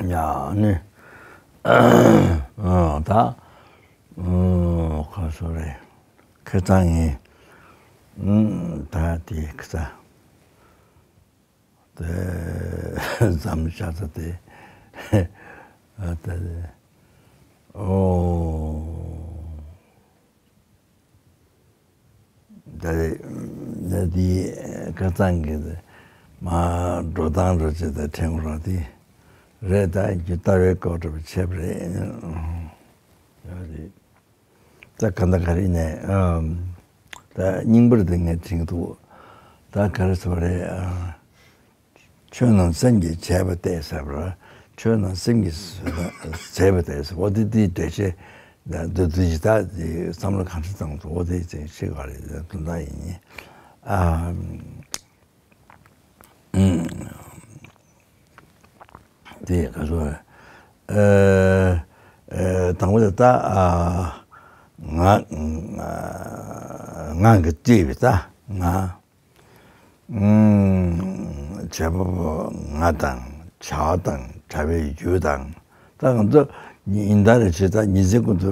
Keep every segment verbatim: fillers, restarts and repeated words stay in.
ཡ་ནི། ཨ་ད། ཨ་ཁ་སོ་རེ། ཁེ་ཚང་ངི། ཨ་ད་དེ་ཁ་ཚ། དེ་ཙམ་ཤ་ཚ་དེ། ཨ་ད་དེ། ཨོ། ད་རེད། ད་དེ་ཁ་ཚང་གི་མ་འགྲོ་སྟངས་འགྲོ་ཆེད་དུ་ཕྲེང་རོགས་དེ་རེད། ད་རྒྱུ་ལྟ་བའི་སྐོར་འགྲོ་བའི་ཆེད་རེད། ཡོད་རེད། ད་ག་འདྲ་ག་རེ་ནས་ཨམ། ད་རྙིང་པར་དེ་ངས་དྲན་གྱི་འདུག་ད་ག་རེ་ཟེར་བ་རེད། ཨ། ཆོས་རྣམས་སེམས་ཀྱིས་བྱས་པ་སྟེ་ཟེར་བ། ཆོས་རྣམས་སེམས་ཀྱིས་བྱས་པ་སྟེ་ཟེར་བ་དེ་དེའི་འགྲེལ་བཤད་འདི་འདི་ཇི་ལྟར་དེ་བསམ་བློ་གང་འདྲ་བཏང་འདུག་འོ་དེ་ཅིག་ཤེས་དགོས་རེད། དོན་དག་ཡིན། ཨ། ཨུམ། དེ་ག་ཚོད། ཨ། ཨ། དང་པོ་དེ་ད། ཨ། ང་། ང་གི་ལྟོས་པའི་ད་ང་། ཨུམ། བྱེད་པ་པོ་ང་དང་བྱ་བ་དང་བྱ་བའི་རྒྱུ་དང་། ད་ང་ཚོ་ཉི་ཡིན་ད་རེ་བྱེད་ད་ཉི་ཚེ་ཀུན་ཏུ་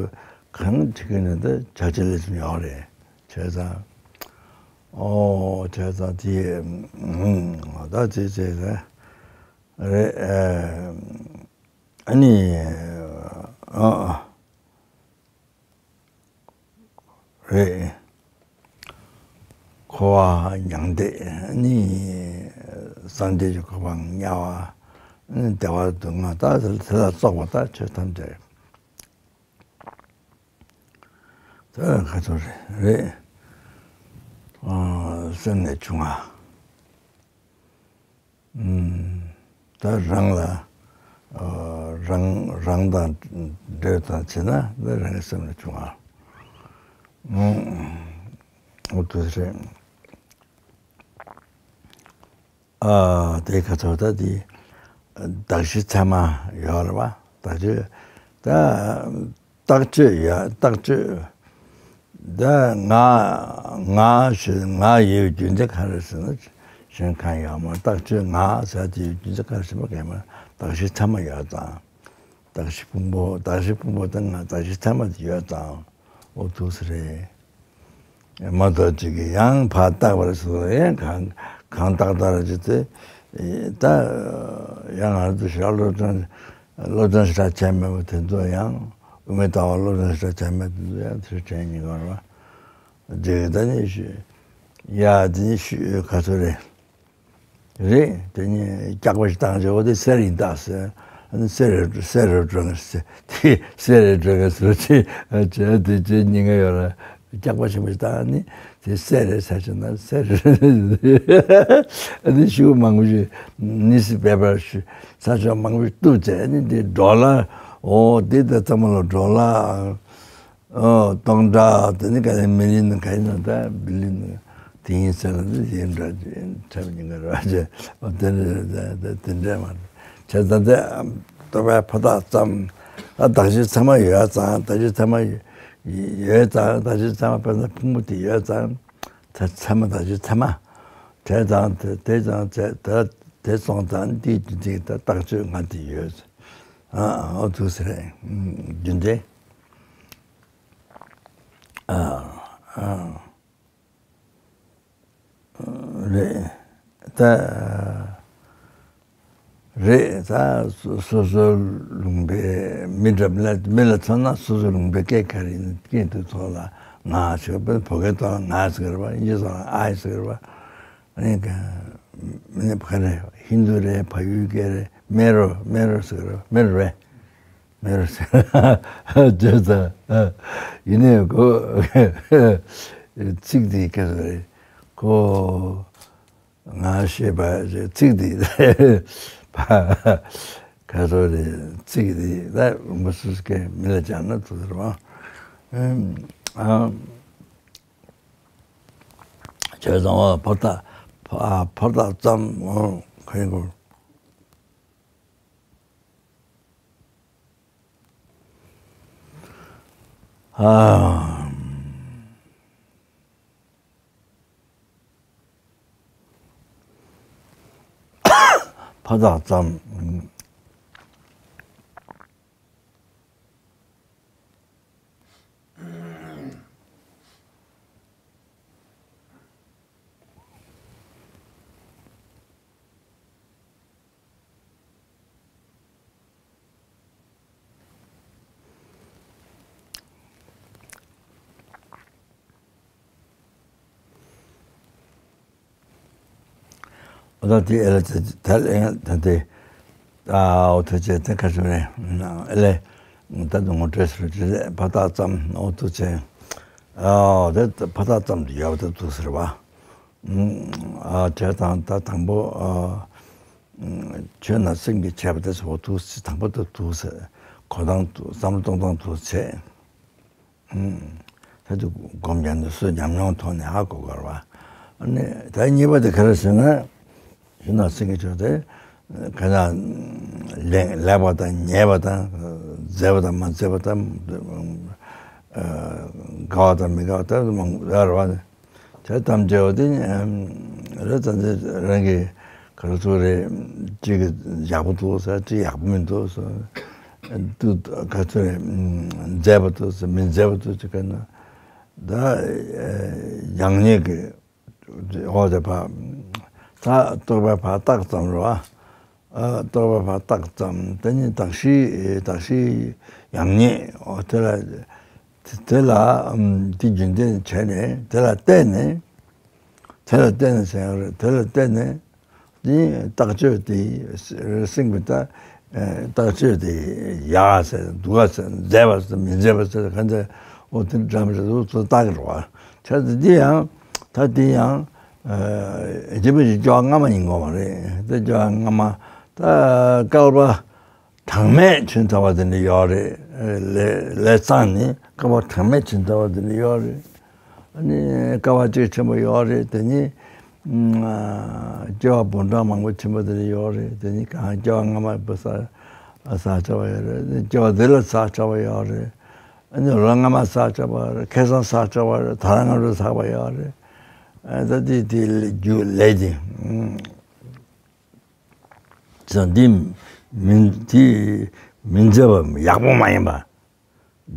གང་བྱེད་ཀྱི་ནི་ད་བྱ་བྱེད་ལས་གསུམ་ཡོད་རེད། བྱས་ཙང་། ཨོ་བྱས་ཙང་དེ་ཨུམ་ད་བྱས་བྱས་རེད། རེད། ཨ་ནི། ཨ། རེད། འཁོར་བ་མྱང་འདས་ནི། སངས་རྒྱས་ཀྱི་གོ་འཕང་དམྱལ་བ་ནི། བདེ་བ་སྡུག་བསྔལ་ད་དེ་ལ་སོགས་པ་ད་ཆོས་ཐམས་ཅད་ད་ག་ཚོད་རེད། རེད། ཨ། སེམས་ནས་བྱུང་བ། ཨུམ། ད་རང་ལ། ཨ། རང་རང་དང་འབྲེལ་དང་བྱས་ན་ད་རང་གི་སེམས་ལ་བྱུང་བ། ཨུམ། འོ་དེ་རེད། ཨ། དེ་ག་ཚོད་ད་དེ། གདགས་གཞི་ཚད་མ་ཡོད་རེད་པ། གདགས་གཞི། ད། རྟགས་ཆོས་ཡོད། རྟགས་ཆོས། ད་ང་། ང་ཞེས་ང་ཡོད་རྒྱུ་མཚན་ག་རེ་ཟེར་ན། གཞན་གང་ཡང་མ་རྟགས་ཆོས་ང་ཟེར་དེ་ཡོད་རྒྱུ་མཚན་ག་རེ་ཟེར་ན་གས་མ་གདགས་གཞི་ཚད་མ་ཡོད་ཙང་། གདགས་གཞི་ཕུང་པོ། གདགས་གཞི་ཕུང་པོ་དེ་ང་གདགས་གཞི་ཚད་མ་དེ་ཡོད་ཙང་འོ་འདུག་སེ་རེད། མ་གཏོགས་ཅིག་གིས་ཡང་ཕར་བཏགས་པར་སོགས་ཡང་གང་གང་བཏགས་བཏགས་ར་ཅིག་དེ། ད་ཡང་ང་ཚོ་ཞག་སློབ་སྦྱོང་སློབ་སྦྱོང་ཞེ་དྲག་བྱས་མེད་པ་དེ་ཚོ་ཡང་། དབུ་མའི་ལྟ་བ་སློབ་སྦྱོང་ཞེ་དྲག་བྱས་མེད་དེ་ཚོ་ཡང་དེ་དྲན་ཉེན་ཁ་རེད་པ། ཅིག་ད་ནི་ཞུ། ཡ་དེ་ནི་ཞུ་ག་ཚོད་རེད། རེད། དེ་ནི་སྐྱག་པ་ཞིག་བཏང་བྱས་འོ་དེ་གསེར་ཡིན་ད་ཟེར། ཨ་ནི་གསེར་རེད་གསེར་རེད་འགྲོ་ངེས་ཟེར། དེ་གསེར་རེད་འགྲོ་ངེས་ཟེར་ཅེས་བྱས་དེ་བྱས་ཉེན་ཁ་ཡོད་ར། སྐྱག་པ་ཆེན་པོ་ཞིག་བཏང་ནི་དེ་གསེར་རེད་ཟེར་བྱས་ན་གསེར་རེད། ཨ་ནི་ཤུགས་མང་པོ་ཞིག་ནི་སི་པེ་པར་ཞིག་ས་ཕྱོགས་མང་པོ་ཞིག་གཏུབ་བྱས་ཨ་ནི་དེ་ཌོ་ལར། འོ་དེ་ད་ཚང་མ་ལ་ཌོ་ལར། ཨོ། སྟོང་ཕྲག་དེ་ནི་ག་ནས་མི་ལི་ཡོན་ག་ཡིན་ན་ད་བི་ལི་ཡོན་དེ་ཡིན་ཟེར་ལ་དེ་ཡིན་འདྲ་ཅིག་འཁྲབ་ཉིན་ག་ར་ཅེ། ཨོ་དེ་འདྲ་དེ་དེ་འདྲ་མ་རེད། བྱས་ཙང་དེ་ལྟོ་བའི་ཕོ་རྟགས་ཙམ། ཨ་གདགས་གཞི་ཚད་མ་ཡོད་ཙང་གདགས་གཞི་ཚད་མ་ཡོད་ཙང་གདགས་གཞི་ཚད་མ་དཔེར་ན་ཕུང་པོ་དེ་ཡོད་ཙང་ཚད་ཚད་མ་གདགས་གཞི་ཚད་མ། བྱས་ཙང་དེ་དེ་ཙང་བྱས་ད་དེ་སོང་ཙང་འདི་འདི་འདི་ད་རྟགས་ཆོས་ང་དེ་ཡོད། ཨ་ཨོ་ཐུགས་སེ་རེད། རྒྱུ་འབྲས། ཨ་ཨ་རེད་ད། རེད་ད། སོ་སོ་སོའི་ལུང་པའི་མི་འདྲ་མི་ལ་མི་ལ་མཚོན་ན་སོ་སོའི་ལུང་པའི་སྐད་ག་རེ་ཡིན་སྐད་དུ་ཐོག་ལ་ང་ཟེར་བ་བོད་སྐད་ཐོག་ལ་ང་ཟེར་བ་དབྱིན་ཇི་ཐོག་ལ་ཨའི་ཟེར་བ། ཨ་ནི་ག་ཨ་ནི་ག་རེ་ཧིན་རྡུ་རེད་བལ་ཡུལ་སྐད་རེད་མེ་རོ་མེ་རོ་ཟེར་རོ་མེ་རོ་རེད། མེ་རོ་ཟེར་བརྗོད་ཙང་། ཡིན་ནའི་ཁོ་ཚིག་འདི་སྐད་ཟེར་རེད་ཁོ། ང་ཤེས་པ་ཚིག་འདི་ག་ཚོད་རེད་ཚིག་འདི་ད་མི་སུ་སྐད་མི་ལ་སྦྱར་ན་ཐུག་ཟེར་བ། ཨ། བྱས་ཙང་བ་ཕོ་རྟགས་ཕོ་ཕོ་རྟགས་ཙམ་འོང་ག་ཡིན་གོ། ཨ། ཕོ་རྟགས་ཙམ། ད་དེ་ཨེ་ལ་དེ་དེ་ལ་ཨེ་ད་དེ་ཨའོ་ཐུགས་རྗེ་ཆེ། དེ་ག་ཚོད་རེད། ཨེ་ལས་ད་དུང་ངོ་སྤྲོད་ཟེར་གྱི་རེད། ཕ་རྟགས་ཙམ་ཨོ་ཐུགས་རྗེ་ཆེ། ཨའོ་དེ་ཕ་རྟགས་ཙམ་དུ་ཡོད་པ་དེ་ཐུགས་ཟེར་བ། ཨ་བྱས་ཙང་ད་དང་པོ་ཨ་ཆོས་ན་སེམས་ཀྱིས་བྱས་པ་དེ་ཚོ་ཐུགས་ཟེར། དང་པོ་དེ་ཐུགས་ཟེར། གོ་སྟངས་ཐུགས། བསམ་བློ་གཏོང་སྟངས་ཐུགས་ཟེར། ད་དུ་སྒོམ་རྒྱག་ནས་སུ་ཉམས་མྱོང་ཐོག་ནས་ཧ་གོ་དགོས་རེད་བ། ཨ་ནི་ད་གཉིས་པ་དེ་ག་རེ་ཟེར་ན། གཞི་ནས་སེམས་ཀྱི་ཆོས་དེ་ག་ན་ལེགས་ལེགས་པ་དང་ཉེས་པ་དང་། མཛེས་པ་དང་མ་མཛེས་པ་དང་། དགའ་བ་དང་མི་དགའ་བ་དང་མང་པོ་ཡོད་རེད་བ། དེ་ཐམས་ཅད་པོ་དེ་རེད། ད་འདི་རང་གི་ག་རེ་ཚོ་རེད། གཅིག་གི་ཡག་པོ་འདུག་ཟེར། གཅིག་ཡག་པོ་མི་འདུག་ཟེར། འདུག་ག་ཚོད་རེད། མཛེས་པ་འདུག་ཟེར། མི་མཛེས་པ་འདུག་ཟེར། ག་ན་ད་ཡག་ཉེས་ཀྱི་འོ་དེ་ཕ་ད་རྟོག་པའི་ཕ་རྟགས་ཙམ་རེད་བ། ཨ་རྟོག་པའི་ཕ་རྟགས་ཙམ། དེ་ནི་གདགས་གཞི་གདགས་གཞི་ཡག་ཉེས་འོ་དེ་ལ། དེ་ལ་ཨམ་དེ་རྒྱུན་ལྡན་བྱས་ནས། དེ་ལ་བརྟེན་ནས། དེ་ལ་བརྟེན་ནས་ཟེར་ཡག་རེད། དེ་ལ་བརྟེན་ནས་ནི་རྟགས་ཆོས་དེ་སེམས་ཀྱི་ད་རྟགས་ཆོས་དེ་ཡག་ཟེར་སྡུག་ཟེར་མཛེས་པ་ཟེར་མི་མཛེས་པ་ཟེར་ག་ཚོད་འོ་དེ་འདྲ་མི་འདྲ་ཚོ་བརྟག་གི་རེད་བ། བྱས་ཙང་དེ་ཡང་ད་དེ་ཡང་རྗེ་འབའ་ཞིག་སྐྱེ་བ་སྔ་མ་ཡིན་དགོས་པ་རེད། དེ་སྐྱེ་བ་སྔ་མ་ད་བསྐལ་པ་གྲངས་མེད་ཕྱིན་ཚར་བ་དེ་འདྲ་ཡོད་རེད། ལས་ལས་བསགས་ནས་བསྐལ་པ་གྲངས་མེད་ཕྱིན་ཚར་བ་དེ་འདྲ་ཡོད་རེད། ཨ་ནི་བསྐལ་པ་གཅིག་ཕྱིན་པ་ཡོད་རེད། དེ་ནི་སྐྱེ་བ་བུམ་ཕྲག་མང་པོ་ཕྱིན་པ་དེ་འདྲ་ཡོད་རེད། དེ་ནི་གང་སྐྱེ་བ་སྔ་མ་བུ་བསགས་བསགས་ཚར་བ་ཡོད་རེད། སྐྱེ་བ་འདི་ལ་བསགས་ཚར་བ་ཡོད་རེད། ཨ་ནི་ལོ་སྔ་མ་བསགས་ཚར་བ་རེད། ཁ་སང་བསགས་ཚར་བ་རེད། ད་རང་སྔ་དྲོ་བསགས་པ་ཡོད་རེད། ཨ་ད་དེ་དེ་རྒྱུ་ལས་དེ། ཙང་འདི་མི་འདི་མི་མཛེས་པ་ཡག་པོ་མ་ཡིན་པ།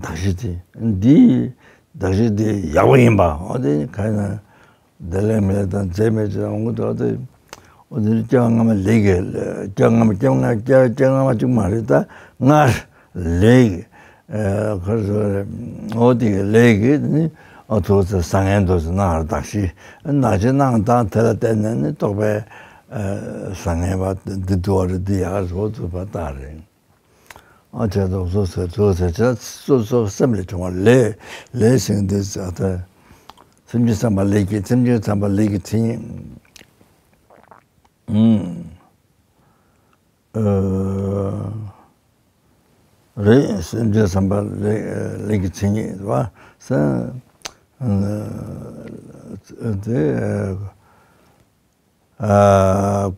གདགས་གཞི་དེ་འདི་གདགས་གཞི་དེ་ཡག་པོ་ཡིན་པ། འོ་དེ་ག་ན་བདེ་ལེགས་མི་ལེགས་དང་མཛེས་མི་མཛེས་འོང་གི་འདུག་དེ་འོ་དེ་སྐྱེ་བ་སྔ་མ་ལས་ཀྱི་སྐྱེ་བ་སྔ་མ་སྐྱེ་བ་སྔ་སྐྱེ་བ་སྔ་མ་གཅིག་མ་རེད། ད་སྔར་ལས་ཀྱི་ཁར་སོ་རེད། འོ་དེ་གི་ལས་ཀྱི་ནི་ཨ་ཐུགས་ཚེ་བཟང་ངན་འདུག་ཟེར་སྣང་བར་གདགས་གཞི་ནང་བཞིན་སྣང་དང་། དེ་ལ་བརྟེན་ནས་ནི་རྟོག་པའི་བཟང་ངན་པ་འདི་འདུ་བ་རེད། འདི་ཡག་རེད། འོ་ཐུགས་པ་རྟགས་རེད། ཨ་བྱས་ཙང་སོ་སོའི་ཐུགས་ཚེ་ཆ་སོ་སོ་སེམས་ལས་བྱུང་བ་ལས་ལས་ཟིན་འདི་ཟེར་ཏེ། སེམས་ཅན་བསམ་པ་ལས་ཀྱི་སེམས་ཅན་བསམ་པ་ལས་ཀྱི་མཚན་ཉིད། ཨ། རེད། སེམས་ཅན་བསམ་པ་ལས་ལས་ཀྱི་མཚན་ཉིད་བ། སེམས་དེ་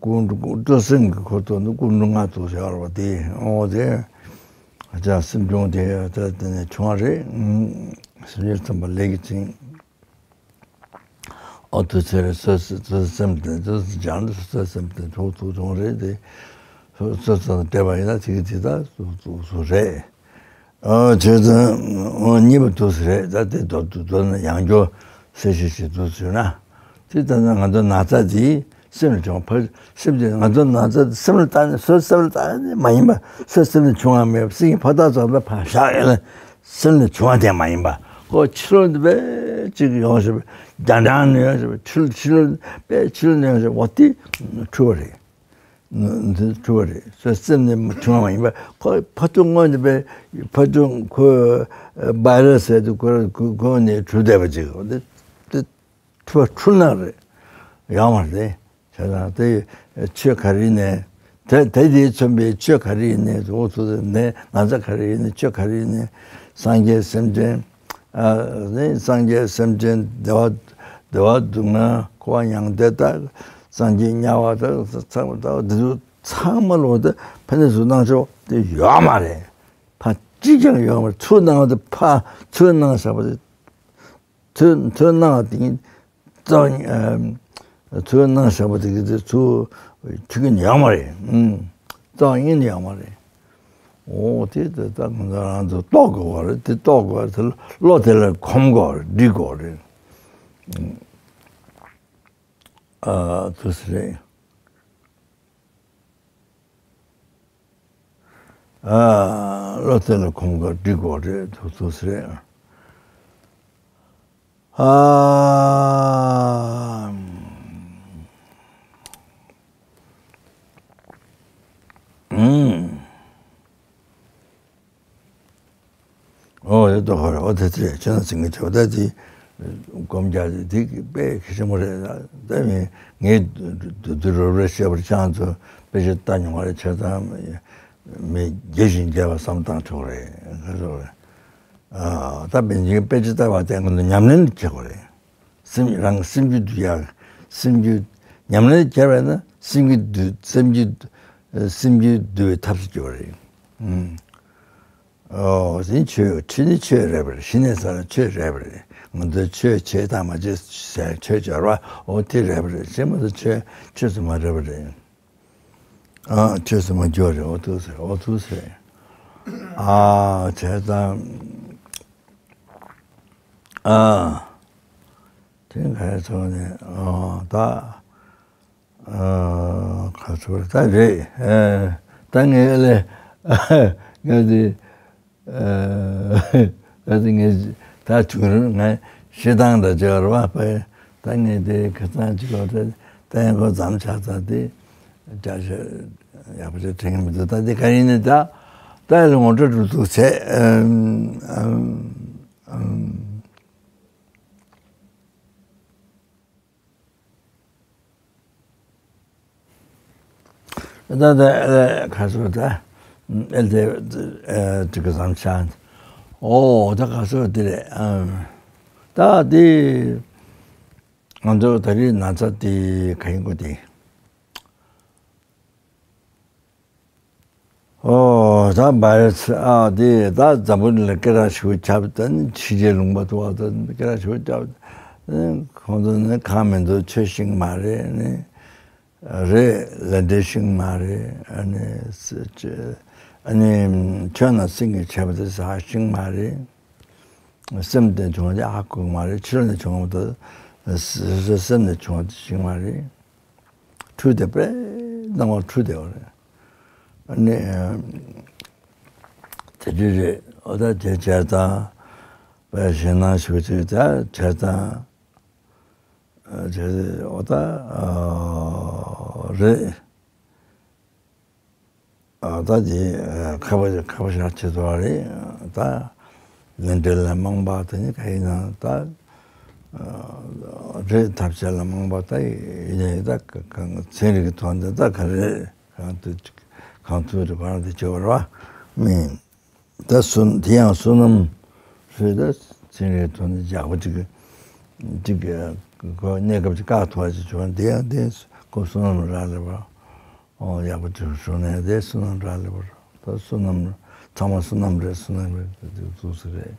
ཀུན་སྤྲུལ་སེམས་ཀྱི་འཁོར་ཚོགས་ནི་ཀུན་འགྲོ་ལྔ་དུ་ཤར་བ་དེ། འོ་དེ་ཅང་སེམས་བྱུང་དེ་ད་དེ་ནས་བྱུང་བ་རེད། སེམས་ཅན་བསམ་པ་ལས་ཀྱི་མཚན་ཉིད། ཨོ་ཐུགས་ཚེ་རིང་། སོ་སོ་སོ་སེམས་དེ་སོ་སོ་སྦྱང་དུ་སོ་སེམས་དེ་ཐུགས་ཐུགས་ཐུགས་རེད་དེ། སོ་སོ་སོ་སྤྲད་པ་ཡིན་ན་ཚིག་དེ་དག་ཐུགས་ཐུགས་རེད། ཨོ་བྱས་ཙང་ཨོ་གཉིས་པ་ཐུགས་རེད། ད་དེ་མདོར་དུ་མདོར་ན་ཡང་སྐྱོ་སེ་ཤི་ཤི་ཐུགས་ཟེར་ན། དེ་ལྟ་ན་ང་ཚོ་ན་ཚ་དེ་སེམས་ལ་བྱུང་བ། སེམས་དེ་ང་ཚོ་ན་ཚ་དེ་སེམས་ལ་བཏང་ནས་སོ་སེམས་ལ་བཏང་ནས་མ་ཡིན་པ། སོ་སེམས་ལ་བྱུང་བ་མེད་པ། སེམས་ཀྱི་ཕོ་བྲང་ཙམ་ལ་ཕར་བཞག་ཡོད་ན། སེམས་ལ་བྱུང་བ་དེ་མ་ཡིན་པ། ཁོ་ཕྱི་ལོགས་འདི་པས་ཅིག་ཡོང་ཞིག་རྒྱ་འབྲང་ནས་ཡོང་ཞིག་ཕྱི་ལོགས་ཕྱི་ལོགས་པས་ཕྱི་ལོགས་ནས་ཡོང་ཞིག་འོ་དེ་འཁྲུལ་བ་རེད། འདི་འཁྲུལ་བ་རེད། སོ་སེམས་ནས་བྱུང་བ་མ་ཡིན་པ། ཁོ་ཕ་ཚུ་སྔོན་འདི་པས་ཕ་ཚུ་ཁོ་བྷ་ར་སི་ཟེར་དུས་ཁོ་ཁོ་ནས་འཁྲུལ་བསྡད་པ་ཅིག་འོ་དེ་དེ་འཁྲུལ་བ་འཁྲུལ་སྣང་རེད། ཡོད་མ་རེད། བྱས་ཙང་དེ་ཆོས་ག་རེ་ཡིན་ནའི། དེ་དེ་དེས་མཚོན་པའི་ཆོས་ག་རེ་ཡིན་ནའི། འོ་ཚོ་དེ་ནས་ན་ཚ་ག་རེ་ཡིན་ནའི། ཆོས་ག་རེ་ཡིན་ནའི། སངས་རྒྱས་སེམས་ཅན་ཨ་ནི་སངས་རྒྱས་སེམས་ཅན་བདེ་བ་བདེ་བ་སྡུག་བསྔལ་འཁོར་བ་མྱང་འདས་དང་སངས་རྒྱས་དམྱལ་བ་དང་ཚང་མ་དང་འདི་ཚོ་ཚང་མ་ལོ་དེ་ཕན་ཚུན་སྣང་ཕྱོགས་དེ་ཡོད་མ་རེད། ཕར་གཅིག་ཀྱང་ཡོད་མ་རེད། ཚུར་སྣང་བ་དེ་ཕར་ཚུར་སྣང་བཞག་པ་དེ། ཚུར་ཚུར་སྣང་བ་དེ་ཉིད་རྩ་བ་ཉིད། ཚུར་སྣང་བཞག་པ་དེ་གི་དེ་ཚུར་ཆུ་གི་ཉག་མ་རེད། ཨུམ། རྩ་བ་ཉིད་ཡོད་མ་རེད། འོ་དེ་དེ་ད་ང་ཚོ་རང་ཚོ་རྟོགས་དགོས་པ་རེད། དེ་རྟོགས་དགོས་པ་རེད། བློ་དེ་ལ་གོམས་དགོས་པ་རེད། འདྲིས་དགོས་པ་རེད། ཨུམ། ཨ་དེ་སེ་རེད། ཨ་བློ་དེ་ལ་གོམས་དགོས་འདྲིས་དགོས་རེད། དེ་ཚོ་སེ་རེད། ཨ། ཨོ་ཡོད་དོ་ཧོ་རེད། ཨོ་དེ་དེ་ཆོས་ནང་ཟིན་གྱི་ཆོག་ད་དེ་སྒོམ་རྒྱག་དེ་དེ་དཔེ་གལ་ཆེན་པོ་རེད། ད་མི་ངས་དུ་དུ་རོབ་རེ་བཤད་པར་ཆང་ཚོ་དཔེ་ཆ་ལྟ་མྱོང་བ་རེད། ཆ་ཚང་མི་རྒྱས་ཤིང་རྒྱས་པ་བསམ་བཏང་ཆོག་རེད། ཁ་སོ་རེད། ཨ་ད་དཔེ་འཇིག་དཔེ་ཆ་ལྟ་བ་དེ་ང་ཚོ་ཉམས་ལེན་བྱེད་དགོས་རེད། སེམས་རང་སེམས་རྒྱུད་དུ་ཡག་སེམས་རྒྱུད་ཉམས་ལེན་བྱས་པས་ན་སེམས་རྒྱུད་དུ་སེམས་རྒྱུད་སེམས་རྒྱུད་འདུལ་བའི་ཐབས་སུ་འགྱུར་བ་རེད། ཨུམ། ཨོ་ཟིན་ཆོས་ཁྲིད་ནི་ཆོས་རེད་པ་རེད། གཞི་ནས་ས་ལ་ཆོས་རེད་པ་རེད། ང་ཚོས་ཆོས་བྱེད་དང་མ་བྱེད་ཟེར་ཆོས་སྦྱོར་བ་ཨོ་དེ་རེད་པ་རེད། བྱེད་མ་ཐུབ་ཆོས་ཆོས་སུ་མ་རེད་པ་རེད། ཨ་ཆོས་སུ་མ་འགྱུར་རེད། ཨོ་ཐུགས་ཟེར་ཨོ་ཐུགས་ཟེར། ཨ་བྱས་ཙང་ཨ་དེ་ག་ཚོ་ནས་ཨ་ད། ཨ་ག་ཚོད་ད་རེད། ཨ་ད་ངས་ལས་ངས་དེ་ཨ་ད་ངས་ད་བྱུང་རུང་ངས་ཤི་སྟངས་འདྲ་བྱས་པ་རེད་པ། ད་ངས་དེ་ཁ་སང་ཅིག་ལ་ད་ད་ཡང་ཁོ་མཚམས་ཆགས་ཚར་དེ་རྒྱ་ཤ་ཡག་པོ་ཅིག་དྲན་གྱི་མི་འདུག་ད་དེ་ག་ཡིན་ནི་ད་ད་ཡང་ངོ་སྤྲོད་འགྲོ་འདུག་ཚེ་ཨམ་ཨམ། ད་ད་ཨེ་ཁ་སོ་ད་ཨེ་དེ་ཨེ་ཅིག་གི་བཟང་ཆ། ཨོ་ད་ཁ་སོ་དེ་རེད། ཨ་ད་དེ་ང་ཚོ་ད་རེས་ན་ཚ་དེ་ག་ཡིན་གོ་དེ། ཨོ་ད་བྷའི་ར་སི་ཨ་དེ་ད་འཛམ་བུ་གླིང་ལ་སྐད་གྲགས་ཆེ་བོ་ཁྱབ། ད་ནི་ཕྱི་རྒྱལ་ལུང་པ་དུ་བ་ད་སྐད་གྲགས་ཆེ་བོ་ཁྱབ། ཁོང་ཚོ་ནི་ཁ་མི་འདུག་ཆོས་ཤེས་མ་རེད་ནི། རེད་ལས་འབྲས་ཤེས་མ་རེད། ཨ་ནི་ཨ་ནི་ཆོས་ནང་སེམས་ཀྱི་བྱས་པ་དེ་ཟ་ཤེས་མ་རེད། སེམས་དེ་བྱུང་བ་དེ་ཧ་གོ་གི་མ་རེད། ཕྱི་ལོགས་ནས་བྱུང་བ་དེ་སེམས་ནས་བྱུང་བ་དེ་ཤེས་མ་རེད། འཁྲུལ་བསྡད་པས་སྣང་བ་འཁྲུལ་བསྡད་པ་རེད། ཨ་ནི་དེ་འདྲ་རེད། ཨོ་ད་དེ་བྱས་ཙང་པས་ཞེད་སྣང་ཞུ་ཅིག་ད་བྱས་ཙང་བྱས་ཨོ་ད་རེད། ད་དེ་ཁ་བ་ཁ་བ་ཤ་ཆེ་ཚོ་རེད། ད་ལས་འབྲས་ལ་མང་པ་དེ་ནི་ག་ཡིན་ན་ད་རེད། ཐབས་ཤེས་ལ་མང་པ་ད་ཡིན་ནའི་ད་ཚན་རིག་གི་ཐོག་ནས་ད་ག་རེ་གང་ཐུབ་གང་ཐུབ་རེ་བ་དེ་བྱེད་པར་བ་མིན། ད་བསོད་དེ་ཡང་བསོད་ནམས་རེད། ད་ཚན་རིག་གི་ཐོག་ནས་ཡག་པོ་ཅིག་ཅིག་གོ་གནས་སྐབས་ཅིག་བཀག་ཐུབ་པ་ཅིག་བྱུང་བ་འདི་ཡང་དེ་ཁོ་བསོད་ནམས་རག་ལས་པ། ཨོ་ཡག་པོ་ཅིག་བྱུང་ནས་དེ་བསོད་ནམས་རག་ལས་པ། ད་བསོད་ནམས་ཚང་མ་བསོད་ནམས་རེད། བསོད་ནམས་རེད་དེ་ཐུགས་སུ་རེད།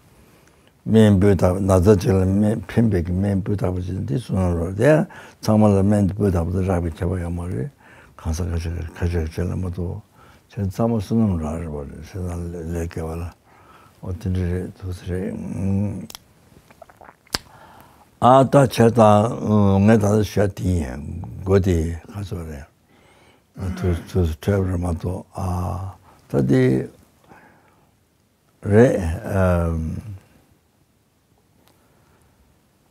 སྨན་སྤུས་དག་ན་ཚ་ཅིག་ལ་སྨན་ཕན་པའི་གི་སྨན་སྤུས་དག་པོ་ཅིག་འདི་བསོད་ནམས་རེད། དེ་ཡང་ཚང་མ་ལ་སྨན་སྤུས་དག་པོ་དེ་རག་པའི་ཁྱད་པར་ཡོད་མ་རེད། གང་ཟག་ཁ་ཤས་ཁ་ཤས་ཁ་ཤས་ལ་མ་གཏོགས་ཁྱེད་ཚང་མ་བསོད་ནམས་རག་རེད་པ་རེད། ཟེར་ན་ལས་ལས་དགེ་བ་ལ་ཨོ་དེ་འདྲ་རེད། ཐུགས་སུ་རེད། ཨ་ད་བྱས་ཙང་ངས་ད་ལྟ་ཞུ་ཡ་དེ་ཡིན། མགོ་དེ་ག་ཚོད་རེད། ཐུགས་ཐུགས་སུ་འཕྲད་པ་རེད་མ་གཏོགས་ཨ་ད་དེ་རེད། ཨམ་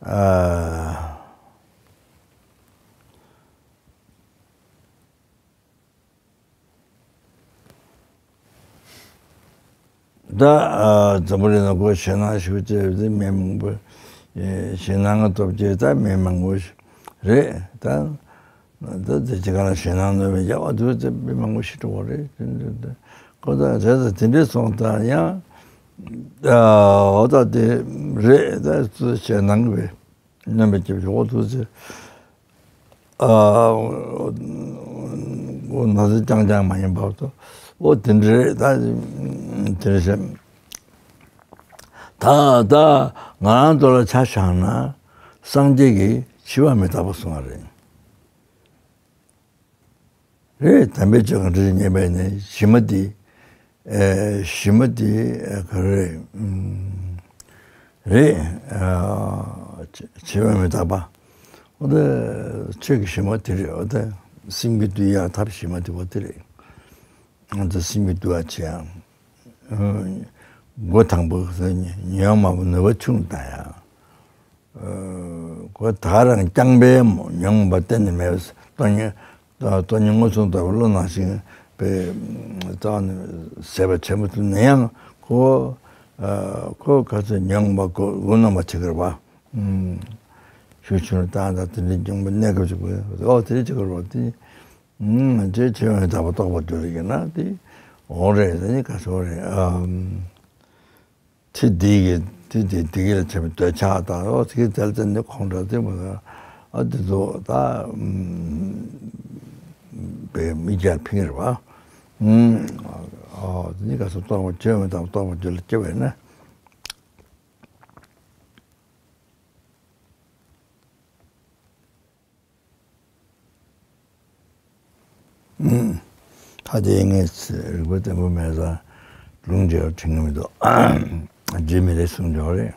ཨ། ད་ཨ་འཛམ་བུ་གླིང་ལ་ཁོ་ཞེད་སྣང་ཞིག་བྱས་ཏེ་མི་མང་པོ་ཞེད་སྣང་གི་སྟོབས་ཀྱིས་ད་མི་མང་པོ་རེད། ད་ད་དེ་ཅི་ག་ལ་ཞེད་སྣང་ནོར་བའི་རྒྱལ་བ་དུ་དེ་མི་མང་པོ་ཞིག་འགྲོ་བ་རེད། དེ་འདྲ་ད་ཁོ་ད་རེད། ད་དེ་འདྲས་སོང་ད་ཡང་ཨ་འོ་ད་དེ་རེད། ད་ཞེད་སྣང་གི་རྣམ་པ་སྐྱེ་བ་ཞིག་འོ་དུ་དེ། ཨ་འོ་ན་ཚ་རྐྱང་རྐྱང་མ་ཡིན་པར་དུ་འོ་དེ་འདྲ་རེད། ད་དེ་འདྲ་བྱས་ད་ད་ང་རང་ཚོ་ལ་ཆ་བཞག་ན་སངས་རྒྱས་ཀྱིས་འཆི་བ་མི་རྟག་པ་གསུངས་པ་རེད། རེད། དམ་པའི་ཆོས་གང་འདྲ་ཞིག་ཉན་པ་ཡིན་ནའི་གཞི་མ་དེ་ཨེ་གཞི་མ་དེ་ཨེ་ག་རེ་རེད། ཨུམ་རེད། ཨ་འཆི་འཆི་བ་མི་རྟག་པ། འོ་ད་ཆོས་ཀྱི་གཞི་མ་དེ་རེད། འོ་ད་སེམས་ཀྱི་འདུལ་ཡག་ཐབས་གཞི་མ་དེ་འོ་དེ་རེད། ང་ཚོ་སེམས་ཀྱི་འདུལ་བ་བྱེད་ཡག་སྒོ་དང་པོ་ཉོན་མོངས་པ་ནུས་པ་ཆུང་བཏང་ཡག་ཁོ་ད་རང་རྐྱང་པས་ཉོན་མོངས་པ་གཏན་ནས་མེད་པའི་སྟོང་ཉིད། སྟོང་ཉིད་མངོན་སུམ་རྟོགས་པའི་བློ་ནང་བཞིན་པའི་རྩ་བ་ནས་ཟད་པ་ཆེན་པོ་དེ་ནས་ཡང་ཁོ་ ཁོ་ག་ཚོད་མྱོང་བ་གོ་དགུ་ནང་པ་བྱེད་ཀྱི་རེད་པ། ཤུགས་ཆུང་བཏང་དང་དེ་འདྲའི་མྱོང་བ་གནས་སྐབས་ཅིག་དགོས། ཨོ་དེ་འདྲ་བྱེད་ཀྱི་རེད་པ། དེ་ཅེས་ཆོས་དབྱིངས་དག་པ་རྟོགས་པར་འགྱུར་ཡིན་ན་དེ་འོང་རེད། དེ་ནི་ག་ཚོད་རེད། ཨམ། ཚེ་འདི་གི་དེ་དེ་དེ་གི་ལ་བྱས་པའི་འདོད་ཆགས་དང་། ཨོ་དེ་གི་དལ་ཙམ་ནི་ཁོང་འདྲ་དེ་མ་ཟད། ཨ་དེ་ཚོ་ད་ཨམ་པའི་མི་རྒྱལ་ཕིང་རེད་པ། ཨམ་ཨོ་དེ་ནི་ག་ཚོད་རྟོགས་པ་ཆོས་དབྱིངས་དག་པ་རྟོགས་པར་འགྱུར་ལ་སྐྱེ་བས་ན། ད་དེ་ངས་རིག་པ་བརྟན་པོ་མེད་ཙང་ལུང་འདྲེན་པ་དྲན་གྱི་མི་འདུག་འདྲེན་མི་རེད་གསུང་འདྲ་རེད།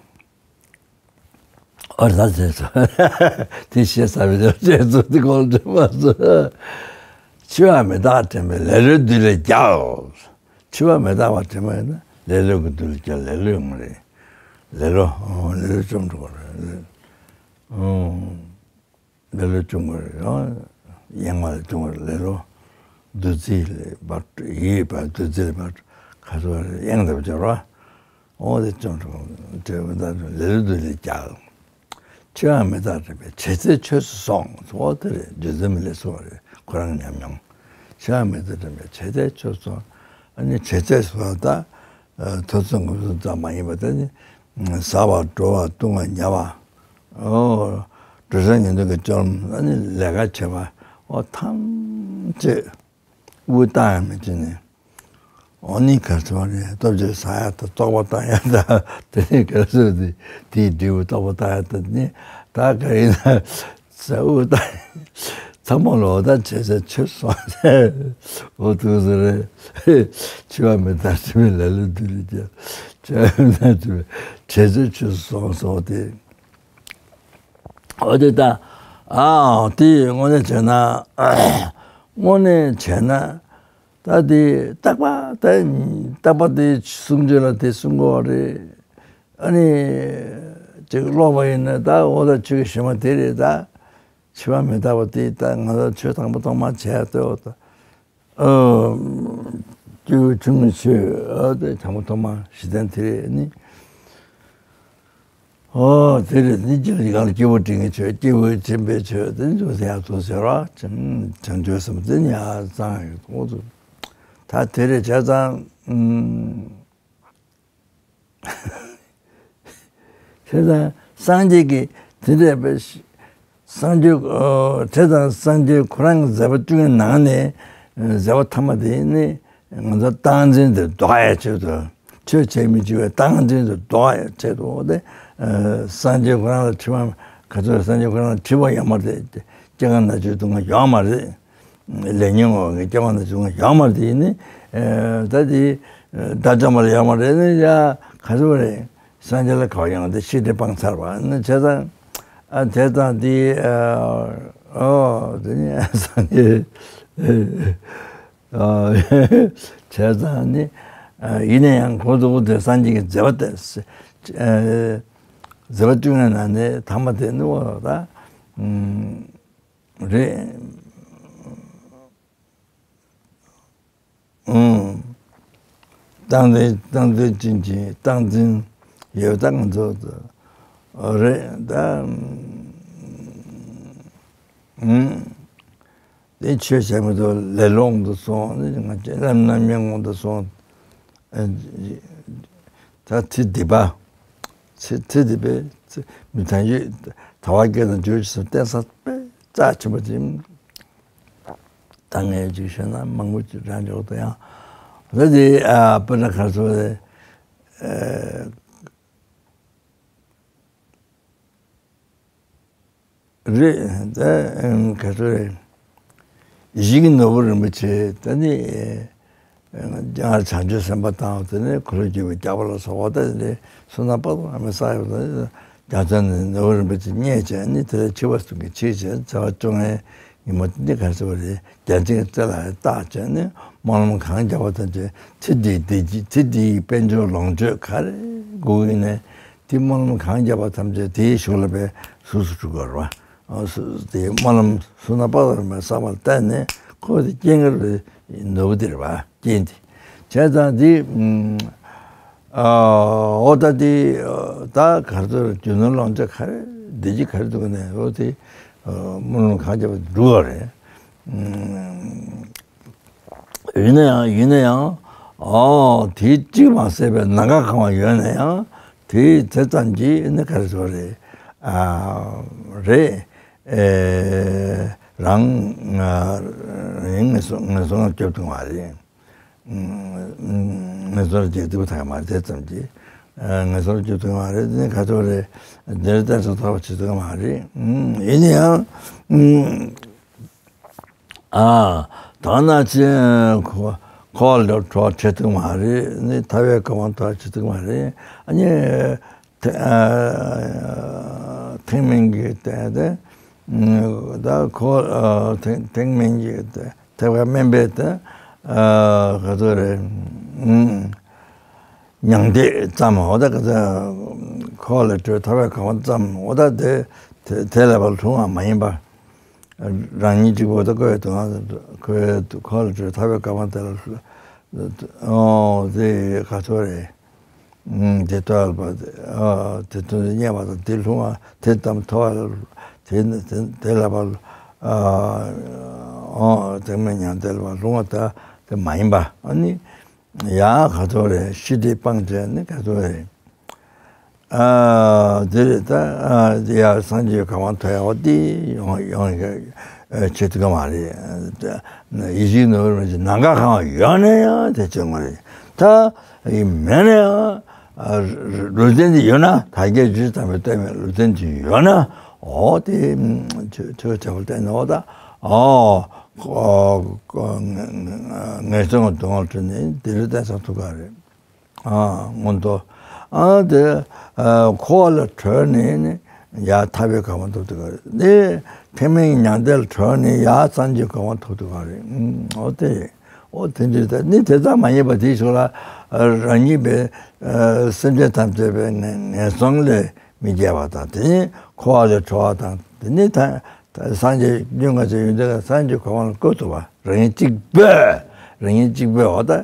ཨོ་ད་ཟེར་སོ། དེ་བཤད་ས་མི་འདུག་ཅེས་ཚོ་དེ་གོང་འདྲེན་པ་ཚོ། འཆི་བ་མི་རྟག་དྲན་པས་ལེ་ལོའི་བདུད་ལས་རྒྱལ། འཆི་བ་མི་རྟག་པ་དྲན་པ་ཡིན་ན་ལེ་ལོ་གི་བདུད་ལས་རྒྱལ། ལེ་ལོ་ཡོང་གི་རེད། ལེ་ལོ། ཨོ་ལེ་ལོ་བཅོམ་འགྲོ་གི་རེད། ཨོ། ལེ་ལོ་བཅོམ་དགོས་རེད། ཡང་གཡེང་བ་ལ་བཅོམ་དགོས་རེད། ལེ་ལོ། བདུད་རྩི་ལས་བར་ཡིད་པ་བདུད་རྩི་ལས་བར་ཁ་སོ་རེ་གཡེང་འདབ་སྦྱོར་བ། འོ་དེ་བཅོམ་དགོས་རེད། ལེ་ལོ་བདུད་ལས་རྒྱལ། འཆི་བ་མི་རྟག་དྲན་པས་བྱེད་ཚད་ཆོས་སུ་སོང་། འོ་དེ་རེད། རྗེ་བཙུན་མི་ལས་གསུངས་པ་རེད། ཁོ་རང་ཉམས་མྱོང་། འཆི་བ་མི་རྟག་དྲན་པས་བྱེད་ཚད་ཆོས་སུ་སོང་། ཨ་ནི་བྱེད་ཚད་སོགས་ད། ཐོས་བསམ་སྒོམ་གསུམ་ཙམ་མ་ཡིན་པ་དེ་ནི། ཟ་བ་འགྲོ་བ་ལྟུང་བ་ཉལ་བ། ཨོ། འགྲོ་སོང་ཉལ་འདུག་གི་སྤྱོད་ལམ། ཨ་ནི་ལས་ཀ་བྱེད་པ། ཨོ་ཐམས་ཅད་དབུས་བཏང་ཡ་མེད་ཅེས་ནས། ཨོ་ནི་ག་ཚོད་རེད། སྟོབས་ཆེ་ཟ་ཡ་དང་བཙོག་པ་བཏང་ཡ་དང་། དེ་ནི་ག་ཚོད་དེ་དེའི་འབྲས་བུ་བཙོག་པ་བཏང་ཡ་དང་ནི། ད་ག་ཡིན་ན། ཟ་དབུ་ད་ཚང་མ་ལོ་ད་བྱས་ཚད་ཆོས་སོང་། འོ་ཐུགས་སུ་རེད། འཆི་བ་མི་རྟག་དྲན་པས་ལེ་ལོའི་བདུད་ལས་རྒྱལ། འཆི་བ་མི་རྟག་དྲན་པས་བྱས་ཚད་ཆོས་སོང་སོང་སྟེ། འོ་དེ་ད་ཨ་དེ་དངོས་གནས་བྱས་ན། དངོས་གནས་བྱས་ན་ད་དེ་རྟག་པ་ད་རྟག་པ་དེ་གསུང་ཆོས་ལ་དེ་གསུང་དགོས་པ་རེད། ཨ་ནི་ཅིག་ཀློག་པ་ཡིན་ན་ད་འོ་ད་ཆོས་ཀྱི་གཞི་མ་དེ་རེད་ད། འཆི་བ་མི་རྟག་པ་དེ་ད་ང་ཚོ་ཆོས་དང་པོ་ཐོག་མར་བྱས་ཏེ་འོ་ད། ཨ། སྐྱེས་བུ་ཆུང་ངུའི་ཆོས་ཨ་དེ་དང་པོ་ཐོག་མར་གཞི་རྟེན་དེ་རེད་ནི། ཨོ་དེ་རེད་ནི། སྤྱིར་གང་ལ་སྐྱེས་བུ་འབྲིང་གི་ཆོས། སྐྱེས་བུ་ཆེན་པོའི་ཆོས་དེ་ནི་ཡག་ཏུ་ཟེར་བ། བྱང་ཆུབ་སེམས་དེ་ནི་ཡང་གཙང་ཡོད་འོ་ཚོ། ད་དེ་རེད་བྱས་ཙང་། ཨུམ། བྱས་ཙང་སངས་རྒྱས་ཀྱི་དེ་འདྲ་བས། སངས་རྒྱས། ཨོ། བྱས་ཙང་སངས་རྒྱས་ཁོ་རང་གི་མཛད་པ་བཅུ་གཉིས་ནང་ནས་མཛད་པ་ཐ་མ་དེ་ནི་ང་ཚོ་སྟངས་འཛིན་དེ་ལྡོག་ཡ་ཆེད་དུ། ཆོས་བྱེད་མི་བྱེད་པའི་སྟངས་འཛིན་དེ་ལྡོག་ཡ་ཆེད་དུ། འོ་དེ་སངས་རྒྱས་ཁོ་རང་ལ་འཁྲི་བ། ག་ཚོད་སངས་རྒྱས་ཁོ་རང་ལ་འཁྲི་བ་ཡོད་མ་རེད། སྐྱེ་རྒ་ན་འཆིའི་སྡུག་བསྔལ་ཡོད་མ་རེད། ལས་ཉོན་མོངས་པའི་སྐྱེ་བ་ན་འཆི་ཡོད་མ་རེད་ནི། ཨེ་ད་དེ་དགྲ་བཅོམ་པ་ལ་ཡོད་མ་རེད་ནི། ཡ་ག་ཚོད་རེད། སངས་རྒྱས་ལ་ག་བ་ཡོང་དེ་ཤི་དེ་སྤངས་ཚར་བ་ནི་བྱས་ཙང་། ཨ་བྱས་ཙང་དེ་ཨ་ཨོ་དེ་ནི་སངས་རྒྱས་ཨ་བྱས་ཙང་ནི་ཨ་ཡིན་ན་ཡང་ཁོ་ཚོ་དེ་སངས་རྒྱས་ཀྱི་མཛད་པ་དེ་ཨ་མཛད་པ་བཅུ་གཉིས་ནང་ནས་ཐ་མ་དེ་ནི་འོ་ད། ཨུམ། རེད། ཨུམ། སྟངས་འཛིན། སྟངས་འཛིན་ཅན་གྱི་སྟངས་འཛིན་ཡོད་ད་ང་ཚོ་རེད་ད། ཨུམ། དེ་ཆོས་བྱེད་མི་ཚོ་ལེ་ལོ་དུ་སོང་། ང་ཚོ་ལམ་རྣམ་གཡེང་དུ་སོང་། ད་ཚེ་འདི་པ། ཚེ་ཚེ་འདི་པའི་ཚེ་མི་ཐང་ཡོད། ད་བར་སྐད་དང་བརྗོད་ཀྱི་སོ་བསྟན་ས་དཔེ་རྩ་ཆེན་པོ་ཅིག་ད་ངས་ཅིག་བཤད་ན་མང་པོ་ཅིག་རང་འཇོག་ཏུ་ཡང་། ད་དེ་ཨ་དཔེར་ན་ག་ཚོད་རེད། ཨ། རེད་ད། ག་ཚོད་རེད། གཞི་གི་ནོར་བུ་རིན་པོ་ཆེ་ད་ནི། སྔར་བྱང་ཆུབ་སེམས་དཔའ་དང་དེ་ནས་འཁོར་ལོས་སྒྱུར་བའི་རྒྱལ་པོ་ལ་སོགས་པ་དེ་ནས་བསོད་ནམས་དཔག་ཏུ་མེད་པ་བསགས་ཡོད་པ་དང་། རྒྱལ་མཚན་ནི་ནོར་བུ་རིན་པོ་ཆེ་རྙེད་བྱས་ནི་དེ་ལ་འཆི་བ་གསུམ་གྱི་འཆི་བྱས་ཚེ་བ་བཅོ་ལྔའི་ཉིན་མོ་དེ་ནི་ག་ཚོད་རེད། བརྒྱ་བྱིན་གྱི་རྩེ་ལ་བརྟག་བྱས་ནི་སྨོན་ལམ་གང་བརྒྱབ་པ་ཐམས་ཅད་ཚེ་འདིའི་བདེ་སྐྱིད། ཚེ་འདིའི་དཔལ་འབྱོར་ལོངས་སྤྱོད་ག་རེ་དགོས་ཡིན་ནའི་དེ་སྨོན་ལམ་གང་བརྒྱབ་པ་ཐམས་ཅད་དེའི་གཞུག་ལ་བས་གཟུགས་སུ་གྲུབ་དགོས་རེད་བ། དེ་སྨོན་ལམ་བསོད་ནམས་དཔག་ཏུ་མེད་པ་བསགས་པ་ལ་བརྟེན་ནས་ཁོ་དེ་རྐྱེན་ངན་རེད། ནོར་བུ་དེ་རེད་བ། རྐྱེན་དེ་བྱས་ཙང་དེ་ ཨ་འོ་ད་དེ་ད་ག་ཚོད་རྒྱུ་ནོར་ལོངས་སྤྱོད་ག་རེ་བདེ་སྐྱིད་ག་རེ་འདུག་ནས་འོ་དེ་སྨོན་ལམ་གང་བརྒྱབ་པ་འགྲུབ་པ་རེད། ཡིན་ན་ཡང་ཡིན་ན་ཡང་ཨོ་དེ་གཅིག་མ་ཟད་པའི་ནམ་མཁའ་གང་བ་ཡོད་ན་ཡང་དེ་དེ་ཙམ་གྱིས་ནི་ག་རེ་ཟེར་རེད། ཨ་རེད། ཨེ་རང་ཨ་རང་ངན་སོང་ངན་སོང་ལ་སྐྱོབ་ཐུབ་མ་རེད། ངན་སོང་ལ་སྐྱོབ་ཐུབ་ཐག་མ་རེད་དེ་ཙམ་གྱིས། ཨ་ངན་སོང་ལ་སྐྱོབ་ཐུབ་མ་རེད་དེ་ནི་ག་ཚོད་རེད། འདིར་བསྟན་སོགས་ཐོབ་པ་བྱེད་ཐུབ་མ་རེད། ཡིན་ན་ཡང་། ཨ་ད་ན་ཅི་ཁོ་ཁོ་ལ་གྲོགས་བྱེད་ཐུབ་མ་རེད། ནི་ཐར་པའི་གོ་འཕང་ཐོབ་བྱེད་ཐུབ་མ་རེད། ཨ་ནི་ཐེ་ཨ་ཐེག་དམན་གྱི་ཏེ་ཏེ་ད་ཁོ་ཨ་ཐེག་ཐེག་དམན་གྱི་ཏེ་ཐེག་པ་དམན་པའི་ཏེ་ཨ་ག་ཚོད་རེད། མྱང་འདས་ཙམ་འོ་ད་ག་ཚོད་ཁོ་ལ་གྲོགས་ཐར་པའི་གོ་འཕང་ཙམ་འོ་ད་དེ་དེ་དེ་ལས་པ་ལྷུང་བ་མ་ཡིན་པ། རང་ཉིད་གཅིག་པུ་ད་ཁོའི་དོན་ཁོའི་ཁོ་ལ་གྲོགས་ཐར་པའི་གོ་འཕང་དེ་ལ་ཨོ་དེ་ག་ཚོད་རེད། དེ་ལྟར་བ་དེ་དོན་དུ་གཉེར་བ་དང་དེ་ལྷུང་བ་དེ་ཙམ་ཐོབ་པ་ལ་དེ་དེ་ལ་བ་ཨོ་དེ་མིན་མྱང་འདས་ལ་བ་ལྷུང་བ་ད་དེ་མ་ཡིན་པ་ཨ་ནི། ཡ་ག་ཚོད་རེད། ཤི་དེ་སྤངས་བྱས་ནི་ག་ཚོད་རེད། ཨ་དེ་རེད་ད། ཨ་དེ་ཡ་སངས་རྒྱས་གོ་འཕང་ཐོབ་ཡག་དེ་ཡོང་ཡོང་ཡག་ཆེད་དུ་ག་མ་རེད། ཡིད་བཞིན་ནོར་བུ་རང་བཞིན་ནམ་མཁའ་གང་ཡོད་ན་ཡང་དེ་ཆོད་ངོ་རེད། ད་ཡིན་མེད་ན་ཡང་ལུས་རྟེན་དེ་ཡོད་ན་ད་གའི་རྗེས་དམ་པའི་ལྟོས་མེད་ལུས་རྟེན་དེ་ཡོད་ན་འོ་དེ་ཆོས་ཆོས་བྱ་བ་བསྟན་ནོ་ད་འོ། ངན་སོང་གི་སྡུག་བསྔལ་ཁྲོད་ནས་བདེ་ལུས་བསྟན་ས་ཐུག་ག་རེད། ཨ་མངོན་མཐོ། ཨ་དེ་ཨ་འཁོར་བ་ལས་གྲོལ་ནས་ནི་ཡར་ཐར་པའི་གོ་འཕང་ཐོབ་ཐུབ་ག་རེད། དེ་ཐེག་དམན་གྱི་མྱང་འདས་ལས་གྲོལ་ནས་ཡར་སངས་རྒྱས་གོ་འཕང་ཐོབ་ཐུབ་ག་རེད། ཨུམ་འོ་དེ་རེད། འོ་དེ་འདྲ་ད་ནི་དེ་ཙམ་མ་ཡིན་པ་དེའི་ཕྱོགས་ལ་རང་ཉིད་པའི་ཨ་སེམས་ཅན་ཐམས་ཅད་པའི་ངན་ངན་སོང་ལས་མི་རྒྱལ་བ་དང་དེ་ནི་འཁོར་བ་ལས་གྲོལ་བ་དང་དེ་ནི་ད། ད་སངས་རྒྱས་སྔོན་ག་ཚོད་ཡོད་འདི་ལ་སངས་རྒྱས་གོ་འཕང་ལ་བཀོད་ཐུབ་པ་རང་ཉིད་གཅིག་པོས། རང་ཉིད་གཅིག་པོས་འོ་ད་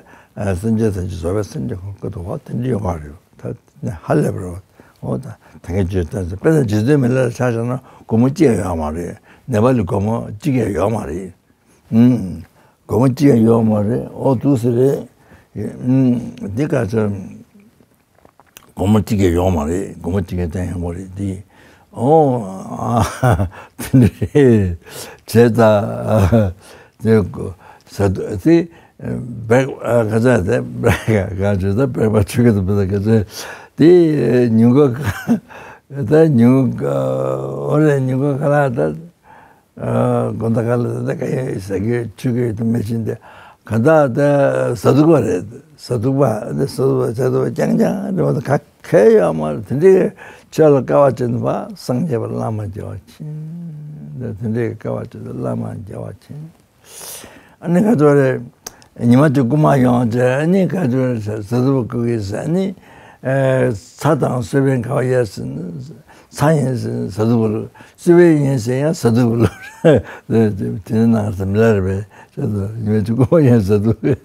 སེམས་ཅན་ཐམས་ཅད་བཟོད་པའི་སེམས་ཀྱི་ཁོང་བཀོད་ཐུབ་པ་དེ་འདྲ་ཡོང་བ་རེད། ད་ནི་ཧ་ལས་པ་རེད། འོ་ད་ད་གིན་བརྗོད་བསྟན་ཚེ་དཔེར་ན་རྗེ་བཙུན་མི་ལ་ལ་ཆ་བཞག་ན་སྒོར་མོ་གཅིག་ཡང་ཡོད་མ་རེད། ནེ་པ་ལི་སྒོར་མོ་གཅིག་ཡང་ཡོད་མ་རེད། ཨུམ། སྒོར་མོ་གཅིག་ཡང་ཡོད་མ་རེད། འོ་འདུག་སེ་རེད། ཨུམ། འདི་ག་ཚོད། སྒོར་མོ་གཅིག་གིས་ཡོང་མ་རེད། སྒོར་མོ་གཅིག་གིས་བསྟན་ཡོང་མ་རེད་དེ། ཨོ། དེ་འདྲ་རེད། བྱས་ཙང་དེ་ས་དེ་བེག་ག་ཚ་དེ་བེག་ག་ཚོད་ད་བེག་པ་ཆུ་གི་དུ་བེག་ག་ཚོད་དེ་ཉུང་གོ་ད་ཉུང་གོ་ཨོ་རེད་ཉུང་གོ་ག་ལ་ད། དགོན་བདག་ག་ལ་ད་ག་ཡོད་ཟ་གི་ཡོད་ཆུ་གི་ཡོད་དུ་མེད་ཕྱིན་ཏེ་ག་ད་ད་ཟ་དུག་པ་རེད། ཟ་དུག་པ་ཟ་དུག་པ་ཟ་དུག་པ་རྐྱང་རྐྱང་རེད་མ་གཏོགས་ག་གེ་ཡོད་མ་རེད། དེ་འདྲའི་ཆོས་ལ་དཀའ་བ་སྤྱད་པ་སངས་རྒྱས་པ་བླ་མ་རྒྱལ་བ་ཆེན། དེ་འདྲའི་དཀའ་བ་སྤྱད་པ་བླ་མ་རྒྱལ་བ་ཆེན། ཨ་ནི་ག་ཚོད་རེད། ཉི་མ་གཅིག་རྐུན་མ་ཡོང་བྱས་ཨ་ནི་ག་ཚོད་རེད་ཟ་དུག་པ་བསྐུ་གི་ཟ་ཨ་ནི་ཚྭ་དང་སོ་པན་ག་བ་ཡས་ཟིན། ཚྭ་ཡིན་ཟེར་ཟ་དུག་པ་ལོ། སོ་པན་ཡིན་ཟེར་ཡང་ཟ་དུག་པ་ལོ། དེ་ནང་ཟམ་ལ་རེད་པས་ཅེས་སོ་ཉི་མ་གཅིག་རྐུན་མ་ཡང་ཟ་དུག་པས་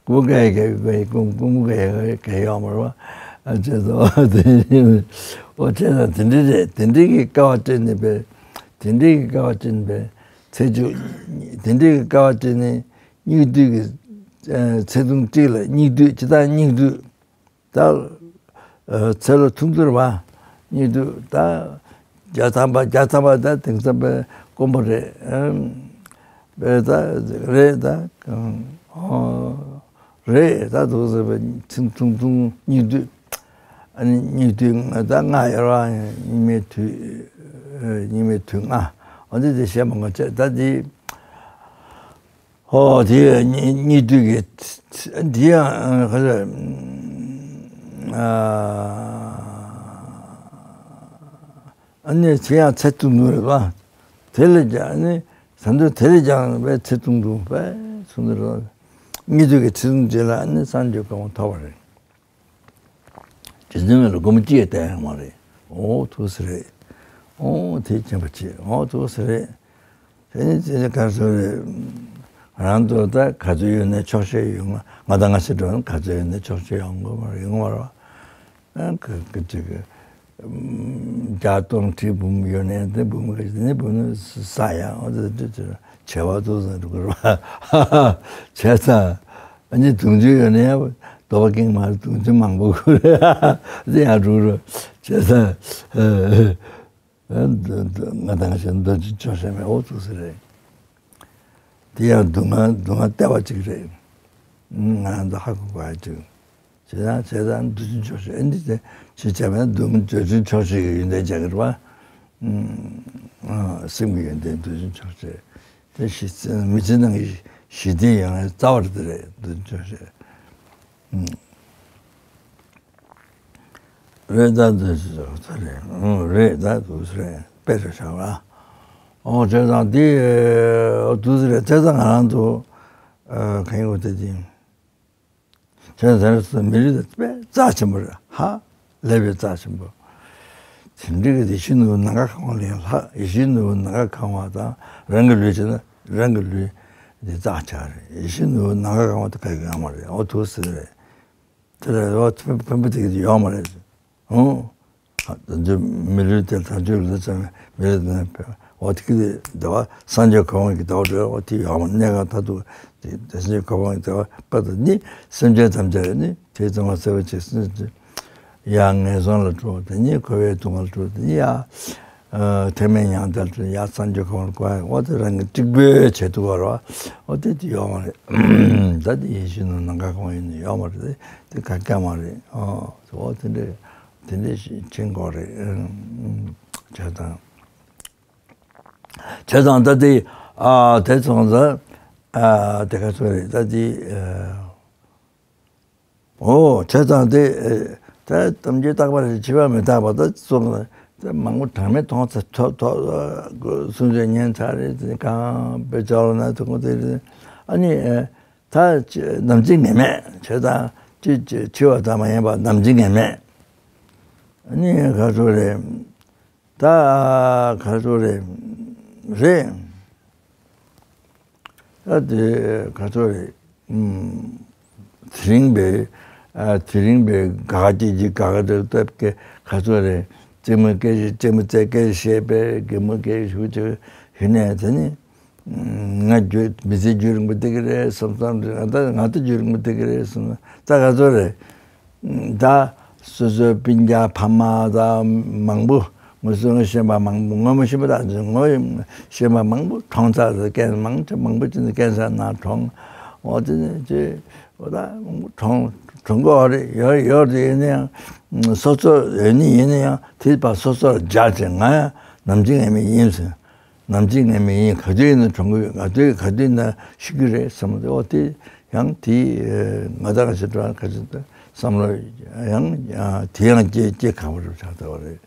རྐུན་མ་ག་ཡི་ག་ཡི་ག་ཡི་རྐུན་རྐུན་མ་ག་ཡི་ག་ཡི་ག་ཡི་ཡོང་མ་རེད་པ། ཨ་ཅེས་སོ་དེ་ཨོ་ཅེས་སོ་དེ་འདྲི་རེད། དེ་འདྲི་གི་དཀའ་བ་སྤྱད་ནས་པས། དེ་འདྲི་གི་དཀའ་བ་སྤྱད་ནས་པས་ཚེ་མཇུག་དེ་འདྲི་གི་དཀའ་བ་སྤྱད་ནས་སྙིགས་དུས་ཀྱི་ཚེ་ཐུང་གཅིག་ལ་སྙིགས་དུས་ཇི་ལྟར་སྙིགས་དུས། ད་ཚེ་ལོ་ཐུང་ཐུང་རེད་པ། སྙིགས་དུས་ད་བརྒྱ་ཐམ་པ་བརྒྱ་ཐམ་པ་ད་དེང་སང་པའི་དཀོན་པོ་རེད། པས་ད་རེད་ད་རེད་ད་འདུག་ཟེར་བའི་ཐུང་ཐུང་ཐུང་སྙིགས་དུས། ཨ་ནི་སྙིགས་དུས་ད་ལྔ་ཡོད་ར་སྙིགས་མའི་དུས་སྙིགས་མའི་དུས་ལྔ་འོ་འདི་དེ་བཤད་མ་དགོས་བྱས་ད་འདི། ཧོ་དེ་ཡང་སྙིགས་སྙིགས་དུས་ཀྱི་དེ་ཡང་ཁ་ཚ་ཨ་ནི་ཚེ་ཡང་ཚེ་ཐུང་ཐུང་རེད་པ། དེ་ལས་ཀྱང་ཨ་ནི་ཟ་འདོད་དེ་ལས་ཀྱང་བས་ཚེ་ཐུང་ཐུང་བས་ཚུན་རེད། སྙིགས་དུས་ཀྱི་ཚེ་ཐུང་རྗེས་ལ་ཨ་ནི་སངས་རྒྱས་གོ་འཕང་ཐོབ་པ་རེད། རྗེ་བཙུན་མི་ལ་སྒོར་མོ་གཅིག་ཡང་བསྟན་ཡོད་མ་རེད། ཨོ་ཐུགས་སུ་རེད། ཨོ་དེ་མཁྱེན་པ་བྱེད། ཨོ་ཐུགས་སུ་རེད། དེ་ནི་དེ་ནི་ག་རེ་ཟེར་རེད། ང་རང་ཚོ་ད་ག་ཚོད་ཡོད་ནའི་ཆོག་ཤེས་ཡོད། ང་ང་ད་ང་ཕྱིར་འགྲོ་ན་ག་ཚོད་ཡོད་ནའི་ཆོག་ཤེས་ཡོང་དགོས་མ་རེད། ཡོང་གི་མ་རེད་ ཨ་ཁ་ཁ་ཅིག་གི་བརྒྱ་སྟོང་ཁྲི་འབུམ་ཡོད་ནས་དེ་འབུམ་ག་ཞིག་དེ་ནས་འབུམ་ནི་ས་ཡང་འོ་དེ་དེ་དེ་བྱེ་བ་དུ་ཟིན་འགྲོ་གི་རེད་བ། བྱས་ཙང་ཨ་ནི་དུང་ཕྱུར་ཡོད་ནས་རྡོ་བ་ཀིང་མ་དུང་ཕྱུར་མང་པོ་གི་རེད། དེ་ཡང་འགྲོ་གི་རེད། བྱས་ཙང་ཨ་འདི་འདི་ང་དང་ཞིག་འདོད་ཅིང་ཆོག་ཤེས་མེད་འོ་ཐུག་ས་རེད། དེ་ཡང་སྡུག་བསྔལ་སྡུག་བསྔལ་ལྟེ་བ་གཅིག་རེད། ང་རང་ཚོ་ཧ་གོ་དགོས་ཡ་གཅིག་བྱས་ཙང་བྱས་ཙང་འདོད་ཅིང་ཆོག་ཤེས་ཨེ་འདི་དེ་ཅི་བྱས་པས་སྡུག་འདོད་ཅིང་ཆོག་ཤེས་ཀྱི་ཡོན་ཏན་སྦྱང་གི་རེད་བ། ཨ་སེམས་ཀྱི་ཡོན་ཏན་འདོད་ཅིང་ཆོག་ཤེས་དེ་ཞི་མི་ཚེ་ནང་གི་ཞི་བདེ་ཡོང་ཡ་རྩ་བ་དེ་རེད་འདོད་ཅིང་ཆོག་ཤེས། རེད་ད་འདི་ཚོ་རེད། ཨང་རེད་ད་འདུག་སེ་རེད་དཔེ་རེད་བཞག་ལ། ཨོ་བྱས་ཙང་འདི་འདུག་སེ་རེད་བྱས་ཙང་ང་རང་ཚོ་གང་ཡོད་དེ་དེ་བྱས་ཙང་མི་རིགས་དེ་དཔེ་རྩ་ཆེན་པོ་རེད། ཧ་ལས་པའི་རྩ་ཆེན་པོ། དེ་འདྲ་གི་ཡིད་བཞིན་ནོར་བུ་ནམ་མཁའ་གང་བ་ལས་ལྷག་ཡིད་བཞིན་ནོར་བུ་ནམ་མཁའ་གང་བ་དང་རང་གི་ལུས་བྱས་ན་རང་གི་ལུས་འདི་རྩ་ཆེ་རེད། ཡིད་བཞིན་ནོར་བུ་ནམ་མཁའ་གང་བ་དེ་ག་གི་གང་མ་རེད། ཨོ་འདུག་སེ་རེད། དེ་ལ་རོ་ཕན་ཕན་པ་དེ་གི་ཡོང་མ་རེད། ཨོ། ད་ཚོད་མི་ལུས་དེ་ད་ཚོད་ལ་ཙམ་མི་ལུས་དེ་འོ་དེ་གི་དེ་བ་སངས་རྒྱས་གོ་འཕང་གི་དེ་བ་འོ་དེ་ཡོང་མ་གནས་གང་ད་དུ་དེ་སངས་རྒྱས་གོ་འཕང་གི་དེ་བ་པ་དེ་ནི་སེམས་ཅན་ཐམས་ཅད་ནི་དེ་ཙམ་མ་ཟད་པ་ཅིག་སེམས་ཅན་ཡང་ངན་སོང་ལ་འགྲོ་དེ་ནི་འཁོར་བའི་སྡུག་བསྔལ་འགྲོ་དེ་ནི་ཡང་ཐེག་དམན་མྱང་འདས་ལ་ཡང་སངས་རྒྱས་གོ་འཕང་ལ་འགྲོ་འོ་དེ་རང་གི་གཅིག་པོའི་བྱེད་ཐུབ་པ་རོ་འོ་དེ་དེ་ཡོང་མ་རེད། ད་དེ་ཡིད་བཞིན་ནོར་བུ་ནམ་མཁའ་གང་བ་ཡིན་ནི་ཡོང་མ་རེད། དེ་ག་ག་མ་རེད། ཨོ་དེ་འདྲ་དེ་འདྲ་ཞིག་ཕྱིན་དགོས་རེད། བྱས་ཙང་བྱས་ཙང་ད་དེ་ཨ་དེ་ཙང་ཙང་ཨ་དེ་ག་ཚོད་རེད་ད་དེ་ཨོ་བྱས་ཙང་དེ་ད་གཏམ་རྒྱུད་རྟག་པ་རེད། བྱིས་པ་མི་རྟག་པ་ད་ཙང་ད་མང་པོ་གྲངས་མེད་མཐོང་ཚ་ཐོ་ཐོ་གསུང་ཆོས་ཉན་ཚར་རེད། དེ་གང་དཔེ་ཅག་ལ་ན་ཐུག་གོ་དེ་རེད། ཨ་ནི། ད་ཅི་ནམ་འཆི་ངེས་མེད་བྱས་ཙང་ཅི་ཅི་འཆི་བ་ཙམ་མ་ཡིན་པ་ནམ་འཆི་ངེས་མེད། ཨ་ནི་ག་ཚོད་རེད། ད་ག་ཚོད་རེད། རེད། ད་དེ་ག་ཚོད་རེད། ཨུམ། དེ་རིང་པའི་ཨ་དེ་རིང་པའི་དགའ་སྐྱིད་ཀྱི་དགའ་སྐད་སྟབས་ཀྱི་ག་ཚོད་རེད། རྩེད་མོ་སྐད་ཅིག་རྩེད་མོ་རྩེ་སྐད་ཅིག་བཤད་པའི་གད་མོ་སྐད་ཅིག་ཞུ་ཅིག་ཡིན་ནས་དེ་ནི། ང་རྒྱུད་མི་ཚེ་རྒྱུན་རིང་པོ་བསྡད་ཀྱི་རེད་བསམ་བསམ་རེད། ང་ད་ང་ད་རྒྱུན་རིང་པོ་བསྡད་ཀྱི་རེད་བསམ་ད་ག་ཚོད་རེད། ད་སོ་སོའི་སྤུན་ཀྱག་ཕ་མ་དང་མང་པོ་ངོ་སོ་ངོ་ཤེས་པ་མང་པོ་ངོ་མ་ཤེས་པ་དང་ངོ་ཤེས་པ་མང་པོ་གྲོངས་ཚར་རེད། རྐྱེན་མང་ཆེ་མང་པོ་ཅིག་ནི་རྐྱེན་ཟ་ན་གྲོངས། འོ་དེ་ནི་ཅི་འོ་ད་མང་པོ་གྲོངས་གྲོངས་གི་འོ་རེད། ཡོད་ཡོད་རེད། ཡིན་ན་ཡང་སོ་སོ་ཡོད་ནི་ཡིན་ན་ཡང་དེ་བ་སོ་སོར་སྦྱར་ཅིག་ང་ཡང་ནམ་འཆི་ངེས་མེད་ཡིན་ཟེར། ནམ་འཆི་ངེས་མེད་ཡིན། ག་དུས་ཡིན་ན་གྲོངས་ཀྱི་ཡོད། ག་དུས་ག་དུས་ན་ཤི་གི་རེད་བསམ་གི་འདུག་འོ་དེ་ཡང་དེ་ང་དང་ཞེ་དྲག་ག་ཅི་བསམ་བློ་ཡང་དེ་ཡང་སྐྱེ་སྐྱེ་ཁག་པོ་རེད་ཆགས་ཚར་བ་རེད།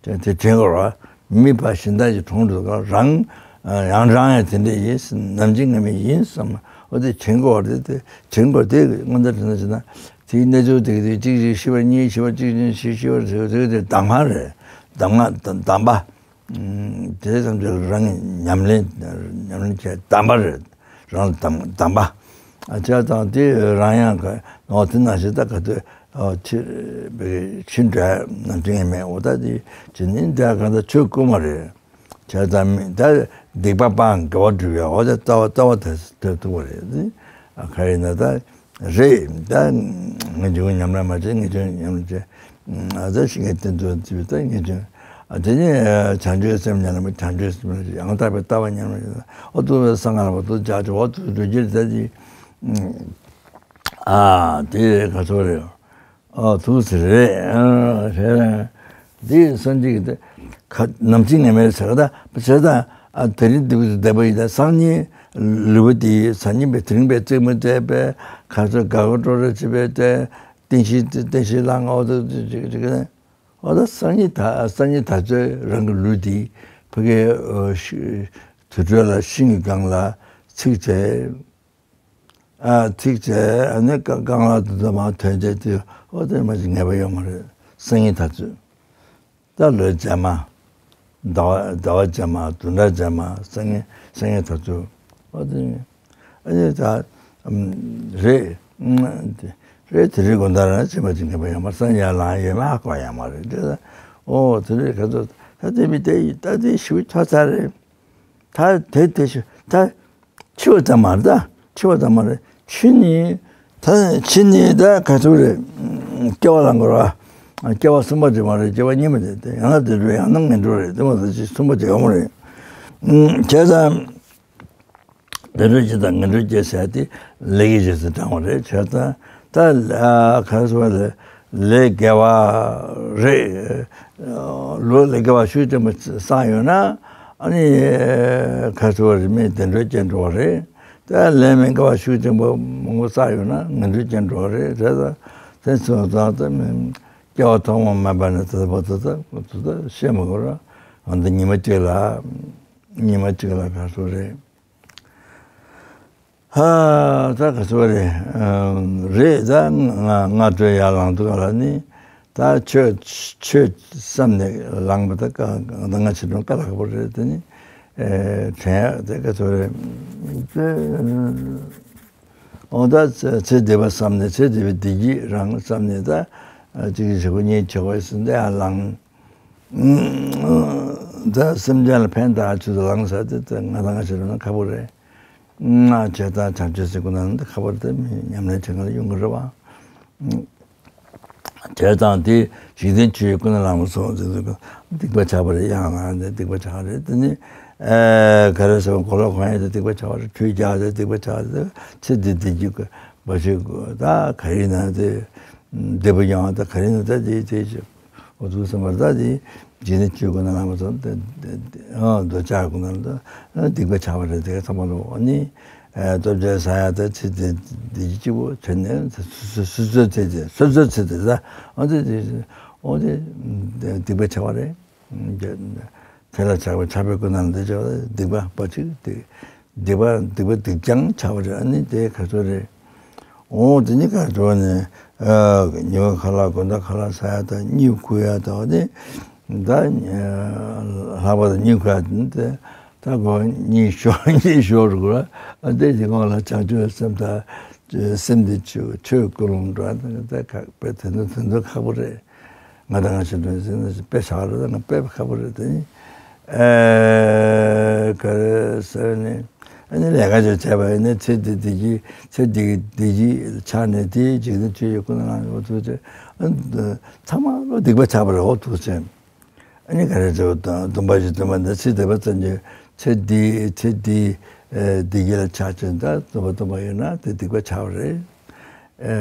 དེ་དེ་དྲན་དགོས་ར། མི་ཕ་གཞན་དག་གིས་གྲོངས་འགྲོ་ག་རང་ཡང་རང་ཡང་དེ་འདྲ་ཡིན། ནམ་འཆི་ངེས་མེད་ཡིན་བསམ། འོ་དེ་དྲན་དགོས་རེད། དེ་དྲན་དགོས་དེ་སྔོན་དུ་དྲན་ན་བྱས་ན་དེའི་གནས་ཚུལ་དེ་ག་དེ་གཅིག་གཅིག་ཤི་བ་གཉིས་ཤི་བ་གཅིག་གཉིས་ཤི་ཤི་བ་དེ་ག་དེ་གདམས་ངག་རེད། གདམས་ངག་གདམས་པ། དེ་ཙམ་ཅིག་རང་གི་ཉམས་ལེན་ཉམས་ལེན་བྱས་གདམས་པ་རེད། རང་ལ་གདམས་གདམས་པ། ཨ་བྱས་ཙང་དེ་རང་ཡང་ག་ནོ་དེ་ན་ཞེ་ད་ག་དུས་ཨ་ཕྱི་ཕྱི་འདྲ་ནམ་འཆི་ངེས་མེད་འོ་ད་དེ་ཇི་ནི་འདྲ་ག་ད་ཆོས་དཀོན་མ་རེད། བྱས་ཙང་མི་ད་སྡིག་པ་སྤང་དགེ་བ་སྒྲུབ་ཡ་འོ་ད་རྩ་བ་རྩ་བ་ད་ཐུབ་པ་རེད། ཨ་ག་རེ་ན་ད། རེད། ད་ངས་འཇུག་ཉམས་ལེན་མ་བྱས་ངས་འཇུག་ཉམས་ལེན་བྱས། ཨ་ད་ཤི་ངས་བསྟན་དུ་བརྩིས་པའི་ད་ངས་འཇུག་ཨ་དེ་ནས་བྱང་ཆུབ་སེམས་ཉམས་ལེན་བྱང་ཆུབ་སེམས་ལ་ཡང་དག་པའི་ལྟ་བ་ཉམས་ལེན་ཨོ་ཏུ་བའི་སང་ངར་བ་ཏུ་བྱ་ཆུ་ཨོ་ཏུ་འགྲོ་རྒྱུར་ད་ཅི། ཨ་དེ་ག་ཚོད་རེད། ཨ་ཐུགས་སུ་རེད། ཨ་རེད། འདི་སངས་རྒྱས་ཀྱི་ཁ་ནམ་འཆི་ངེས་མེད་ཟེར་ག་ད་བྱས་ད་ཨ་དེ་རིང་འདི་བུ་བསྡད་པ་ཡིན་ད་སང་ཉིན་ལུས་པ་འདི་སང་ཉིན་པའི་དེ་རིང་པའི་རྩེད་མོ་རྩེས་པའི་ཁ་ཚོད་དགའ་དགའ་སྤྲོ་སྤྲོ་བྱེད་པའི་ད་བསྟན་བཤིག་བསྟན་བཤིག་ལ་ངོ་ཚོད་ཅིག་ཅིག་ཨོ་ད་སང་ཉིན་ད་སང་ཉིན་ད་ཚོད་རང་གི་ལུས་འདི་ཕ་གི་དུར་ཁྲོད་ལ་ཤིང་གི་སྒང་ལ་ཚིག་བྱས། ཨ་ཚིག་བྱས་ཨ་ནི་རྐང་རྐང་ལག་དེ་ཚོ་མར་ཐོན་བྱས་དེ་ཨོ་དེ་མ་ཞིག་ངེས་པ་ཡོད་མ་རེད། སང་ཉིན་ད་ཚོད་ད་ལོའི་རྗེས་མ་ཟླ་བ་ཟླ་བ་རྗེས་མ་བདུན་ཕྲག་རྗེས་མ་སང་ཉིན་སང་ཉིན་ད་ཚོད་ཨོ་དེ་ཨ་ནི་ད་རེད། དེ་ རེད། དེ་རིང་དགོང་དག་རང་ཕྱིན་པ་ཅིག་ངེས་པ་ཡོད་མ་རེད། སང་ཉལ་ལངས་ཡོད་མ་ཧ་གོ་ཡ་མ་རེད། དེ་ལ་ཨོ་དེ་རིང་ག་ཚོད་ད་དེ་མི་དེ་ཡིན། ད་དེ་ཞུ་ཐོ་ཚ་རེད། ད་དེ་དེ་ཞུ་ད་འཆི་བ་ཙམ་མ་རེད། ད་འཆི་བ་ཙམ་མ་རེད། འཆི་ནི་ད་འཆི་ནི་ད་ག་ཚོད་རེད། སྐྱེ་བ་ལ་འགོར་བ། སྐྱེ་བ་གསུམ་པ་དེ་མ་རེད། སྐྱེ་བ་གཉིས་པ་དེ་དེ་ཡང་ན་བདེ་འགྲོ་ཡང་ན་ངན་འགྲོ་རེད། དེ་མ་ཟད་ཅིག་གསུམ་པ་དེ་ཡོང་མ་རེད། བྱས་ཙང་། བདེ་འགྲོ་སྐྱེ་དང་ངན་འགྲོ་སྐྱེ་ཟེར་དེ་ལས་ཀྱི་རྗེས་སུ་འབྲང་བ་རེད། བྱས་ཙང་ད་ལ་ག་རེ་ཟེར་བ་ལས་ལས་དགེ་བ་རེད། ལོ་ལས་དགེ་བ་ཤུགས་ཆེན་པོ་བསགས་ཡོད་ན་ཨ་ནི་ག་རེ་ཟེར་བ་རེད། མི་བདེ་འགྲོ་སྐྱེ་འགྲོ་བ་རེད། ད་ལས་མི་དགེ་བ་ཤུགས་ཆེན་པོ་མང་པོ་བསགས་ཡོད་ན་ངན་འགྲོ་སྐྱེ་འགྲོ་བ་རེད། བྱས་ཙང་དེ་ཚོ་ཙང་ད་སྐྱེ་བ་ཐོག་མ་མེད་པ་ནས་ད་ལྟ་བར་དུ་ད་ད་ཤེས་མི་དགོས་ར། འོན་ཏེ་ཉི་མ་གཅིག་ལ་ཉི་མ་གཅིག་ལ་ག་རེ་ཟེར་བ་རེད། ཧ། ད་ག་ཚོད་རེད། ཨམ། རེད། ད་ང་ང་ཚོའི་ཡར་ལངས་དུས་ག་ལ་ནི་ད་ཆོས་ཆོས་བསམ་ནས་ལངས་པ་ད་ཀ་ད་ང་ཆེ་དྲུང་དཀའ་ལ་ཁག་པོ་རེད། དེ་ནི་ཨེ་དྲན་ཡག་དེ་ག་ཚོད་རེད། དེ་འོ་ད་ཚེ་འདས་པ་བསམ་ནས་ཚེ་འདས་པའི་བདེ་སྐྱིད་རང་བསམ་ནས་ད་གཅིག་བྱེད་དགོས་གཉིས་བྱེད་དགོས་ཟེར་འདི་ཡར་ལངས། ད་སེམས་ཅན་ལ་ཕན་བཏགས་ཆེད་དུ་ལངས་ས་དེ་ད་ང་དང་ང་ཞིག་རེད་ན་ཁག་པོ་རེད། སྔགས་བྱས་དང་བྱམས་བརྩེ་ཟེར་དགོས་ན་འདི་ཁག་པོ་རེད། དེ་མི་ཉམས་ལེན་བྱེད་མཁན་ལ་ཡོང་གི་རེད་བ། བྱས་ཙང་དེ་འཇིག་རྟེན་ཆོས་ཀུན་ལ་ལམ་སོང་ཟེར་ཟེར་སྡིག་པ་ཆགས་པ་རེད། ཡང་ལ་འདི་སྡིག་པ་ཆགས་རེད། དེ་ནི་ཨེ་ག་རེ་ཟེར་གོ་ལོག་གང་ཡིན་དེ་སྡིག་པ་ཆགས་པ་རེད། ཁྲུས་རྒྱག་དེ་སྡིག་པ་ཆགས་རེད། ཚེ་འདི་བདེ་སྐྱིད་བ་ཞིག་ད་ག་ཡིན་ན་དེ་བདེ་པོ་ཡོང་ད་ག་ཡིན་ན་ད་དེ་དེ་ཞིག་འོ་ཐུགས་བསམ་པར་ད་དེ་འཇིག་རྟེན་ཆོས་ཀུན་ལ་ལམ་སོང་དེ་འདོད་ཆགས་ཀུན་ལ་ད་སྡིག་པ་ཆགས་པ་རེད། དེ་ཚང་མ་ལོ་ཨ་ནི་སྟོབས་ཆེན་ས་ཡ་ད་ཚེ་འདི་འདི་གཅིག་པོ་བྱས་ནས་སོ་སོ་སོ་ཚེ་དེ་སོ་སོ་ཚེ་དེ་ད་འོ་དེ་འོ་དེ་སྡིག་པ་ཆགས་པ་རེད། དེ་ལ་ཆགས་པ་ཆགས་པའི་ཀུན་ནས་འདི་ཆགས་པ་སྡིག་པ་པ་ཅིག་སྡིག་སྡིག་པ་སྡིག་པ་སྡིག་ཀྱང་ཆགས་པ་རེད། ཨ་ནི་དེ་ག་ཚོད་རེད། འོ་དེ་ནི་ག་ཚོད་ནས་ཉི་མ་ཁ་ལག་དགོང་དག་ཁ་ལག་ཟ་ཡ་དང་གཉིད་ཁུག་ཡ་དང་ཨ་ནི་ད་ལྷག་པར་དུ་གཉིད་ཁུག་ཡ་དེ་ནི་དེ་ད་གོ་གཉིད་ཤོར་གཉིད་ཤོར་དགོས་ར། ཨ་དེ་དེ་གོང་ལ་བྱང་ཆུབ་སེམས་དང་སེམས་དེ་ཆོས་ཆོས་ཀུན་སློང་འགྲོ་ཡ་དང་དེ་ཁག་པོ་དེ་ཚོ་དེ་ཚོ་ཁག་པོ་རེད། ང་དང་ང་ཞིག་འདོན་ཟིན་ན་དཔེ་ཆགས་རེད། ང་དཔེ་ཁག་པོ་རེད། དེ་ནི་ཨེ་ག་རེ་ཟེར་ནས་ཨ་ནི་ལས་ཀ་ཅིག་བྱས་པ་ཡིན་ན་ཚེ་འདི་བདེ་སྐྱིད་ཚེ་འདི་བདེ་སྐྱིད་ཆགས་ནས་དེའི་འཇིག་རྟེན་ཆོས་ཀྱི་ཀུན་སློང་འོ་ཐུགས་ཆེ་ཚང་མ་ལོ་སྡིག་པ་ཆགས་པ་རེད། འོ་ཐུགས་ཆེ། ཨ་ནི་ག་རེ་ཟེར་བ་དང་སྡོམ་པ་ཞིག་སྡོམ་པ་འདི་ཚེ་འདས་པ་ཙམ་གྱི་ཚེ་འདི་ཚེ་འདི་བདེ་སྐྱིད་ལ་ཆགས་ཆེན་ད་སྡོམ་པ་སྡོམ་པ་ཡོད་ན་དེ་སྡིག་པ་ཆགས་པ་རེད།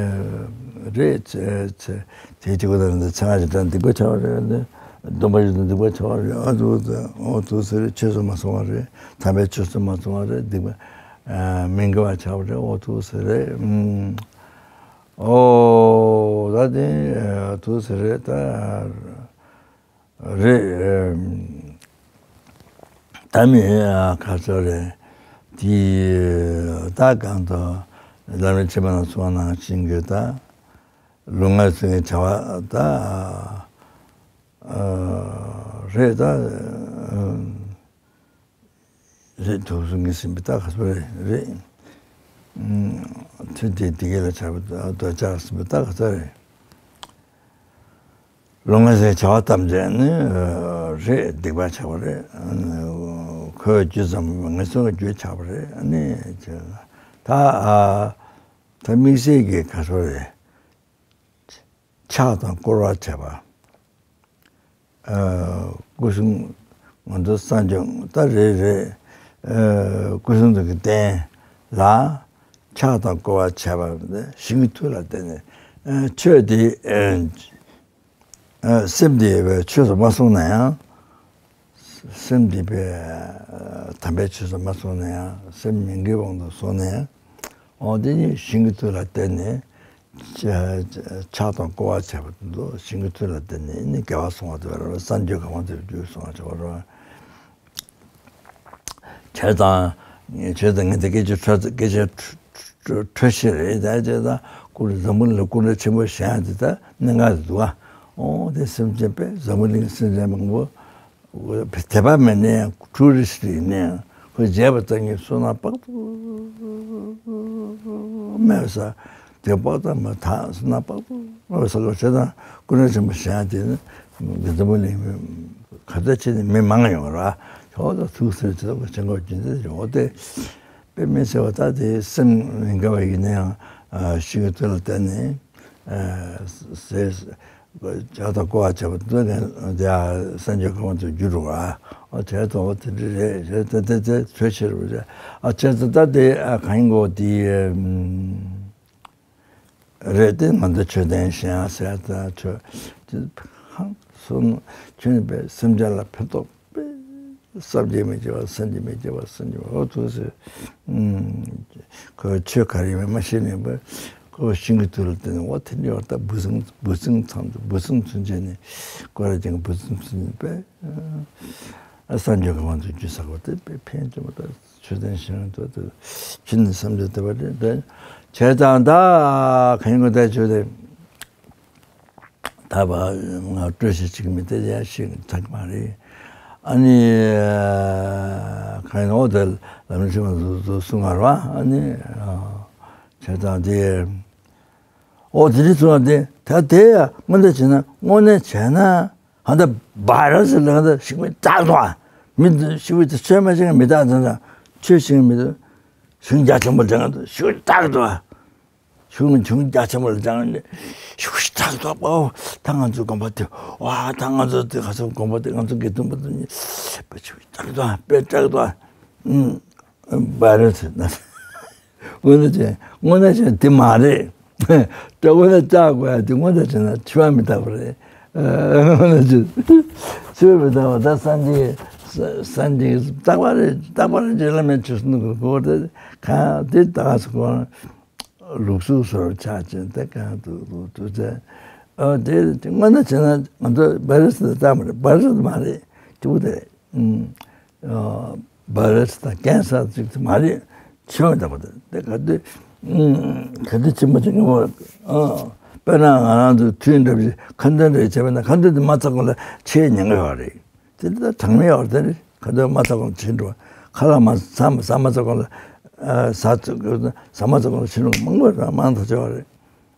རེད། དེ་གཅིག་པ་དང་འདི་ཚེ་སྔ་ཕྱི་དང་སྡིག་པ་བྱ་བ་རེད། སྡོམ་པ་ཞིག་དང་སྡིག་པ་བྱ་བ་རེད། ཨ་ཙུག་ཙུག་ཨོ་ཙུག་ཟེར་ཆོས་སུ་མ་སོང་བ་རེད། དམ་པའི་ཆོས་སུ་མ་སོང་བ་རེད། སྡིག་པ་མི་དགེ་བ་བྱ་བ་རེད། ཨོ་ཙུག་ཟེར་རེད། ཨོ་ད་དེ་ཙུག་ཟེར་རེད་ད། རེད། ད་མི་ཁ་ཚོད་རེད། དེ་ད་གང་དུ་ལམ་རིམ་ཆེན་མོ་ནང་གསུངས་པ་ནང་བཞིན་གྱི་ད་ལུས་ངག་ཡིད་གསུམ་གྱི་བྱ་བ་ད་རེད་ད། རེད། དུག་གསུམ་གྱིས་ཟིན་པའི་རྟགས་ཁ་ཚོད་རེད། རེད། ཚེ་འདིའི་བདེ་སྐྱིད་ལ་ཆགས་པའི་འདོད་ཆགས་ཟིན་པའི་རྟགས་ཁ་ཚོད་རེད། ལུས་ངག་ཡིད་གསུམ་བྱ་བ་ཐམས་ཅད་ནི་རེད་སྡིག་པ་ཆགས་པ་རེད། ཁོའི་རྒྱུ་ཙམ་ངན་སོང་གི་རྒྱུ་ཆགས་པ་རེད། ཨ་ནི་ད་ད་དམིགས་བསལ་གྱི་ཁ་ཚོད་རེད། ཕྱག་དང་བསྐོར་བ་བྱས་པ། ཨ་སྐུ་གསུང་ང་ཚོ་གསང་སྤྱོད་ད་རེད་རེད། ཨ་སྐུ་གསུང་ཐུགས་ཀྱི་རྟེན་ལ་ཕྱག་དང་བསྐོར་བ་བྱས་པ་ཞིང་གི་མཐུ་ལ་བརྟེན་ནས་ཨ་ཆོས་དེ་ཨ་སེམས་དེ་ཡོད་པའི་ཆོས་སུ་མ་སོང་ན་ཡང་། སེམས་འདི་པའི་དམ་པའི་ཆོས་སུ་མ་སོང་ན་ཡང་སེམས་མི་དགེའི་དབང་དུ་སོང་ན་ཡང་། འོ་དེ་ནི་ཞིང་གི་མཐུ་ལ་བརྟེན་ནས་ཕྱག་དང་བསྐོར་བ་བྱས་པ་དེ་ཚོ་ཞིང་གི་མཐུ་ལ་བརྟེན་ནས་ནི་དགེ་བ་སོང་བ་དེ་བས་སངས་རྒྱས་གང་བ་དེར་འགྱུར་སོང་བ་བྱ་བ་རེད། བྱས་ཙང་བྱས་ཙང་ངས་དེ་སྐད་ཆ་འཕྲོ་སྐད་ཆ་འཕྲོ་ཤེས་རེད། ད་བྱས་ཙང་སྐུ་འཛམ་བུ་གླིང་སྐུ་འདྲ་ཆེན་པོ་བཞེངས་ཡ་དེ་ད་གནད་འགག་དེ་འདུག་ཨ། འོ་དེ་སེམས་ཅན་དཔེ་འཛམ་བུ་གླིང་སེམས་ཅན་མང་པོ། དད་པ་མེད་ན་ཡང་ཊུ་རི་སི་ཊི་ཡིན་ན་ཡང་ཁོས་མཇལ་བ་ཙམ་གྱིས་བསོད་ནམས་དཔག་ཏུ་མེད་པ་བསགས། དེ་དཔག་ཚད་མ་ཐག་སོང་ན་དཔག་ཚད་མ་ཟེར་བ་བྱས་ཙང་སྐུ་ཕྲེང་ཆེན་པོ་གཞན་དེ་ནི་འཛམ་བུ་གླིང་ག་ཚོད་ཆེ་ནས་མི་མང་ཡོང་ར་ཞོག་ད་ཐུགས་སྲས་ཆེ་ཐོག་ཆེན་པོ་རྒྱུན་འཛིན་ཞོག་སྟེ། དཔེ་མི་སྲིད་པ་ད་དེ་སེམས་མི་དགའ་བ་ཡིན་ན་ཡང་ཤིང་གི་ཐུར་ལ་བསྟན་ནས་ཟས་ཇ་དང་ཀོ་བ་བྱས་པ་འདི་ནས་དེ་སངས་རྒྱས་གོ་འཕང་དུ་འགྱུར་རོ། ཨ་དེ་ཚོ་དེ་འདྲ་རེད་རེད་དེ་དེ་དེ་ཆོས་ཕྱིར་རེད། ཨ་བྱས་ཙང་ད་དེ་གང་ཡིན་གོ་དེ། རེད་དེ་ང་ཚོ་ཆོས་ལྡན་ཞིང་ཡང་ཟེར་ད་ཆོས་ཀྱི་ཧང་སོང་ཁྱོད་པའི་སེམས་ཅན་ལ་ཕན་ཐོགས་པའི་བསམ་གྱིས་མི་ཁྱབ་པ་བསམ་གྱིས་མི་ཁྱབ་པ་བསམ་གྱིས་མི་ཁྱབ་པ་ཐུགས་སུ་ཁོས་ཆོས་ག་རེ་ཡིན་མ་ཤེས་ནས་པ་ཁོ་ཤིང་གི་ཐུར་ལ་བསྟན་ནས་འོ་དེ་འདྲ་བར་ད་འབུ་སྲིན་འབུ་སྲིན་ཚང་འབུ་སྲིན་ཚུན་ཆད་ནས་སྐོར་ར་ཅན་འབུ་སྲིན་ཚུན་ཆད་པས། ཨ་སངས་རྒྱས་གོ་འཕང་དུ་འགྱུར་ས་གོ་དེ་དཔེ་ཕན་ཆེན་པོ་དང་ཆོས་ལྡན་ཞིང་དུ་དུ་ཕྱི་ནས་བསམ་གྱིས་བསྡད་པ་རེད་དེ། བྱས་ཙང་ད་གང་ཡིན་གོ་ད་ཆོས་དེ་ད་བ་ང་སྤྲོས་ཤིག་ཅིག་མི་དེ་ཡ་ཞིག་ཐག་མ་རེད། ཨ་ནི་གང་ཡིན་འོ་དེ་ལམ་ཆེན་མ་ཟུ་ཟུ་གསུང་ང་ར་ཨ་ནི་བྱས་ཙང་དེ། ཨོ་དེ་རིང་ཚུར་བ་དེ་ད་དེ་ཡ་དངོས་གནས་བྱས་ན་དངོས་གནས་བྱས་ན་ཧ་ད་བྷ་ར་སི་ལ་ཧ་ད་ཤིག་མི་རྟག་ཏུ་ཨ་མི་ཤིག་མི་དེ་ཆོས་མ་ཤེས་མི་རྟག་ཏུ་ཨ་ཆོས་ཤེས་མི་དེ་ཤིག་རྒྱ་ཆེན་པོ་དྲན་ཏུ་ཤིག་རྟག་ཏུ་ཨ་ཤིག་མི་ཤིག་རྒྱ་ཆེན་པོ་ལ་སྦྱངས་ནས་ཤིག་རྟག་ཏུ་ཨ་ཨོ་ད་ང་ཚོའི་དགོན་པ་དེ་ཨ་ད་ང་ཚོ་དེ་ག་ཚོད་དགོན་པ་དེ་ང་ཚོ་དགེ་འདུན་པ་དེ་ཤིག་རྟག་ཏུ་ཨ་དཔེ་རྟག་ཏུ་ཨ་ཨུམ། བྷ་ར་སི་ན། དངོས་གནས་བྱས་དངོས་གནས་བྱས་དེ་མ་རེད། དངོས་གནས་བཅག་དགོས་ཡ་དེ་དངོས་གནས་བྱས་ན་འཆི་བ་མི་རྟག་པ་རེད། དངོས་གནས་བྱས་འཆི་བ་མི་རྟག་པ་ད་སངས་རྒྱས་སངས་རྒྱས་རྟག་པ་རེད་རྟག་པ་རེད་ཅེས་བླ་མས་ཆོས་གསུང་གི་གོ་དེ་གང་དེ་ད་ག་སུ་གོ་ལུགས་སྲོལ་སོར་ཆགས་ཅན་དེ་གང་དུ་དུ་དུ་ཚེ་ཨ་དེ་དངོས་གནས་བྱས་ན་ང་ཚོ་བྷ་ར་སི་ད་རྟག་མ་རེད་བྷ་ར་སི་མ་རེད་གཅིག་པུ་དེ་རེད། བྷ་ར་སི་དང་ཀན་སར་ཅིག་མ་རེད། འཆི་བ་མི་རྟག་པ་དེ་ག་དུས་ག་དུས་འཆི་མ་འཆི་ངོ་། དཔེར་ན་ང་རང་ཚོ་དུས་འདྲ་བཞིན་ཁ་འདོན་འདྲ་བྱས་པ་ན་ཁ་འདོན་དེ་མ་ཚར་གོང་ལ་འཆི་ཉེན་ཁ་ཡོད་རེད། དེ་འདྲ་གྲངས་མེད་ཡོད་རེད་དེ་ཁ་འདོན་མ་ཚར་གོང་ལ་འཆི་འགྲོ་བ་ཁ་ལག་མ་ཟ་མ་ཟ་མ་ཚར་གོང་ལ་ཟ་ཟ་མ་ཚར་གོང་ལ་འཆི་འགྲོ་མང་པོ་རེད་མང་ཐག་ཆོད་རེད།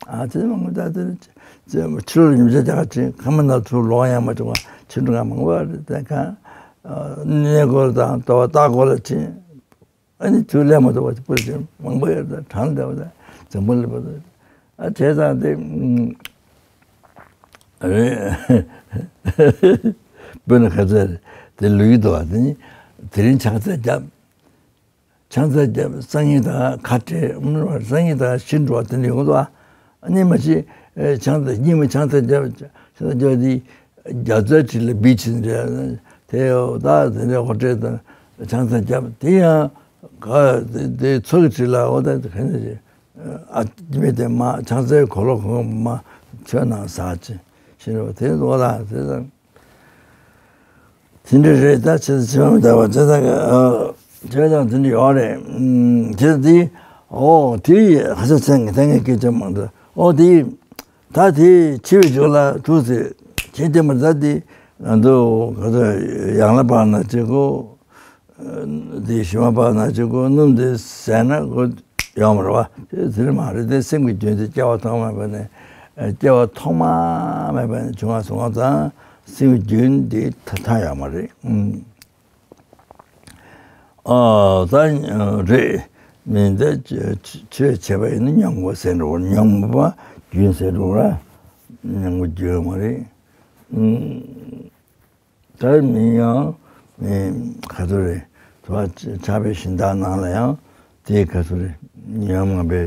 ཨ་ཙི་མང་པོ་ད་ཙི་ཙི་ཕྱི་ལོགས་ཉིན་བྱེད་རྒྱག་ཅིང་ཁ་མ་ན་ཚུར་ལོག་ཡང་མ་བྱུང་བ་ཕྱི་འགྲོ་ང་མང་པོ་རེད་དེ་གང་གནས་སྐོར་དང་ལྟ་བ་ལྟ་སྐོར་ལ་ཕྱིན་ཨ་ནི་ཚུར་སླེབས་མ་ཐུབ་པ་ཅིག་པུར་ཅིག་མང་པོ་ཡོད་དེ་གྲངས་ལྟ་བ་དང་འཛམ་བུ་གླིང་པ་དང་ཨ་བྱས་ཙང་དེ་རེད། དཔེར་ན་ཁ་ཚ་རེད་དེ་ལུས་འདུག་བ་དེ་ནི་དེ་རིང་ཕྱག་འཚལ་བརྒྱབ། ཕྱག་འཚལ་རྒྱབ་སང་ཉིན་དང་ཁ་བྲལ་སང་ཉིན་དང་ཤི་འགྲོ་བ་དེ་འདྲ་ཡོང་གི་འདུག་ཨ། ཨ་ནི་མ་གཞི་ཕྱག་འཚལ་གཉིས་མ་ཕྱག་འཚལ་རྒྱབ་ཕྱག་འཚལ་རྒྱབ་དེ་རྒྱ་མཚོའི་གྲས་ལ་བི་ཆི་འདྲ་དེ་ཡོད་ད་དེ་འདྲ་ཧོ་ཊེལ་དང་ཕྱག་འཚལ་རྒྱབ་དེ་ཡང་ག་དེ་མཚོ་གི་གྲས་ལ་འོ་ད་ག་ནས་ཨ་མི་དེ་མ་ཕྱག་འཚལ་གོ་ལོ་གོ་མ་ཆོས་ནང་ཟག་ཅི་ཤི་འགྲོ་བ་དེ་འོ་ད་དེ་དང་། དེ་འདྲ་རེད་ད་ཆེ་ཆེ་བ་མི་འདྲ་བ་དེ་དག་གི་ཨ་ཆེ་དང་དེ་འདྲ་ཡོད་རེད། ཨུམ་དེ་དེ་ཨོ་དེ་ཡི་ཧ་ཅང་མཚན་གི་ད་ངས་སྐད་ཆ་མང་འདུག་ཨོ་དེ་ད་དེ་འཆི་བའི་རྒྱུ་ལ་ཐུག་ཚེ་ཁྱེད་ཀྱི་མི་ད་དེ་ང་ཚོ་ག་ཚོད་ཡང་ལ་བར་ན་བྱེད་དགོ་དེ་ཞི་མ་བར་ན་བྱེད་དགོ་སྣུམ་དེ་ཟས་ན་དགོ་ཡོད་མ་རེད་བ། དེ་དེ་མ་རེད་དེ་སེམས་ཀྱི་རྒྱུན་དེ་སྐྱེ་བ་ཐོག་མ་མེད་པ་ནས་སྐྱེ་བ་ཐོག་མ་མེད་པ་ནས་བྱུང་བ་སོང་བ་དང་སེམས་ཀྱི་རྒྱུན་དེ་ཐ་ཐ་ཡོད་མ་རེད། ཨ་ད་རེད་མིན་ད་ཆོས་བྱས་པ་ཡིན་ན་ཉམས་དགོས་ཟེར་འགྲོ་བ་ཉམས་དགོས་པ་རྒྱུན་ཟེར་འགྲོ་བ་ཉམས་དགོས་རྒྱུ་ཡོད་མ་རེད། ད་མིན་ཡང་མི་ག་ཚོད་རེད་དུ་བ་ཆགས་པའི་ཞིང་དག་ནང་ལ་ཡང་དེ་ག་ཚོད་རེད་ཉམས་ངམ་པའི་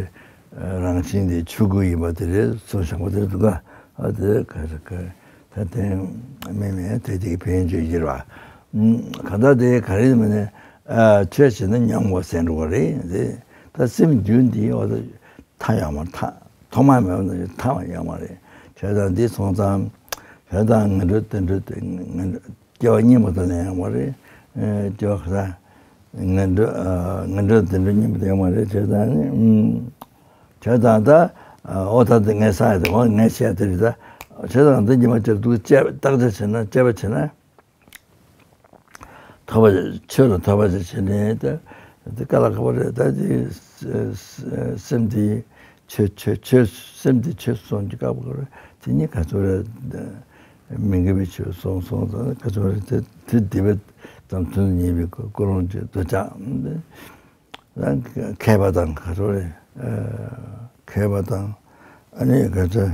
རང་བཞིན་དེ་ཆོས་སྐུ་ཡིན་པ་དེ་རེད་སོ་བྱང་པོ་དེ་འདུག་ག་ཨ་དེ་ག་རེ་ག་རེ་ད་དེ་མེད་མེད་དེ་དེ་ཕན་ཆོས་ཡིན་ར་ག་ད་དེ་ག་རེ་མིན་ནས་ཆོས་བྱས་ན་ཉམས་དགོས་ཟེར་འགྲོ་བ་རེད་དེ་ད་སེམས་རྒྱུན་དེ་འོ་ད། མཐའ་ཡོད་མ་རེད་མཐའ་ཐོག་མ་མེད་པ་ནང་བཞིན་མཐའ་མ་ཡོད་མ་རེད། བྱས་ཙང་འདི་སོང་ཙང་བྱས་ཙང་ངན་འགྲོ་དེ་འགྲོ་དེ་ངན་འགྲོ་སྐྱེ་བ་སྙིང་པོ་དེ་ལ་ཡོད་མ་རེད། སྐྱེ་བ་ཁ་ངན་འགྲོ་ངན་འགྲོ་དེ་འགྲོ་སྙིང་པོ་དེ་ཡོད་མ་རེད། བྱས་ཙང་ནི་བྱས་ཙང་ད་ཨོ་ད་དེ་ངས་ས་ཡ་དེ་ཁོང་ངས་བཤད་དེ་རེད་ད། བྱས་ཙང་འདི་ཉི་མ་བཅར་འདུག་བཅས་བརྟག་དཔྱད་བྱས་ན་དཔྱད་པ་བྱས་ན། ཐོབ་པ་ཆོས་ལ་ཐོབ་པ་ཞིག་བྱས་ནས་ད་དེ་དཀའ་ལ་ཁག་པོ་རེད། ད་དེ་སེམས་དེ་ ཆོས་ཆོས་ཆོས་སེམས་དེ་ཆོས་སོང་གི་སྐབས་དེ་ནི་ག་ཚོད་རེད། མི་དགེ་བའི་ཆོས་སོང་སོང་ཙང་ག་ཚོད་རེད། དེ་དེ་སྡིག་པ་དང་མཐུན་ཉེས་པའི་ཀུན་སློང་བཅས་འདོད་ཆགས་མཁས་པ་དང་ག་ཚོད་རེད། མཁས་པ་དང་ཨ་ནི་ག་ཚོད་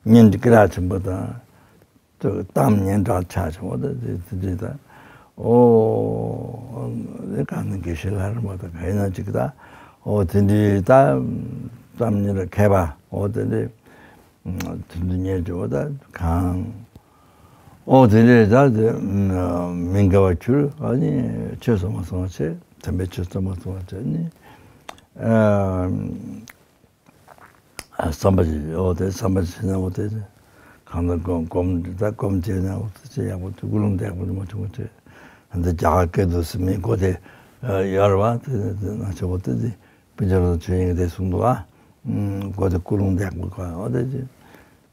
གཉེན་སྒྲིག་ར་ཆེན་པོ་དང་། གཏམ་སྙན་གྲགས་ཆགས་བྱུང་བ་དང་དེ་དེ་འདྲའི་དང་། ཨོ། དེ་ག་ནི་དགེ་བཤེས་ལྷ་རམས་པ་དང་ག་ཡིན་ན་ཅིག་དང་། ཨོ་དེ་འདྲའི་ད་གཏམ་སྙན་གྲགས་མཁས་པ་ཨོ་དེ་འདྲའི་དེ་འདྲའི་སྙན་བརྗོད་པ་དང་གང་། ཨོ་དེ་འདྲའི་ད་དེ་མི་དགེ་བ་ཁྱུར་ཨ་ནི་ཆོས་སོ་མ་སོང་བ་བྱས། དམ་པའི་ཆོས་སོ་མ་སོང་བ་བྱས་ནི། བསམ་པ་ཞིག་ཡོད་དེ། བསམ་པ་ཞིག་ན་འོ་དེ་གང་ལ་སྒོམ་སྒོམ་ད་སྒོམ་བྱས་ན་འོ་དེ་ཅི་ཡག་པོ་དེ་ཀུན་སློང་ཡག་པོ་དེ་མ་བྱུང་བ་དེ། འདི་རྒྱ་གར་སྐད་དུ་སི་མི་གོ་དེ་ཡོད་རེད་བ། དེ་དེ་ན་ཆོག་པོ་དེ་དེ་པི་ཇ་ར་ཆོས་དབྱིངས་དེ་གསུང་འདུག་ཨ། གོ་དེ་ཀུན་སློང་ཡག་པོ་གོ་འོ་དེ་ཅི་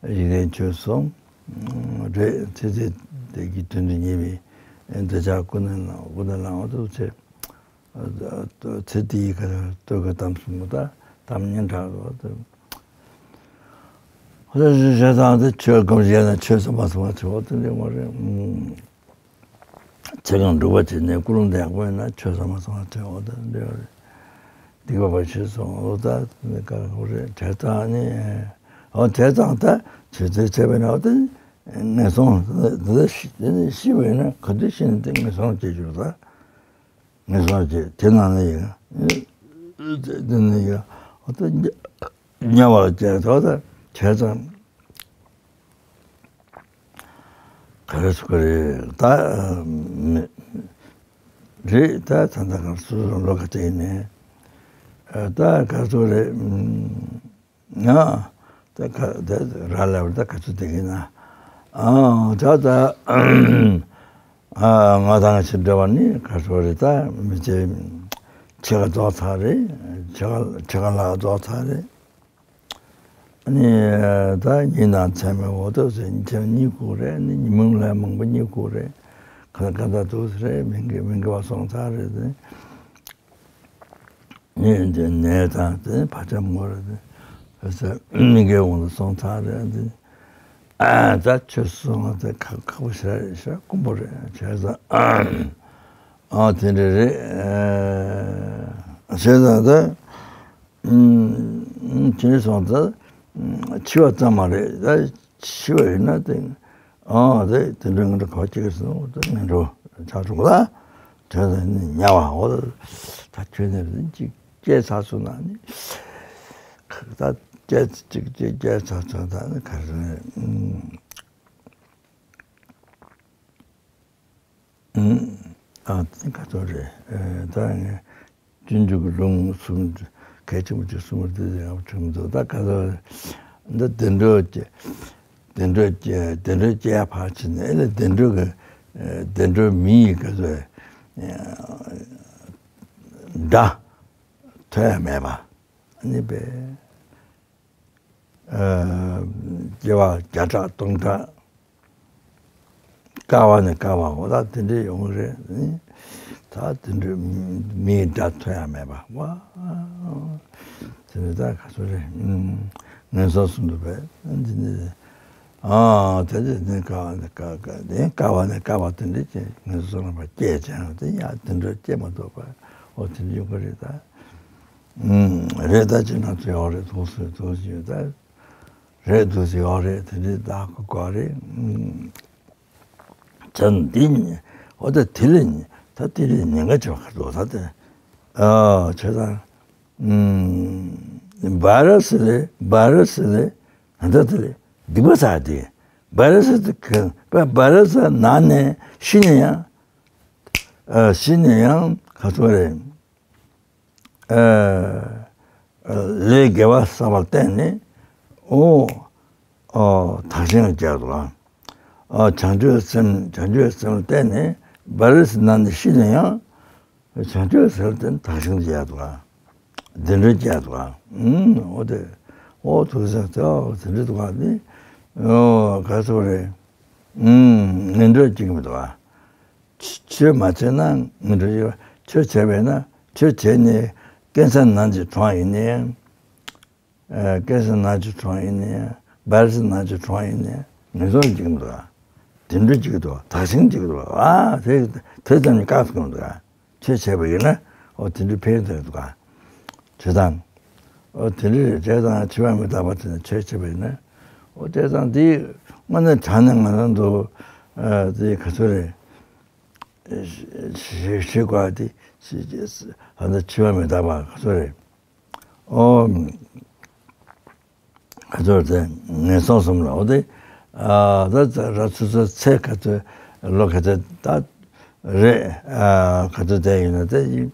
ཡིག་ལན་ཆོས་སོང་རེད། ཚེ་ཚེ་དེ་གི་དོན་དུ་ཉེ་བའི་འདི་ཅག་ཀུན་ནས་ལ་ཀུན་ནས་ལ་འོ་དེ་ཚེ། ཚེ་འདིའི་ཁ་ལྟོས་ཀ་གཏམ་གསུམ་པོ་དང་གཏམ་སྙན་གྲགས་རོ་དང་། ཧོ་ད་ཞེས་དང་དེ་ཆོས་སྒོམ་བཞེས་ན་ཆོས་སོ་མ་སོང་བ་ཆེ་བོ་དེ་འདྲ་མ་རེད། ཚེ་གང་སྒྲུབ་པ་བྱེད་ནས་ཀུན་སློང་ཡག་པོ་ཡིན་ན་ཆོས་སོ་མ་སོང་བ་ཆེ་བོ་དེ་འདྲ་རེད། སྡིག་པ་བ་ཆེ་སོང་ལོ་ད་དེ་ནི་དཀའ་ཁག་རེད། བྱས་ཙང་ནི་ཨོ་བྱས་ཙང་ད་ཆོས་ཚེ་ཆད་པས་ན་ཨོ་དེ་ངན་སོང་དེ་ཤི་དེ་ནི་ཤི་བས་ན་ག་དུས་ཤི་ནས་དེ་ངན་སོང་སྐྱེ་འགྱུར་ད། ངན་སོང་སྐྱེ་དེ་ནང་ནས་ཡིན། དེ་ནས་ཡིན། ཨོ་ད་དམྱལ་བ་སྐྱེ་ཐོག་ད་བྱས་ཙང་ག་རེ་ཟེར་གི་རེད་ད། མི་རེད་ད། ད་ད་ག་སོ་སོ་ལོ་ག་ཚོད་ཡིན་ནས་ད་ག་ཚོད་རེད། ང་ད་ག་ད་ར་ལ་བར་ད་ག་ཚོད་བསྡད་ཀྱི་ན། ཨ་ད་ད་ཨ་ང་དང་ཕྱིར་འབྲེལ་བ་ནི་ག་ཚོད་རེད། ད་མི་ཚེ་ཕྱེད་ཀ་རྫོགས་ཚར་རེད། ཕྱེད་ཀ་ཕྱེད་ཀ་ལྷག་རྫོགས་ཚར་རེད། ཨ་ནི་ད་ཉིན་དང་མཚན་མོའི་འོ་ཐོག་ཚེ་མཚན་གཉིད་ཁུག་རེད། ཨ་ནི་ཉིན་མོ་ལས་མང་པོ་གཉིད་ཁུག་རེད། ག་ད་ག་ད་འདུག་ཟེར་རེད། མི་དགེ་མི་དགེ་བ་སོང་ཚར་རེད་དེ། ནད་དེ་ནད་དང་དེ་བར་ཆད་མོ་རེད་དེ། ཨ་ས་མི་དགེ་དབང་དུ་སོང་ཚར་རེད་དེ། ཨ་ད་ཆོས་སོང་དེ་ཁག་ཁག་པོ་ཞེ་དྲག་ཞེ་དྲག་དཀོན་པོ་རེད། བྱས་ཙང་ཨ་དེ་འདྲ་རེད། བྱས་ཙང་ད་དེ་འདྲ་སོང་ཙང་འཆི་བ་ཙམ་མ་རེད། ད་འཆི་བ་ཡིན་ན་དེ། ཨང་། དེ་དེ་འདྲ་ངན་འགྲོ་ག་བ་སྐྱེ་གི་སོང་། དེ་ངན་འགྲོ་ཆགས་འགྲོ་གི་ལ། དོན་དུ་ནི་དམྱལ་བ་འོ། ད་ཁྱོད་ནི་རིན་གཅིག་སྐྱེས་ཚར་སོང་ན་ནི། ད་སྐྱེས་གཅིག་གཅིག་སྐྱེས་ཚར་སོང་ད་ནི་ག་རེ་རེད། ཨ་དེ་ག་ཚོད་རེད། ད་ངས་སྤྱོད་འཇུག་གི་ལུང་གསུམ་གལ་ཆེན་པོ་ཅིག་གསུངས་པ་དེ་ཡང་དྲན་མི་འདུག་ད་ག་ཚོད་འདི་བདེ་འགྲོ་སྐྱེ། བདེ་འགྲོ་སྐྱེ། བདེ་འགྲོ་སྐྱེ་ཡ་ཕར་ཕྱིན་ནས་ཨེ་ལ་བདེ་འགྲོ་གི་བདེ་འགྲོ་མི་ཡི་ག་ཚོད་སྒྲ་ཐོས་ཡ་མེད་པ། ཨ་ནི་པས། སྐྱེ་བ་བརྒྱ་ཕྲག་སྟོང་ཕྲག་དཀའ་བ་ནས་དཀའ་བའོ། ད་དེ་འདྲ་ཡོང་གི་རེད། ད་དེ་འདྲ་མིའི་སྒྲ་ཐོས་ཡ་མེད་པ་བ། དེ་ནི་ད་ག་ཚོད་རེད། ངན་སོང་གསུམ་དུ་བས་འདི་ནི། ཨ་དེ་འདྲ་ནི་དཀའ་བ་ནས་དཀའ་དཀའ་དེ་དཀའ་བ་ནས་དཀའ་བ་དེ་འདྲ་ཅན་ངན་སོང་ལ་བ་སྐྱེས་ཀྱང་དེ་ཡང་དེ་འདྲ་སྐྱེ་མ་ཐུབ་པ་འོ་དེ་འདྲ་ཡོང་གི་རེད་ད། རེད་ད་ཅི་ན་ཚོད་ཡོད་རེད། ཐུགས་སུ་ཐུགས་སུ་ཡོད་ད། རེད་འདུག་ཟེར་ཡོད་རེད། དེ་འདྲའི་བདག་གི་གོ་རེད། བྱས་ན་འདི་ཉིད་འོ་ད་དེ་ལས་ཉིད་ད་དེ་ལས་ཉེན་ཁ་ཆེ་བ་ག་འདུག་ད་དེ་ཨ་བྱས་ཙང་བྷ་ར་སི་ལས་བྷ་ར་སི་ལས་ད་དེ་ལས་སྡིག་པ་བསགས་ཏེ་བྷ་ར་སི་དེ་ག་བྷ་ར་སི་ནང་ནས་ཤི་ནས་ཡང་ཨ་ཤི་ནས་ཡང་ག་ཚོད་རེད། ལས་དགེ་བ་བསགས་པར་བརྟེན་ནས་ཨོ་ཨོ་དག་ཞིང་ལ་སྐྱེས་འདུག་ཨ། བྱང་ཆུབ་སེམས་བྱང་ཆུབ་སེམས་ལ་བརྟེན་ནས་བྷ་ར་སི་ནང་ནས་ཤི་ནས་ཡང་བྱང་ཆུབ་སེམས་ལ་བརྟེན་ནས་དག་ཞིང་ལ་སྐྱེས་འདུག་ཨ། བདེ་འགྲོར་སྐྱེས་འདུག་ཨ། ཨོ་དེ་ཨོ་ཐུགས་སེམས་དེ་ཨོ་བདེ་འགྲོ་འདུག་ཨ། ནི་ཨོ་ག་ཚོད་རེད། ངན་འགྲོར་སྐྱེ་གི་མི་འདུག་ཨ། ཆོས་མ་བྱས་ན་ངན་འགྲོར་སྐྱེ་བ། ཆོས་བྱས་པས་ན་ཆོས་བྱས་ནས་སྐལ་མཚམས་ནང་གི་གྲོངས་ཡིན་ནའི་ ཨ་ཀེན་སར་ན་ཆུ་གྲོངས་ཡིན་ནའི་བཱ་རི་སི་ན་ཆུ་གྲོངས་ཡིན་ནའི་ངན་སོང་ལ་འཇིགས་ཀྱི་འདུག་ག་དུད་འགྲོ་འཇིགས་ཀྱི་འདུག་ག་དག་ཞིང་འཇིགས་ཀྱི་འདུག་ག་ཨ་དེ་དེ་ཙམ་གྱིས་བཀག་ཐུབ་ཀྱི་མི་འདུག་ག་ཆོས་བྱས་པ་ཡིན་ན་ཨོ་དེ་འདྲའི་ཕན་ཐོགས་འདུག་ག་བྱེད་སྟངས། ཨོ་དེ་འདྲའི་རེད། བྱས་ཙང་འཆི་བ་མི་རྟག་པ་དེ་ནི་ཆོས་བྱས་པ་ཡིན་ན། ཨོ་བྱས་ཙང་འདི་དངོས་གནས་དྲང་གནས་ང་རང་ཚོ་ཨ་དེ་ག་ཚོད་རེད། ཞེས་ཞེས་བཀའ་དེ་ཨ་ནི་འཆི་བ་མི་རྟག་པ་ག་ཚོད་རེད། ཨོ། ག་ཚོད་དེ་ངན་སོང་གསུམ་ལ་འོ་དེ་ཨ་ད་ར་ཚོད་ཚོད་ཚེ་ག་ཚོད་ལོ་ག་ཚོད་ད་རེད། ཨ་ག་ཚོད་དེ་ཡིན་ན་དེ་ཡིན།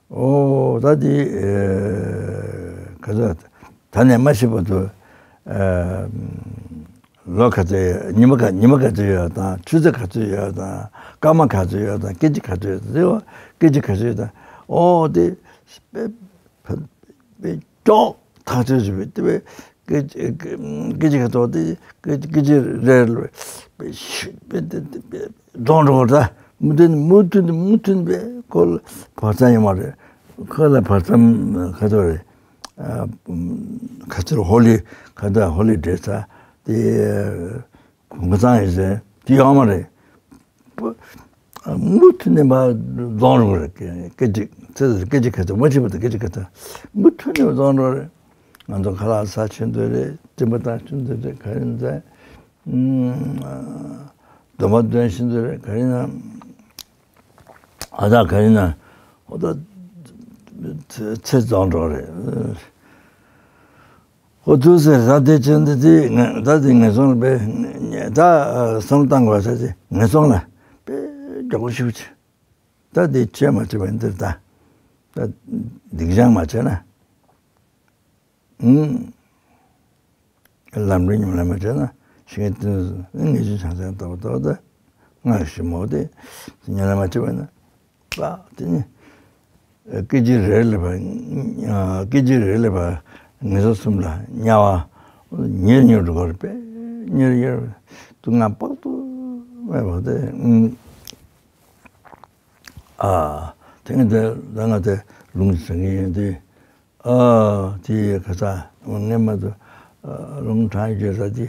ཨོ་ད་དེ་ཨེ་ག་ཚོད་ད་ནས་མ་ཤི་བར་དུ་ཨ་ལོ་ག་ཚོད་ཉི་མ་ག་ཉི་མ་ག་ཚོད་ཡོད་དང་ཆུ་ཚོད་ག་ཚོད་ཡོད་དང་སྐར་མ་ག་ཚོད་ཡོད་དང་སྐད་ཅིག་ག་ཚོད་ཡོད་དང་དེ་བ་སྐད་ཅིག་ག་ཚོད་ཡོད་དང་ཨོ་དེ་དཔེ་དཔེ་ཀྱོག་ཐག་ཆོད་ཅིག་བྱས་ཏེ་སྐད་ཅིག་ག་ཐོག་དེ་སྐད་ཅིག་རེ་རེ་ལ་ཤུ་པེ་དེ་དེ་པེ་རྫོང་འགྲོ་ད་མུ་མཐུད་མུ་མཐུད་པེ་ཁོ་ལ་བར་མཚམས་ཡོད་མ་རེད། ཁོ་ལ་བར་མཚམས་ག་ཚོད་རེད། ཨ་ག་ཚོད་ཧོ་ལི་ག་ཚོད་ཧོ་ལི་འདྲེས་ས་དེ་གུང་ཚང་ཡིན་ཟེར་དེ་ཡོད་མ་རེད། པ། མུ་མཐུད་ནས་མར་རྫོང་རུ་རེད། སྐད་ཅིག་ཚེ་ཟེར་སྐད་ཅིག་ག་ཚོད་མ་ཕྱིན་པ་དང་སྐད་ཅིག་ག་ཚོད་མུ་མཐུད་ནས་རྫོང་རུ་རེད། ང་ཚོ་ཁ་ལག་ཟ་ཆེན་འདོད་རེད། སྤྲིན་པ་བཏང་ཆེན་འདོད་རེད། ག་རེ་ཟ། སྡོམ་པ་འདོན་ཆེན་འདོད་རེད། ག་རེ་ན། ཨ་ད་ག་རེ་ན། ཨོ་ད་ཚེ་རྫོང་འགྲོ་རེད། ཁོ་ཚོས་ཟེར་ད་དེ་ཆེན་འདི་དེ་ད་དེ་ངན་སོང་ལ་པེ་ད་བསམ་བཏང་དགོས་ས་དེ་ངན་སོང་ལ་པེ་མགྱོགས་པོ་ཤུགས་ཆེ། ད་དེ་བྱས་མ་བྱས་པ་འདིར་ད་ད་སྡིག་སྦྱང་མ་བྱས་ན་ཨུམ། ལམ་རིམ་ཉམས་ལེན་མ་བྱས་ན་ཤིང་ཏིང་ངེས་འབྱུང་བྱང་སེམས་ལྟ་བུ་ལྟ་བུ་དེ་སྔར་ཞིག་མོ་དེ་ཉམས་ལེན་མ་བྱས་པ་ན་པ་དེ་ནི་སྐད་ཅིག་རེ་ལས་པ་སྐད་ཅིག་རེ་ལས་པ་ངན་སོང་གསུམ་ལ་དམྱལ་བ་ཉེར་ཉེར་འགྲོ་གི་རེད་པས། ཉེར་ཉེར་སྡུག་བསྔལ་དཔག་ཏུ་མེད་པ་དེ་ཨ་དེ་ངས་དེ་ད་ང་དེ་ལུང་ཟིན་གི་ཡིན་དེ། ཨ་དེ་ག་ས་ངས་མ་དུ་ལུང་དྲངས་བརྗོད་ས་དེ་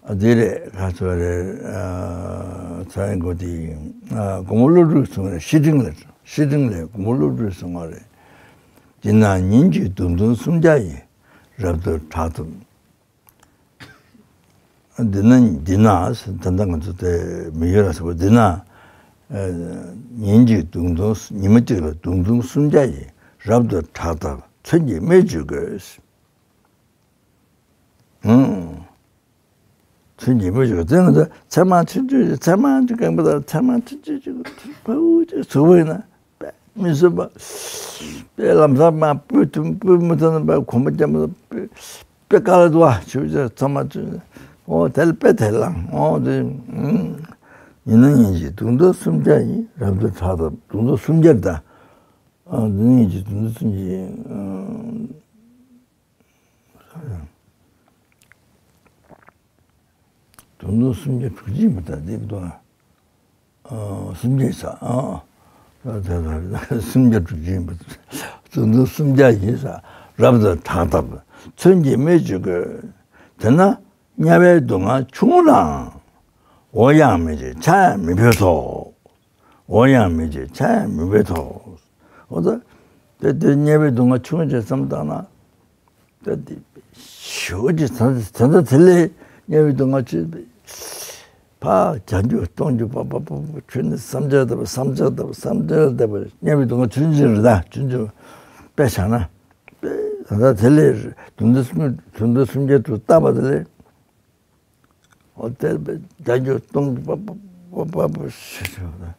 ཨ་དེ་རེད། ག་ཚོད་རེད། ཚ་ཡི་མགོ་དེ་ཨ་མགོན་པོ་ཀླུ་སྒྲུབ་གསུང་བ་རེད། བཤེས་སྤྲིང་ལ་བཤེས་སྤྲིང་ལ་མགོན་པོ་ཀླུ་སྒྲུབ་གསུང་བ་རེད། འདི་ན་ཉིན་གཅིག་དུག་མདུང་སུམ་བརྒྱ་ཡིས། རབ་ཏུ་ཕྲག་འཐོམས། འདི་ན་འདི་ན་ད་ལྟ་ང་ཚོ་དེ་མི་ཡུལ་ལ་ཟེར་བ་འདི་ན་ཉིན་གཅིག་དུག་མདུང་ཉི་མ་གཅིག་ལ་དུག་མདུང་སུམ་བརྒྱ་ཡིས། རབ་ཏུ་ཕྲག་འཐོམས་མཚོན་གྱིས་རྨད་བྱུང་དགོས། ཨང་། མཚོན་གྱིས་རྨད་བྱུང་དགོས། དེ་ང་ཚོ་ཚེར་མ་ཆུང་ཆུང་ཚེར་མ་ཆུང་གང་པོ་དང་ཚེར་མ་ཆུང་ཆུང་ཅིག་ཕ་བུ་ཅིག་ཚུགས་པ་ཡིན་ན་དཔེ་མི་བཟོད་པ། དཔེ་ལམ་སང་མ་སྤུས་ཐུབ་སྤུས་མི་ཐུབ་ན་དཔེ་གོམ་པ་རྒྱབ་མ་ཐུབ་པའི་དཔེ་དཀའ་ལས་འདུག་བ། ཆུ་ཚོད་ཚང་མ་ཆུ་ཚོད་འོ་དེ་ལ་དཔེ་དེ་ལངས་འོ་དེ། ཉིན་ན་ཉིན་གཅིག་དུག་མདུང་སུམ་བརྒྱ་ཡིས། རབ་ཏུ་ཕྲག་འཐོམས། དུག་མདུང་སུམ་བརྒྱ་ད། ཨ་དེ་ཉིན་གཅིག་དུག་མདུང་སུམ་བརྒྱ་ཡིས། དུག་མདུང་སུམ་བརྒྱ་དྲུག་ཅུ་ཡིན་པ་ད་དེ་འདུག་ཨ། སུམ་བརྒྱ་ཡིན་ས་ཨ། ད་ད་ད་སུམ་བརྒྱ་དྲུག་ཅུ་ཡིན་པ། དུག་མདུང་སུམ་བརྒྱ་ཡིན་ས། རབ་ཏུ་ཕྲག་འཐོམས་མཚོན་གྱིས་རྨད་བྱུང་དགོས། དེས་ན་དམྱལ་བའི་སྡུག་བསྔལ་ཆུང་ངུ་ལའང་། འོ་ཡང་མི་བྱེད་ཆ་ཡང་མི་ཕོད་དོ། འོ་ཡང་མི་བྱེད་ཆ་ཡང་མི་ཕོད་དོ། འོ་ད་དེ་དེ་དམྱལ་བའི་སྡུག་བསྔལ་ཆུང་ངུ་ཅིག་བསམ་བཏང་ན། ད་དེ་ཞེ་པོ་ཅིག་ད་ད་ད་དེ་ལས་དམྱལ་བའི་སྡུག་བསྔལ་ཆེ་བའི་ཕ་བྱང་རྒྱུ་གཏོང་རྒྱུ་པ་པ་པ་པ་ཁྱོད་ནི་བསམ་འཆར་ལྟ་བུ་བསམ་འཆར་ལྟ་བུ་བསམ་འཆར་ལྟ་བུ་དམྱལ་བའི་སྡུག་བསྔལ་ཆུང་ཆུང་རེད་ད་ཆུང་ཆུང་དཔེ་བཞག་ན་དཔེ་ད་ད་དེ་ལས་དུག་མདུང་སུམ་དུག་མདུང་སུམ་བརྒྱ་དྲུག་བཏགས་པ་དེ་ལས། འོ་དེར་བྱ་རྒྱུ་གཏོང་རྒྱུ་པ་པ་པ་པ་ཞེས་ཞུ་བ་དང་།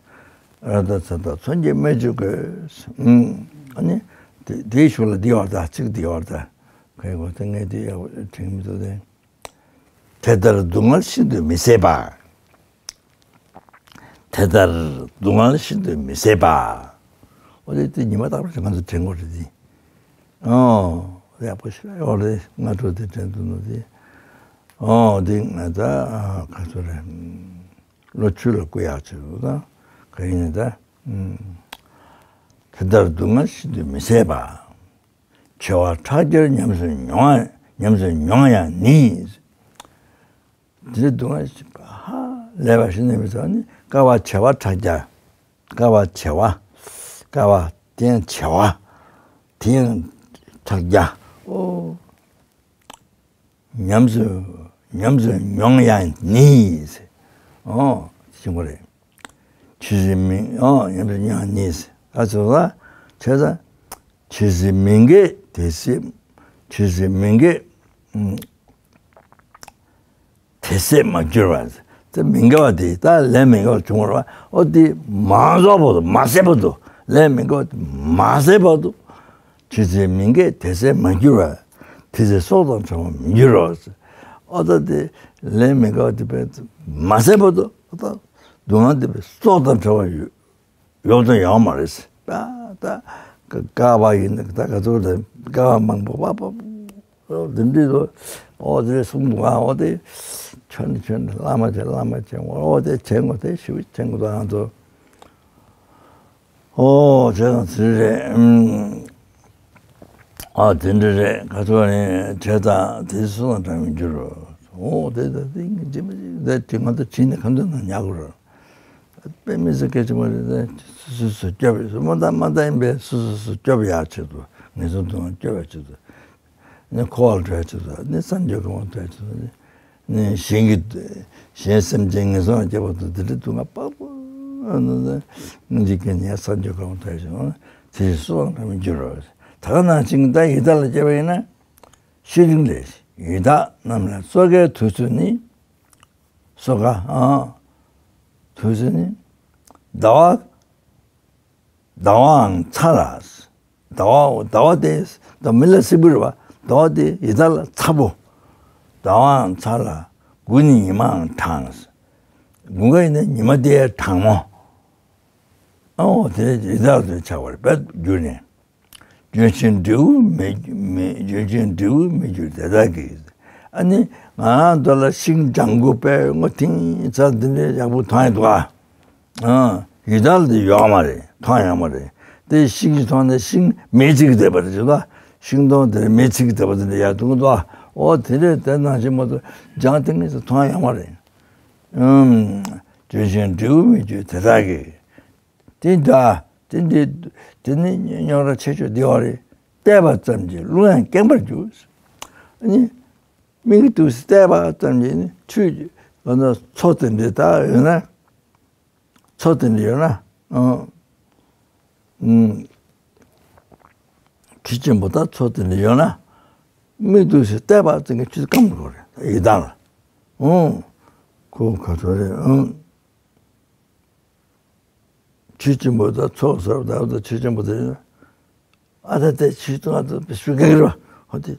ཨ་ད་ཚ་ད་མཚོན་གྱིས་རྨད་བྱུང་དགོས། ཨུམ། ཨ་ནི་དེ་དེའི་ཤུགས་ལ་འདི་བར་ད་ཚིག་འདི་བར་ད་ཁོའི་གོ་དེ་ངས་དེ་ཡག་པོ་དྲན་མི་ཐུབ་དེ། དེ་ལྟར་སྡུག་བསྔལ་ཤིན་ཏུ་མི་བཟད་པ། དེ་ལྟར་སྡུག་བསྔལ་ཤིན་ཏུ་མི་བཟད་པ། འོ་དེ་དེ་ཉི་མ་རྟག་པར་ང་ཚོ་དྲན་དགོས་རེད་དེ། ཨོ། ཡག་པོ་ཞིག་ཡོད་རེད། སྔ་དྲོ་དེ་དྲན་འདུག་ནོ་དེ། ཨོ་དེ་ང་ད་ག་ཚོད་རེད། ལོ་ཆུ་ལ་སྐུ་ཡག་ཆེ་འདུག་ད། ག་ཡིན་ད། དེ་ལྟར་སྡུག་བསྔལ་ཤིན་ཏུ་མི་བཟད་པ། བྱེ་བ་ཕྲག་བརྒྱར་ཉམས་སུ་མྱོང་བ། ཉམས་སུ་མྱོང་ཡང་ནི། དེ་སྡུག་བསྔལ་ཧ་ལས་པ་ཞིག་ནི་མི་ཚོགས་ནི་བསྐལ་པ་བྱེ་བ་ཕྲག་བརྒྱ། བསྐལ་པ་བྱེ་བ། བསྐལ་པ་དེ་ཡང་བྱེ་བ། དེ་ཡང་ཕྲག་བརྒྱ། ཨོ། ཉམས་སུ་ཉམས་སུ་མྱོང་ཡང་ནི། ཨོ། ཞིག་པ་རེད། ཇི་སྲིད་མི་ཨོ་ཉམས་སུ་མྱོང་ཡང་ནི། ཨ་ཚོ་ལ་བྱས་ཙང་། ཇི་སྲིད་མི་དགེ་དེ་སྲིད། ཇི་སྲིད་མི་དགེ་དེ་སྲིད་མ་གྱུར་བ། དེ་མི་དགེ་བ་དེ་ད་ལས་མི་དགེ་བ་བྱུང་བ་རེད་བ། ཨོ་དེ་མ་རྫོགས་བར་དུ་མ་ཟད་བར་དུ། ལས་མི་དགེ་བ་དེ་མ་ཟད་བར་དུ། ཇི་སྲིད་མི་དགེ་དེ་སྲིད་མ་གྱུར་བ། དེ་སྲིད་སྲོག་དང་ཕྲལ་བར་མི་འགྱུར་རོ། ཨོ་ད་དེ་ལས་མི་དགེ་བ་དེ་བས་མ་ཟད་བར་དུ། ཨོ་ད་སྡུག་བསྔལ་དེ་བས་སྲོག་དང་ཕྲལ་བར་ཡོད། ཡོང་དུ་ཡོང་མ་རེད། ད་ད་བསྐལ་པ་ཡིན་ན་ད་ག་ཚོད་ད་བསྐལ་པ་མང་པོ་པ་པ་འདི་འདྲི་དུ། ཨོ་དེ་གསུང་འདུག་ཨ། ཨོ་དེ་ཆོས་ནི་ཆོས་ནི་བླ་མ་བྱེད་བླ་མ་བྱེད། ཨོ་དེ་བྱེད་དགོས་དེ་ཞུ་བྱེད་དགོས་ད་ང་ཚོ། ཨོ་བྱས་ཙང་དེ་རེད། ཨ་དེ་འདྲ་རེད། ག་ཚོད་ནི་བྱས་ཙང་དེ་སུ་དང་འདྲ་མི་འགྱུར་རོ། ཨོ་དེ་ད་དེ་ངས་ཅི་མ་ཅི་དེ་དེ་ང་ཚོ་བྱིས་ནས་གང་འདོད་ན་ཉར་དགོས་རེད། དཔེ་མི་སྲིད་སྐད་ཆ་མ་རེད། སོ་སོ་སོ་སྐྱོབ་ཡོད་སོ་མ་ད་མ་ད་ཡིན་པས་སོ་སོ་སོ་སྐྱོབ་ཡག་ཆེད་དུ། ངེས་སོ་དུ་སྐྱོབ་ཡག་ཆེད་དུ། ནི་འཁོར་བར་འགྲོ་ཡག་ཆེད་དུ། ནི་སངས་རྒྱས་གོ་འཕང་ཐོབ་ཡག་ཆེད་དུ། ནི་གཞན་གྱི་གཞན་སེམས་ཅན་ངན་སོང་ལ་སྐྱེ་བ་དང་དེ་འདྲ་སྡུག་བསྔལ་དཔག་པ་འཇིག་རྟེན་ནས་སངས་རྒྱས་གོ་འཕང་ཐོབ་ཡག་ཆེད་དུ། དེ་སུ་དང་འདྲ་མི་འགྱུར་རོ། ད་ག་ནང་བཞིན་ད་ཡི་དྭགས་ལ་སྐྱེ་བ་ཡིན་ན། ཤེས་རིག་ལས་ཡི་དྭགས་རྣམས་ལ་སོ་ཀའི་དུས་སུ་ནི། སོ་ཀ་ཨ། དུས་སུ་ནི། ཟླ་བ། ཟླ་བའང་ཚ་ལ། ཟླ་བ་ཟླ་བ་དེ་ད་མི་ལ་སྲིད་པོ་རེད་བ། ཟླ་བ་དེ་ཡི་དྭགས་ལ་ཚ་པོ། ཟླ་བའང་ཚ་ལ། དགུན་ནི་ཉི་མའང་གྲང་། དགུན་ཁ་ཡིན་ན་ཉི་མ་དེ་གྲང་མོ། ཨོ་དེ་ཡི་དྭགས་དེ་ཆགས་པ་རེད་པས་གྱུར་ནས། ལྗོན་ཤིང་འབྲས་བུ་མི་མི་ལྗོན་ཤིང་འབྲས་བུ་མི་འགྱུར་དེ་དག་གིས། ཨ་ནི་ང་རང་ཚོ་ལ་ཤིང་ལྗང་གུ་དཔེ་སྔོ་ཐིང་ཚ་འདི་འདྲའི་ཡག་པོ་མཐོང་ཡ་འདུག་ཨ། ཨ། ཡི་དྭགས་ལ་དེ་ཡོད་མ་རེད། མཐོང་ཡོད་མ་རེད། དེ་ཤིང་ཞིག་མཐོང་ན་ཤིང་མེ་ཚིག་བསྡད་པ་རེད་ཅེས་ད། ཤིང་སྡོང་དེར་མེ་ཚིག་བསྡད་པ་དེ་འདྲ་ཡག་འདུག་འདུག་ཨ། ཨོ་དེ་འདྲས་དེ་ནང་བཞིན་མ་གཏོགས་ལྗང་ཐིང་ངེ་ཚོ་མཐོང་ཡོད་མ་རེད། ཨུམ། ལྗོན་ཤིང་འབྲས་བུ་མི་འགྱུར་དེ་དག་གིས། དེ་འདྲ་དེ་འདི་དེ་ནི་རྙོག་དྲ་ཆེ་ཤོས་འདི་བ་རེད། བལྟས་པ་ཙམ་གྱིས་རླུང་ཡང་སྐེམ་པར་འགྱུར། ཨ་ནི། མིག་ཏུ་བལྟས་པ་ཙམ་གྱིས་ནི་ཆུ་ཨ་ནི་མཚོ་དེ་འདྲ་ད་ཡོད་ན། མཚོ་དེ་འདྲ་ཡོད་ན། ཨང་། ཨང་། ཆུ་ཆེན་པོ་དང་མཚོ་དེ་འདྲ་ཡོད་ན། མིག་ཏུ་བལྟས་པ་ཙམ་གྱིས་ཆུ་སྐམ་དགོས་རེད་ཡི་དྭགས་ལ། ཨང་། ཁོ་ག་ཚོད་རེད་ཨང་། ཆུ་ཆེན་པོ་དང་མཚོ་ཟེར་བ་དང་ཆུ་ཆེན་པོ་དེ་ཨ་ད་དེ་ཆུ་ཐོང་བ་དང་ཆུ་ག་གི་རེད་བ། ཧོ་དེ་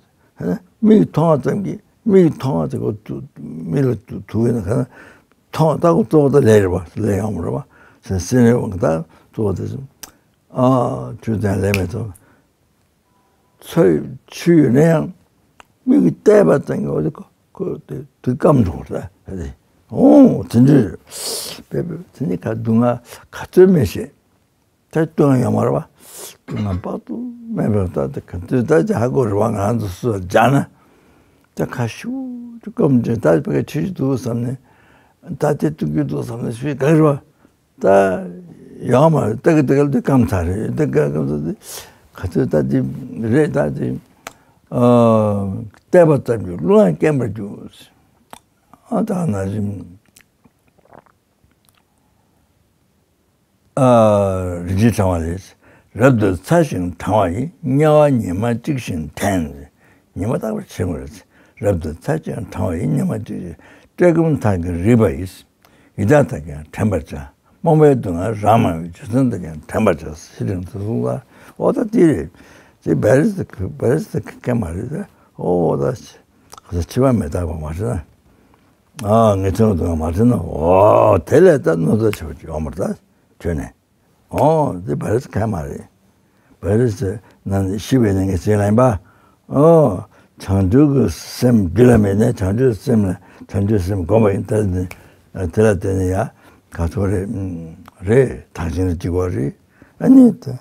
མིག་མཐོང་བ་ཙམ་གྱིས་མིག་མཐོང་བ་དེ་ཁོ་མིག་ལ་ཐུག་ཡིན་ན་ག་ན་མཐོང་བ་ད་ཁོ་གཙོ་བོ་ད་ལས་རེད་བ་ལས་ཡོང་མ་རེད་བ། སེམས་སེམས་རེད་བ་ད་གཙོ་བོ་དེ་ཨ་ཆུ་དང་ལས་མེད་ཚོ། ཚོས་ཆུ་ཡོད་ན་ཡང་མིག་གིས་བལྟས་པ་ཙམ་གྱིས་འོ་དེ་ཁོ་ཁོ་དེ་དུས་སྐམ་འགྲོ་ར་ཨ་དེ། ཨོ་དེ་འདྲ་རེད། དཔེ་དཔེ་དེ་ནི་ཁ་སྡུག་བསྔལ་ག་ཚོད་མེད་ཤེས། ད་སྡུག་བསྔལ་ཡོད་མ་རེད་བ། སྡུག་བསྔལ་དཔག་ཏུ་མེད་པར་ད་དེ་ག་ཚོད་ད་ཇ་ཧ་གོ་རེད་བ། ང་རང་ཚོ་སུ་ཇ་ན་ད་ཁ་ཤུ་ཅུ་སྐམ་འདྲ་ད་དཔེ་ཁ་ཆུ་ཆུ་འདུག་བསམ་ནས་ད་དེ་སྡུག་གི་འདུག་བསམ་ནས་ཤུ་ག་རེད་བ། ད་ཡོང་མ་རེད། ད་གི་ད་གི་ད་སྐམ་ཚར་རེད། ད་གི་སྐམ་ཚར་དེ་ག་ཚོད་ད་དེ་རེད། ད་དེ་ཨ་བལྟས་པ་ཙམ་གྱིས་རླུང་ཡང་སྐེམ་པར་འགྱུར། ཨ་ད་ན་བཞིན་ཨ་རིན་ཆེན་ཕྲེང་བ་ལས། རབ་ཏུ་ཚ་ཞིང་གྲང་བ་ཡིས། དམྱལ་བ་ཉི་མ་གཅིག་བཞིན་དྲན། ཉི་མ་རྟག་པར་བྱེད་དགོས་རེད། རབ་ཏུ་ཚ་ཞིང་གྲང་བ་ཡིས། དམྱལ་བ་གཅིག་བཞིན་བཀྲེས་སྐོམ་དག་གིས་རིག་པ་ཡིས། ཡི་དྭགས་དག་ཀྱང་དྲན་པར་བྱ། རྨོངས་པའི་སྡུག་བསྔལ་རང་མ་བའི་རྒྱུ་མཚན་དག་ཀྱང་དྲན་པར་བྱ། ཞེས་དྲན་དུ་གསུངས་ལ། འོ་ད་དེ་རེད། དེ་བེ་རི་སི་བེ་རི་སི་ཀེ་མ་རེད་ད། འོ་ད་འཆི་བ་མི་རྟག་པ་མ་རེད་ན། ཨ་ངེས་དོན་སྡུག་བསྔལ་མ་རེད་ན། འོ་དེ་ལས་ད་གནོད་འཚེ་ཆེ་བ་ཅིག་ཡོང་མ་རེད་ད། ཁྱོད་ནས། ཨོ། འདི་བ་རི་སི་ག་མ་རེད། བ་རི་སི་ནང་ནས་ཤི་བའི་ནང་གི་ཟེར་ལ་ཡིན་པ། ཨོ། བྱང་ཆུབ་ཀྱི་སེམས་རྒྱུད་ལ་མེད་ནས་བྱང་ཆུབ་སེམས་ལ་བྱང་ཆུབ་སེམས་བསྒོམ་པ་ཡིན། དེ་ནི་དེ་ལ་བརྟེན་ནས་ཡ་ག་ཚོད་རེད། རེད། དག་ཅིང་གཅིག་པ་རེད། ཨ་ནི་དེ་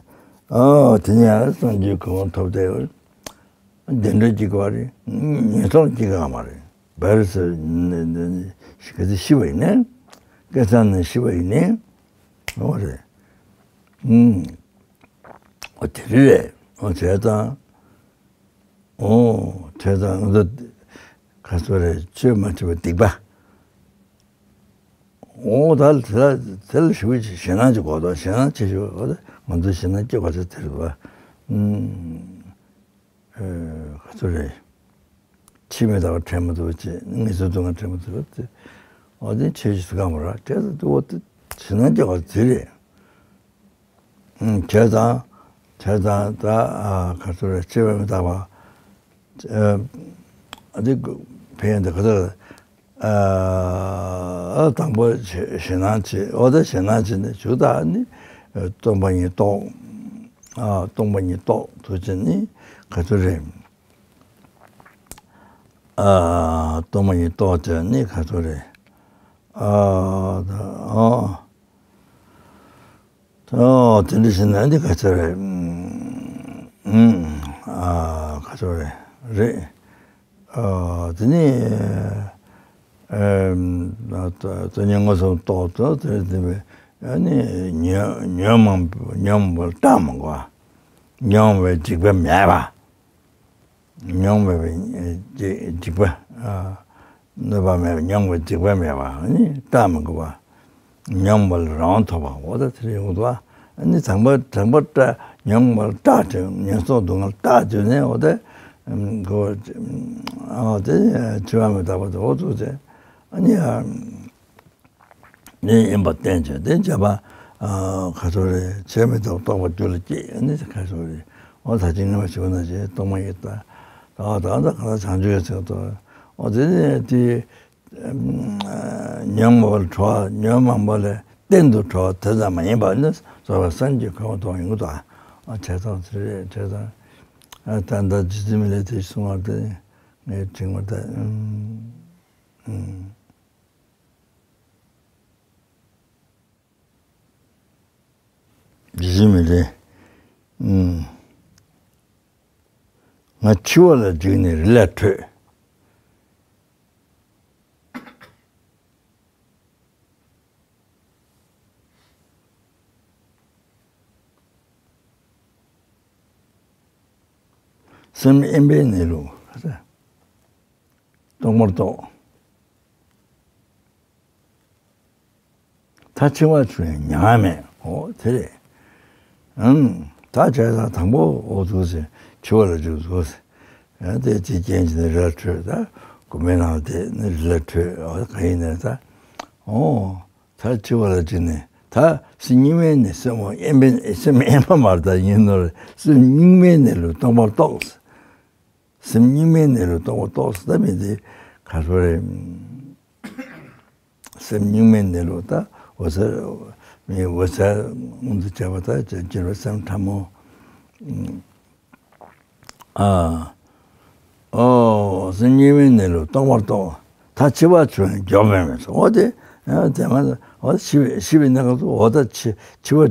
ཨོ་དེ་ནས་ཡང་སངས་རྒྱས་གོ་འཕང་ཐོབ་བསྡད་ཡོད། བདེ་འགྲོ་སྐྱེ་གི་རེད། ངན་སོང་སྐྱེ་གི་མ་རེད། བེ་རི་སི་ག་ཚོད་ཤི་བ་ཡིན་ནའི། སྐལ་བཟང་ནས་ཤི་བ་ཡིན་ནའི། འོ་རེད། ཨུམ། འོ་དེ་རེད། འོ་བྱས་ཙང་། འོ་བྱས་ཙང་ང་ཚོ་ག་ཚོད་རེད། ཆོས་མ་བྱས་པ་སྡིག་པ། འོ་ད་དེ་ལ་དེ་ལ་ཞུ་ཞེད་སྣང་ཅིག་དགོས་དོ། ཞེད་སྣང་ཆེ་ཤོས་འོ་ད་ང་ཚོ་ཞེད་སྣང་སྐྱེ་དགོས་ཚེ་དེ་རེད་པ། ཨུམ། ཨེ། ག་ཚོད་རེད། ཕྱི་མི་དག་དྲན་མི་ཐུབ་ཅེས། ངེས་སོ་སྡུག་བསྔལ་དྲན་མི་ཐུབ་ཅེས། འོ་དེ་ཆོས་ཞིག་གང་མ་ར་བྲེལ་ཟེར་དུ་འོ་དེ་ཞེད་སྣང་སྐྱེ་བ་ཟེར་རེད། ཨུམ། བྱས་ཙང་། བྱས་ཙང་ད་ཨ་ག་ཚོད་རེད། ཕྱི་མི་དག་པ། ཨ་དེ་ཕན་ཡོན་དེ་ག་ཚོད་རེད། ཨ་དང་པོ་ཞེད་སྣང་བྱེད། འོ་ད་ཞེད་སྣང་བྱེད་ནས་ཞུ་དག་ནི། སྟོང་པ་ཉིད་རྟོགས། ཨ་སྟོང་པ་ཉིད་རྟོགས་ཐུབ་ཅེས་ནི་ག་ཚོད་རེད། ཨ་སྟོང་པ་ཉིད་རྟོགས་བྱས་ནི་ག་ཚོད་རེད། ཨ་ད་ཨ་ཨོ་དེ་འདྲ་ཞིག་ན་འདི་ག་ཚོད་རེད། ཨུམ། ཨ་ག་ཚོད་རེད། རེད། ཨ་དེ་ནི་ཨ་དོན་སྙིང་མངོན་སུམ་རྟོགས་ཚུལ་དེ་དེ་བས་ཨ་ནི་ཉོན་ཉོན་མོངས་ཉོན་མོངས་པ་སྐྲག་མི་དགོས། མྱོང་བའི་འཇིགས་པ་མེད་པ། མྱོང་བའི་འཇིགས་པ། གནོད་པ་མེད་པ། མྱོང་བའི་འཇིགས་པ་མེད་པ་ནི་སྐྲག་མི་དགོས་པ། མྱོང་བ་ལ་རང་དབང་ཐོབ་པ། འོ་ད་དེ་ཡོང་འདུག་ཨ། ནི་དང་པོ་དང་པོ་སྐྲག་མྱོང་བ་ལ་སྐྲག་བྱས། ངན་སོང་སྡུག་བསྔལ་སྐྲག་བྱས་ནས་འོ་དེ་གོ། འོ་དེ་འཆི་བ་མི་རྟག་པ་དེ་འོ་ཚུགས་ཚེ་ཨ་ནི་ཡ། ནི་ཡིན་པ་བསྟན་བྱས་ཏེ་བྱས་པ། ཨ་ག་ཚོད་རེད། ཆོས་མི་རྟག་རྟོགས་པ་རྒྱུད་ལ་སྐྱེས་ནི་ག་ཚོད་རེད། འོ་ད་ཅི་ནི་མ་ཞུ་ན་ཞེས་རྟོག་མ་ཡིན་ད། ད་ད་ད་ག་ད་བྱང་ཆུབ་ཡོད་ཚད་དོ། འོ་དེ་ནི་དེ་ཉོན་མོངས་པ་ལ་ཁྲོ་བ། ཉོན་མོངས་པ་ལ་གཏན་དུ་ཁྲོ་བ་དེ་ཙམ་མ་ཡིན་པ་ནི་རྫོགས་པའི་སངས་རྒྱས་གོ་འཕང་ཐོབ་ཡོང་གི་འདུག་ཨ་བྱས་ཙང་ཚེ་རེད་བྱས་ཙང་། ཨ་ད་ད་རྗེ་བཙུན་མི་ལས་དེ་གསུང་བ་དེ་ངས་དྲིང་བ་ད། ཨུམ། ཡིད་མི་རེ། ང་འཆི་བ་ལ་འཇིགས་ནས་རི་ལ་བྲོས། སེམས་དབེན་པའི་གནས་ལུགས་སྟོང་པར་རྟོགས། ད་འཆི་བ་བྱུང་ཡང་མྱ་ངན་མེད། འོ་དེ་རེད། ཨང་། ད་བྱས་ཙང་དང་པོ་འོ་འདུག་ཟེར། འཆི་བ་ལ་འཇིགས་འདུག་ཟེར། ཡང་དེ་དེ་རྐྱེན་གྱིས་ནི་རི་ལ་བྲོས། ད་དགོན་པའི་ནང་དེ་ནི་རི་ལ་བྲོས། འོ་གང་ཡིན་ནས་ད། འོ་ད་འཆི་བ་ལ་འཇིགས་ནས་ད་སེམས་གཉིས་མེད་ནས། སེམས་དབེན་པའི་སེམས་དབེན་པ་མ་རེད་ད་ཡིན་ནོ། སེམས་གཉིས་མེད་གནས་ལུགས་སྟོང་པར་རྟོགས། སེམས་གཉིས་མེད་གནས་ལུགས་སྟོང་པར་རྟོགས་ཟེར་ད་མི་དེ་ག་ཚོད་རེད། སེམས་གཉིས་མེད་གནས་ལུགས་ད་འོད་གསལ། མི་འོད་གསལ་མངོན་དུ་བྱས་པ་ད་སྤྱི་སྤྱི་རོ་སེམས་ཕྲ་མོ། ཨ། ཨོ། སེམས་གཉིས་མེད་གནས་ལུགས་སྟོང་པར་རྟོགས། ད་འཆི་བ་བྱུང་ཡང་འགྱོད་པ་མེད་ཟེར། འོ་དེ། ཨ་དེ་མ་འོ་ཤི་བའི་ཤི་བའི་གནས་སྐབས་སུ་འོ་ད་འཆི་འཆི་བ་ཨ་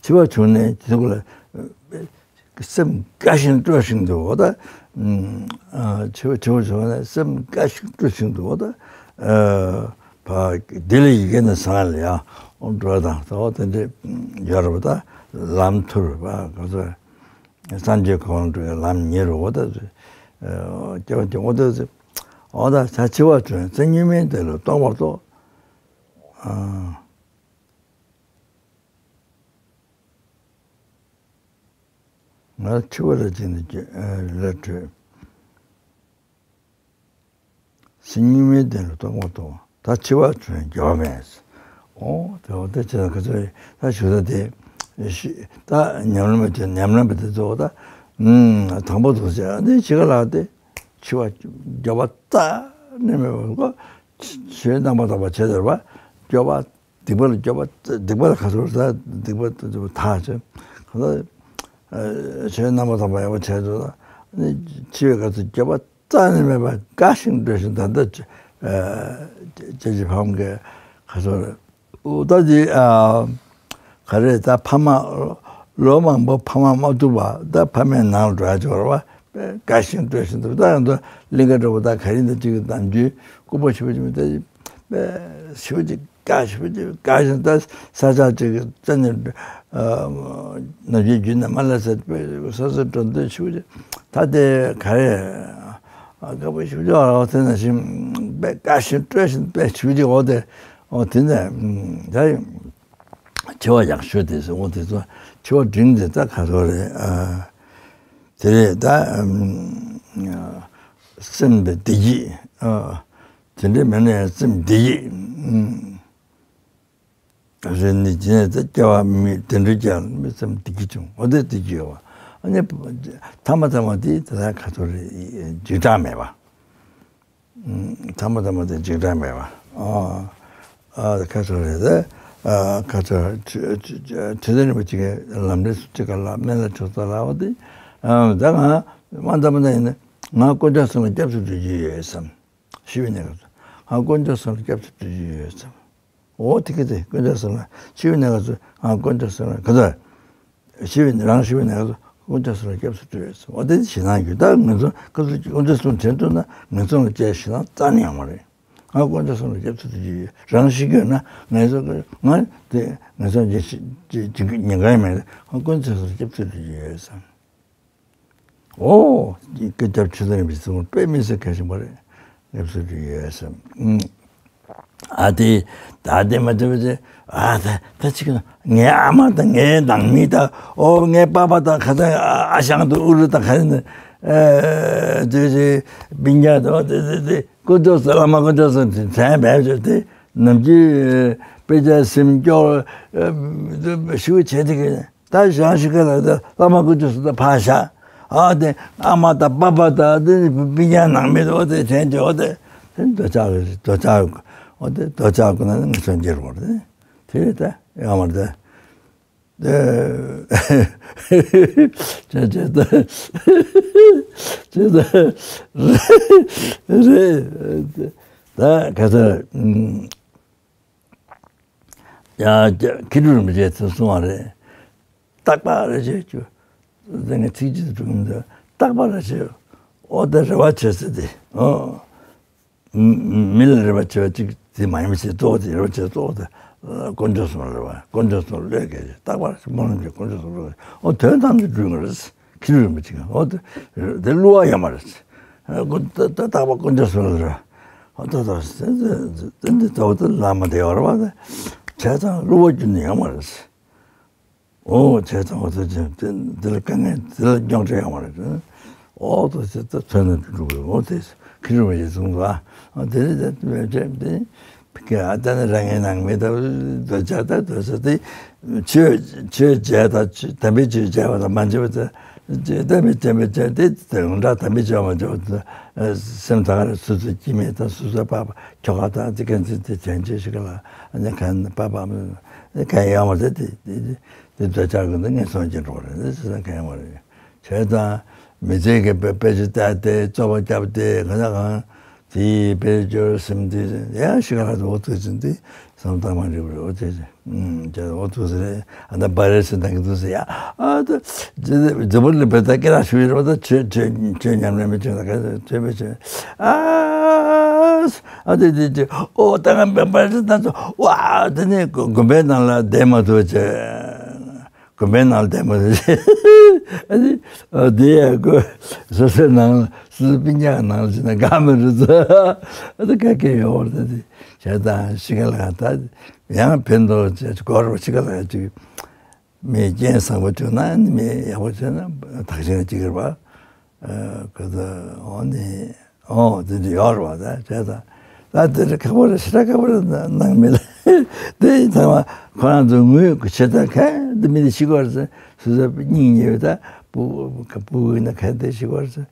འཆི་བ་བྱུང་ནས་དེ་ཀུན་ལ། སེམས་དགའ་ཞིང་སྤྲོ་ཞིང་དུ་འོ་ད། ཨ་འཆི་བ་འཆི་བ་བྱུང་ན་སེམས་དགའ་ཞིང་སྤྲོ་ཞིང་དུ་འོ་ད། ཨ་བ་དེ་ལ་ཡི་གེ་ནི་སང་ལ་ཡང་འགྲོ་དང་ད་འོ་དེ་འདྲ་ཡོད་རེད་པ། ད་ལམ་མཐུར་བ་ག་ཚོད་སངས་རྒྱས་གོ་འཕང་འགྲོ་བའི་ལམ་ཉེ་རུ་འོ་ད། ཨ་སྐྱེ་བ་སྐྱེ་འོ་ད། འོ་ད་ད་འཆི་བ་བྱུང་སེམས་གཉིས་མེད་དེ་ལ་སྟོང་པར་རྟོགས། ཨ། ང་འཆི་བ་ལ་འཇིགས་ནས་རི་ལ་བྲོས། སེམས་གཉིས་མེད་དེ་ལ་སྟོང་པར་རྟོགས། ད་འཆི་བ་བྱུང་ཡང་འགྱོད་པ་མེད། འོ་དེ་འོ་དེ་བྱས་ན་ག་ཚོད་ད་ཞུ་ད་དེ་ཤི་ད་ཉམས་ལེན་པ་དེ་ཉམས་ལེན་པ་དེ་ཚོ་ད་དང་པོ་དུ་བྱས་ནས་འཆི་ཁ་ལ་དེ་འཆི་བ་འགྱོད་པ་རྩ་ནས་མེད་པ་གོ། ཆོས་རྣམ་པར་དག་པ་བྱས་ཟེར་བ། འགྱོད་པ། སྡིག་པ་ལ་འགྱོད་པ། སྡིག་པ་ལ་ག་ཚོད་ཟ། སྡིག་པ་དག་བྱས། གང་ལྟར་ཆོས་རྣམ་པར་དག་པ་ཡག་པོ་བྱས་ཚོད་ལ་ནི་འཆི་བའི་སྐབས་སུ་འགྱོད་པ་རྩ་ནས་མེད་པར་དགའ་ཞིང་སྤྲོ་ཞིང་ད་ལྟ་ཅེས་ཀྱི་ཕམ་གྱི་ག་ཚོད་རེད། ད་འདི་ག་རེ་ད་ཕ་མ་ ལོ་མང་པོ་ཕ་མ་མ་ཐུག་པ་ད་ཕ་མའི་ནང་ལ་འགྲོ་ཡ་ཅིག་ཡོད་རེད་བ། དགའ་བཞིན་སྤྲོ་བཞིན་དུ་ད་ཡང་ད་གླིང་ག་འགྲོ་བ་ད་ག་རེ་ད་ཅིག་ནམ་རྒྱུན་སྐུ་པོ་ཞེ་པོ་ཅིག་མི་ད་ཞེ་པོ་ཅིག་དགའ་ཞེ་པོ་ཅིག་དགའ་བཞིན་ད་ས་ཆ་ཅིག་རྩ་ནས་ནམ་རྒྱུན་རྒྱུན་ནས་མ་སླེབས་ས་སོ་སོ་འགྲོ་འདོད་ཞེ་པོ་ཅིག་ད་དེ་ག་རེ་དགའ་པོ་ཞེ་པོ་ཅིག་ཡོད་རེད་བ། དེ་ནང་བཞིན་དཔེ་དགའ་བཞིན་སྤྲོ་བཞིན་དཔེ་ཞེ་པོ་ཅིག་འོ་དེ་འོ་དེ་ནས་ད། འཆི་བ་ཡག་ཤོས་དེ་ཟེར་འོ་དེ་ཚོ་འཆི་བ་འབྲིང་དེ་ད་ག་ཚོད་རེད། ཨ། དེ་རེད་ད། ཨམ། སེམས་པའི་བདེ་སྐྱིད། ཨ། དེ་འདྲའི་མེད་ན་ཡང་སེམས་བདེ་སྐྱིད། ཨམ། རེད་ནི་ཇི་ནས་ད་སྐྱེ་བ་མི་དེ་འདྲའི་སྐྱེ་བ་མི་སེམས་བདེ་སྐྱིད་བྱུང་འོ་དེ་བདེ་སྐྱིད་ཡོད་བ། ཨ་ནི་ཐ་མ་ཐ་མ་དེ་ད་ལྟ་ག་ཚོད་རེད། འཇིགས་སྐྲག་མེད་པ། ཐ་མ་ཐ་མ་དེ་འཇིགས་སྐྲག་མེད་པ། ཨ། ཨ། ཁ་ཚོ་རེད་དེ། ཨ། ཁ་ཚོ་ཁྲི་ཁྲི་ཁྲི་ལྡན་རིན་པོ་ཆེ་གི་ལམ་རིམ་སུ་གཅིག་ག་ལ་སྨན་བླ་ཆོས་རྩ་ལ་བ་དེ། ཨ། ད་ང་མ་འདའ་མ་འདའ་ཡིན་ན་ང་དཀོན་མཆོག་གསུམ་ལ་སྐྱབས་སུ་འགྲོ་རྒྱུ་ཡོད་བསམ། ཤི་བའི་གནས་སྐབས་སུ་ང་དཀོན་མཆོག་གསུམ་ལ་སྐྱབས་སུ་འགྲོ་རྒྱུ་ཡོད་བསམ། འོ་དེ་ག་དེ་དཀོན་མཆོག་གསུམ་ལ་ཤི་བའི་གནས་སྐབས་སུ་ང་དཀོན་མཆོག་གསུམ་ལ་ག་ཚོད། ཤི་བའི་རང་ཤི་བའི་གནས་སྐབས་སུ་དཀོན་མཆོག་གསུམ་ལ་སྐྱབས་སུ་འགྲོ་ཡོད། འོ་དེ་ཞེད་སྣང་ཡོད། ད་ང་ཚོ་སྐབས་སུ་དཀོན་མཆོག་གསུམ་དྲན་ཐུབ་ན་ང་ཚོ་ལ་བཅས་ཞེད་སྣང་རྩ་ནས་ཡོང་མ་རེད། ང་དཀོན་མཆོག་གསུམ་ལ་སྐྱབས་སུ་འགྲོ་གི་ཡོད། རང་ཤི་གི་ཡོད་ན་ང་ཚོ་ང་དེ་ང་ཚོ་ཉིན་ཉིན་གང་ཡིན་མེད་ང་དཀོན་མཆོག་གསུམ་ལ་སྐྱབས་སུ་འགྲོ་གི་ཡོད་བསམ། ཨོ། སྐུ་ཚབ་ཁྲི་ཚང་རིན་པོ་ཆེ་ཚོ་དཔེ་མི་སྲིད་གལ་ཆེན་པོ་རེད། སླེབས་སུ་འགྲོ་ཡོད་བསམ། ཨུམ། ཨ་དེ་ད་དེ་མ་བྱས་པ་བྱས་ཨ་ད་ད་ཅིག་ངའི་ཨ་མ་དང་ངའི་ནང་མི་དང་ཨོ་ངའི་པ་ཕ་དང་ཁ་སང་ཨ་ཞང་དང་ཨུ་རུ་དང་ག་རེ་ནི་ཨེ་དེ་ཅི་སྤུན་ཀྱག་དང་དེ་དེ་དེ་དཀོན་མཆོག་གསུམ་བླ་མ་དཀོན་མཆོག་གསུམ་དེ་མཚན་མེད་བྱས་ཏེ་ནམ་རྒྱུན་དཔེ་ཆ་སེམས་སྐྱོ་ཞུ་བྱེད་དེ་གི་ད་ཞང་ཞིག་ག་ལ་ད་བླ་མ་སྐུ་མཆོག་གསུམ་ད་ཕར་བཞག་ཨ་དེ་ཨ་མ་དང་པ་ཕ་དང་དེ་སྤུན་ཀྱག་ནང་མི་དང་དེ་དྲན་གྱི་འོ་དེ་དེ་འདོད་ཆགས་འདོད་ཆགས་འོ་དེ་འདོད་ཆགས་ཀུན་ན་ངེས་སོང་འགྱུར་བར་དེ་དེ་ད་ཡང་མར་དེ་དེ་ཅེ་ཅེ་ད་ཅེ་ད་རེད་རེད་ད་ག་ཚོད། ཡ། མཁས་གྲུབ་རིན་པོ་ཆེས་ཚུར་གསུངས་པ་རེད། རྟག་པ་རེ་བྱེད་རྒྱུ། དེ་ནས་ཚིག་གཅིག་ཏུ་གྲུབ་མི་འདུག་རྟག་པ་རེ་བྱེད། འོ་དེ་རེ་བ་བྱེད་ཟེར་ཏེ། ཨོ། མི་ལ་རེ་བ་བྱེད་པ་གཅིག་དེ་མ་ཡིན་པ་ཞིག་གཙོ་བོ་དེ་རེ་བ་བྱེད་གཙོ་བོ་དེ། དཀོན་མཆོག་གསུམ་ལ་རེ་བ། དཀོན་མཆོག་གསུམ་ལ་བློས་འགེལ་བྱེད། རྟག་པ་རེ་བྱེད། སྨོན་ལམ་བྱེད། དཀོན་མཆོག་གསུམ་ལ་རེ་བ། ཨོ་དོན་ཐམས་ཅད་འགྲུབ་ཀྱི་རེད། མཁས་གྲུབ་རིན་པོ་ཆེ་གིས་འོ་དེ་དེ་བསླུ་བ་ཡོད་མ་རེད། ཨ་ཁོ་ད་ད་རྟག་པ་དཀོན་མཆོག་གསུམ་ལ་རེ་བ། ཨོ་ད་ད་དེ་འདི་ད་འོ་དེ་ལ་མ་བདེ་བ་རེད་བ། དེ་བྱས་ཙང་བསླུ་བ་ཁྱོན་ནས་ཡོད་མ་རེད། ཨོ་བྱས་ཙང་འོ་དེ་བྱས་དེ་འདི་ལ་དཀའ་ངལ་འདི་ལ་རྙོག་དྲ་ཡོད་མ་རེད། ཨོ་ད་དེ་ད་མཚོན་ན་འགྲུབ་དགོས། འོ་དེ་མཁས་གྲུབ་རིན་པོ་ཆེས་གསུངས་སོང་། ཨ་དེ་རེད། དེ་བྱས་དེ། ག་ཨ་ད་ནི་རང་ངའི་ནང་མི་ད་འདོད་ཆགས་ད་འདོད་ཆགས་དེ་ཆོས་ཆོས་བྱས་ད་དམ་པའི་ཆོས་བྱས་པ་དང་མ་བྱས་པ་ད་དམ་པའི་དམ་པའི་ཆོས་མ་བྱས་པ་ད་སེམས་ད་ག་རེ་སོ་སོའི་སྐྱེ་དམན་དང་སོ་སོའི་པགས་པ་ཁྱོ་ག་དང་དེ་གན་ཚིག་དེ་དྲན་ཆོས་ཤིག་ལ་ཨ་ནི་གན་པགས་པ་གན་ཡོང་བ་དེ་དེ་དེ་འདོད་ཆགས་ཀྱི་འདི་ངན་སོང་སྐྱེ་འགྲོ་བ་རེད། འདི་སེམས་གན་ཡོང་བ་རེད། བྱས་ཙང་མི་ཚེ་གི་དཔེ་དཔེ་ཆ་ལྟ་སྟེ་རྩོད་པ་རྒྱབ་སྟེ་གང་ལ་གང་དེའི་དཔེ་སྦྱོར་སེམས་དེ་ཡང་ཤི་ཁ་ལ་འོ་ཐུག་ཟིན་ཏེ་བསམ་བཏང་མ་འགྲིག་པར་འོ་ཐུག་ཟིན་ཨུམ་ཅེས་འོ་ཐུག་ཟིན་རེད། ཨ་ད་བ་རེ་སི་ནང་གི་ཐུག་ཟིན་ཡ་ཨ་ད་རྫི་བུ་ལ་བེ་ད་སྐད་ར་ཤུ་ཡི་རོ་ད་ཆོས་ཆོས་ཆོས་ཉམས་ལེན་མི་ཆོས་ད་ག་ཆོས་མི་ཆོས་ཨ་ཨ་དེ་དེ་དེ་ཨོ་ད་ང་བ་རེ་སི་ད་ཚོ་ཝ་དེ་ནས་དགོན་པའི་ནང་ལ་བསྡད་མ་ཐུབ་ཅེས། དགོན་པའི་ནང་ལ་བསྡད་མ་ཐུབ་ཅེས། ཨ་ནི་ཨ་དེ་ཡ་གོ་སོ་སོའི་ནང་སོ་སོའི་སྤུན་ཀྱག་ནང་ལ་ཕྱིན་ན་དགའ་མི་རུ་ཚོ་ཨ་ད་ག་གེ་ཡོད་རེད། ད་དེ་བྱས་ཙང་ཤི་ཁ་ལ་ད་ཡང་ཕན་ཐོགས་ཅེས་གོ་རུ་ཤི་ཁ་ལ་ཅིག་མི་རྐྱེན་བཟང་པོ་བྱུང་ན་ནི་མི་ཡག་པོ་བྱུང་ན་དག་ཞིང་གཅིག་རེད་པ། ཨ་ཁོ་ཚོ་འོ་ནི་འོ་དེ་འདྲ་ཡོད་རེད་པ། ད་བྱས་ཙང་ད་དེ་འདྲ་ཁག་པོ་རེད། ཞེ་དྲག་ཁག་པོ་རེད། ནང་མི་ལ་དེ་ཡིན་ཙང་མ་ཁོ་རང་ཚོ་ངུས་ཁུ་བྱེད་ད་ག་འདི་མི་འདི་ཤི་དགོས་རེད། སོ་སོ་སྙིང་ཉེ་བའི་ད་བུ་བུ་ཡིན་ན་ག་འདི་ཤི་དགོས་རེད།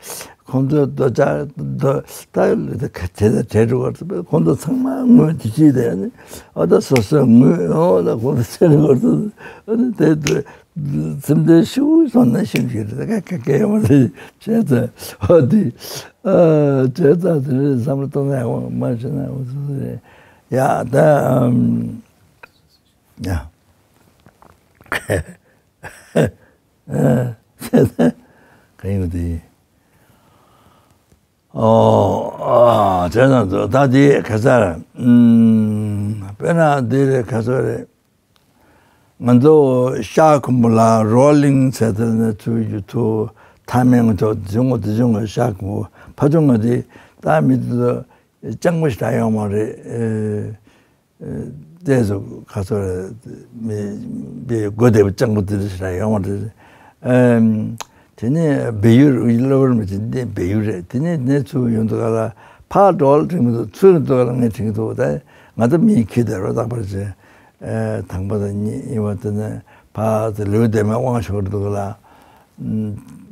ཁོང་ཚོ་རྡོ་ཆག་རྡོ་ད་ལ་ད་ག་དེ་ད་བྲལ་འགྲོ་བར་ཁོང་ཚོ་ཚང་མ་ངུས་དེ་ཅི་དེ་ནི་ཨ་ད་སོ་སོ་ངུས་འོ་ད་ཁོང་ཚོ་བྲལ་འགྲོ་བར་ཨ་ནི་དེ་དེ། སེམས་ཁྲལ་ཤུགས་སོང་ན་ཤིན་ཏུ་རེད། ཀ་ཀ་ཀ་ཡོང་རེད་བྱས་ཙང་ཨོ་དེ་ཨ་བྱས་ཙང་དེ་རེད། བསམ་བློ་གཏོང་ན་ཡག་པོ་མ་བྱས་ན་འོ་ཙི་ཙི་རེད། ཡ་ད་ཨམ་ཡ་ ག་ཡིན་དེ། ཨོ། ཨ། བྱས་ཙང་ད་དེ་ག་ཚར། ཨུམ། དཔེར་ན་འདི་རེད། ག་ཚོད་རེད། ང་ཚོ་ཤར་ཁུམ་བུ་ལ་རོ་ལིང་ཚེ་ཐར་ནས་ཚུར་ཡུལ་དུ་མཐའ་མེད་ང་ཚོ་དེ་བྱུང་དེ་བྱུང་ཤར་ཁུམ་བུ་ཕ་ཆུང་ང་དེ་ད་མི་དེ་ཚོ་སྤྱང་པོ་ཞིག་ད་ཡོང་མ་རེད། ཨེ། ཨེ། ཏོག་ཙམ་ག་ཚོད་རེད། མི་མི་སྒོ་བདེ་པོ་སྤྱང་པོ་དེ་འདྲ་ཞིག་ད་ཡོང་མ་རེད། ཨེམ། དེ་ནས་བལ་ཡུལ་གློ་བུར་མི་ཚེ་འདི་བལ་ཡུལ་རེད། དེ་ནས་ནས་ཚུར་ཡོང་དུས་ག་ལ་ཕར་འགྲོ་ལ་དྲན་གི་འདུག་ཚུར་འགྲོ་ལ་ངས་དྲན་གི་འདུག་ད་ང་ད་མིའི་ཁྱི་དེ་རོ་རྟག་པར་བྱས། ཨེ། དང་པོ་དང་གཉིས་གཉིས་པ་དེ་ནས་ཕར་དེ་ལེའུ་བདེ་མའི་དབང་ཤོར་འདུག་ལ། ཨུམ།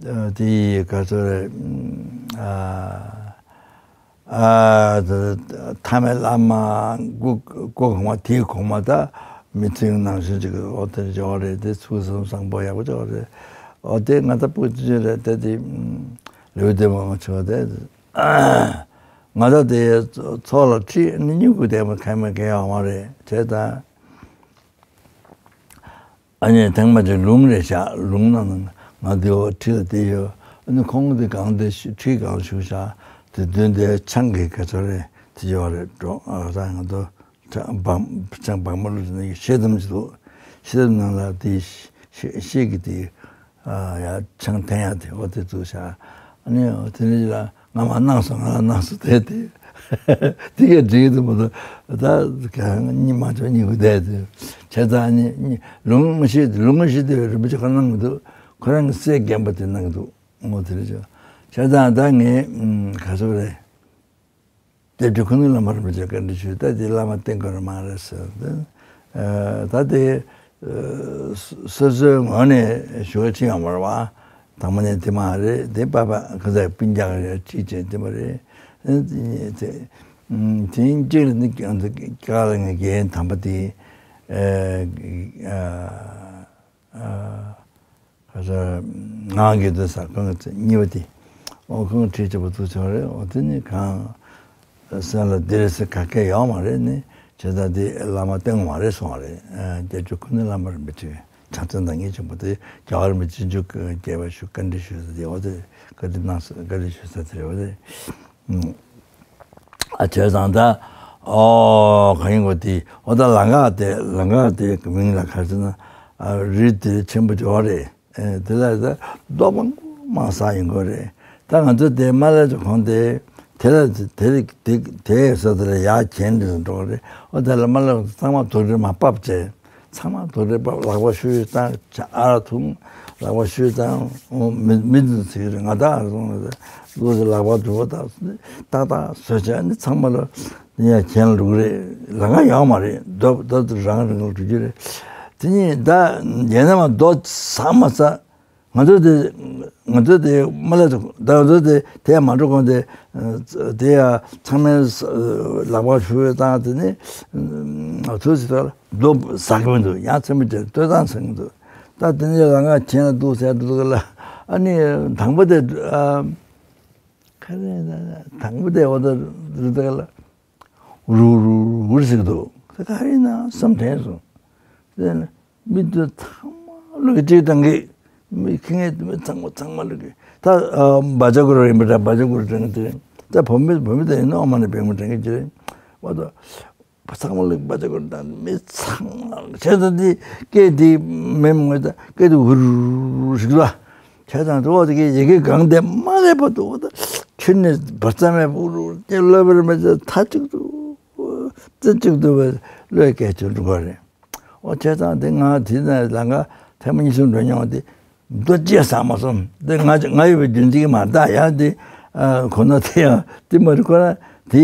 ཨ། དེ་ཡི་ག་ཚོད་རེད། ཨ། ཨ། ད་མཐའ་མའི་བླ་མ་སྐུ་སྐུ་གོང་མ་དེའི་གོང་མ་ད་མི་ཚེ་ནང་བཞིན་ཅིག་འོ་དེ་འབྱོར་བ་རེད། དེ་ཚུལ་ཁྲིམས་བཟང་པོ་ཡག་པོ་འབྱོར་བ་རེད། འོ་དེ་ང་ད་སྤུ་ཅི་རེད། དེ་དེ་ལེའུ་བདེ་མ་ང་ཆོག་དེ། ང་ད་དེ་ཚོགས་ལ་ཁྲིད་ནི་སྨྱུ་གུ་དེ་མ་ཁ་མ་གེ་ཡོང་བ་རེད། བྱས་ཙང་། ཨ་ནི་ཐེངས་མ་དེ་ལུང་རེ་བཞག་ལུང་ནང་ང་དེ་འོ་ཁྲིད་ལ་དེ་ཡོད། ཨ་ནི་ཁོང་དེ་གང་དེ་ཁྲིད་གང་བཞུགས་བཞག་དེ་མདུན་དེ་ཆང་གི་ག་ཚོད་རེད། དེ་ཡོད་རེད། འགྲོ་ཨ་ད་ང་ཚོ་ཆང་བང་ཆང་བང་མ་ལུག་ནི་ཤེལ་དམ་ཅིག་འདུག་ཤེལ་དམ་ནང་ལ་དེ་ཤེལ་ཤེལ་གི་དེ། ཨ། ཡ་ཆང་འཐེན་ཡ་དེ་འོ་དེ་བཙུགས་བཞག་ཨ་ནི་འོ་དེ་ནས་ལ་ང་མ་གནང་སོང་། ང་ལ་གནང་སོང་། དེ་དེ་དེ་གས་འགྲིག་གི་འདུག་མ་གཏོགས་ད་ག་གཉིད་མ་ཆོག་གཉིད་ཁུག་བསྡད་དེ། བྱས་ཙང་ནི་ལུང་ཞིག་ལུང་ཞིག་དེ་རིན་པོ་ཆེ་ཁོ་གནང་གི་འདུག་ཁོ་རང་གི་སྲས་རྒན་པ་དེ་གནང་གི་འདུག་འོ་དེ་རེད་ཅོ། བྱས་ཙང་ད་ངས་ག་ཚོད་རེད། དེ་འདྲ་ཁོ་ནི་བླ་མ་རིན་པོ་ཆེ་བཀའ་འདྲི་ཞུས། ད་དེ་བླ་མ་བསྟེན་དགོས་རེད་མ་རེད་ཟེར་ཏེ། ད་དེ་སོ་སོའི་ངོས་ནས་ཞུ་བ་ཅི་ཡང་མ་རེད་བ། དང་པོ་ནས་དེ་མ་རེད། དེ་པ་པ་ཁ་ཚ་སྤུན་ཀྱག་རེད། ཁྲིད་བྱས་དེ་མ་རེད། དེ་དེ་གཅིག་ལ་ནི་ཀྱག་ལ་ངས་རྒན་དམ་པ་དེ། ཨ། ཨ། ཁ་ས་ངག་གི་འདུག་ས་ཁོང་གི་གཉིས་པ་དེ། ཨོ་ཁོང་ཁྲིད་བྱེད་པ་ཐུག་བྱུང་རེད། ཨོ་དེ་ནི་གང་སེམས་ལ་འདི་རེད་ཟེར་ག་གེ་ཡོང་མ་རེད། ནི་བྱས་ཙང་དེ་བླ་མ་བསྟེན་དགོས་མ་རེད་གསུངས་པ་རེད། ཨ། བརྒྱད་ཅུ་ཁོ་ནའི་བླ་མ་རིན་པོ་ཆེ་ཕྱག་འཚལ་བདག་ཉིད་ཆེན་པོ་དེ་རྒྱལ་བ་རིན་པོ་ཆེ་ཆུ་སྐྱེས་པ་ཞུ་བཀའ་འདྲི་ཞུ་ས་དེ། ཨོ་དེ་བཀའ་འདྲི་གནང་ས་བཀའ་འདྲི་ཞུ་ས་དེ་རེད་པ་དེ། ཨ། བྱས་ཙང་ད། ཨོ་གང་ཡིན་གོ་དེ། ཨོ་ད་ལམ་ཁ་དེ་ལམ་ཁ་དེ་གི་མིང་ལ་ག་རེ་ཟེར་ན། ཨ། རི་དེ་ཆེན་པོ་ཅིག་ཡོད་རེད། ཨེ། དེ་ལ་ད་རྡོ་མང་པོ་མང་ས་ཡིན་གོ་རེད། ད་ང་ཚོ་དེ་མ་ལ་ཚོ་གོང་དེ་དེ་ལ་དེ་དེ་དེ་ས་དེ་ལ་ཡར་གྱེན་དེ་ཚོ་འགྲོ་གི་རེད། ཨོ་དེ་ལ་མ་ལ་ཚང་མ་དུག་སྦྲུལ་མ་ཕབ་བྱས། ཚང་མ་དུག་སྦྲུལ་ཕབ། ལག་པ་ཤུ་ཤུ་བཏང་། ཆ་ཨ་རག་འཐུང་། ལག་པ་ཤུ་ཤུ་བཏང་། ཨོ་མི་མི་འདི་ཚོ་ཟེར་གི་རེད། ང་ད་ཨ་རག་འཐུང་ལ་ལོ་ཟེར། ལག་པ་དུག་པ་བཏགས་ཏག་ཏག་བཟོས་བྱས། ཨ་ནི་ཚང་མ་ལ་ཡར་གྱེན་ལ་འགྲོ་གི་རེད། ལམ་ཁ་ཡོད་མ་རེད། རྡོ་རྡོ་དེ་རང་རང་ལ་འགྲོ་རྒྱུ་རེད། དེ་ནས་ད་ཡིན་ན་མ་རྡོ་ཟ་མ་ཟ། ང་ཚོ་དེ་ང་ཚོ་དེ་མ་ལ་ད་ང་ཚོ་དེ་དེ་མ་འགྲོ་གོང་དེ། དེ་ཡ་ཚང་མས་ལག་པ་ཤུ་ཤུ་བཏང་། དེ་ནས་ང་ཚོ་ཟེར་ད་རྡོ་ཟ་གི་མི་འདུག་ཡང་ཚན་པོ་དེ་ལྟོས་དང་ཟ་གི་འདུག་ད་དེ་ནས་ལམ་ཁ་གྱེན་ལ་འདུག་ཟེར་འདུག་ལ། ཨ་ནི་དང་པོ་དེ། ཨ། ག་རེ་ན་དང་པོ་དེ་འོ་ད་རི་དེ་ལ། འུར་འུར་འུར་འུར་ཟེར་གྱི་འདུག་ད་ག་རེ་ཡིན་ན་བསམ་དྲན་སོང་། དེ་ནས་མི་དེ་ཚང་མ་བློས་གཏད་བཏང་གི། མི་ཁྱི་ངན་དེ་མི་ཚང་མ་ཚང་མ་བློས་གཏད། ད་ཨ་བ་ཅ་གུ་རུ་ཡིན་པ་འདྲ། བ་ཅ་གུ་རུ་དྲན་གྱི་དེ་རེད། ད་བུ་མོ་བུ་མོ་དེ་ཡིན་ནོ་མ་ནི་བེང་མོ་དྲན་གྱི་དེ་རེད། འོ་ད་ཚང་མ་བློས་བ་ཅ་གུ་རུ་དང་མི་ཚང་མ་བྱས་ཙང་དེ་སྐད་དེ་མེད་མོད། ད་སྐད་དེ་འུར་འུར་ཟེར་གྱི་འདུག་བྱས་ཙང་དུ་འོ་དེ་གའི་ཡི་གེ་གང་དེ་མ་ལས་པ་དུ་འོ་ད་ཁྱོད་ནི་བར་མཚམས་མེད་པར་ཀློད་པར་མི་བྱེད། མཐའ་གཅིག་ཏུ་རྩེ་གཅིག་ཏུ་བློས་སྐད་ཆོད་འགྲོ་གི་རེད། འོ་བྱས་ཙང་དེ་ང་དེ་ན་ལམ་ཁ་ཐེངས་མ་གཉིས་གསུམ་འགྲོ་མྱོང་། དེ་རྡོ་གཅིག་ཟ་མ་སོང་། དེ་ང་ང་ཡོད་པའི་རྒྱུན་འཛིན་མ་གཏོགས་ཡང་དེ་ཁོ་ན་དེ་ཡང་དེ་མ་རེད། ཁོ་རང་དེ་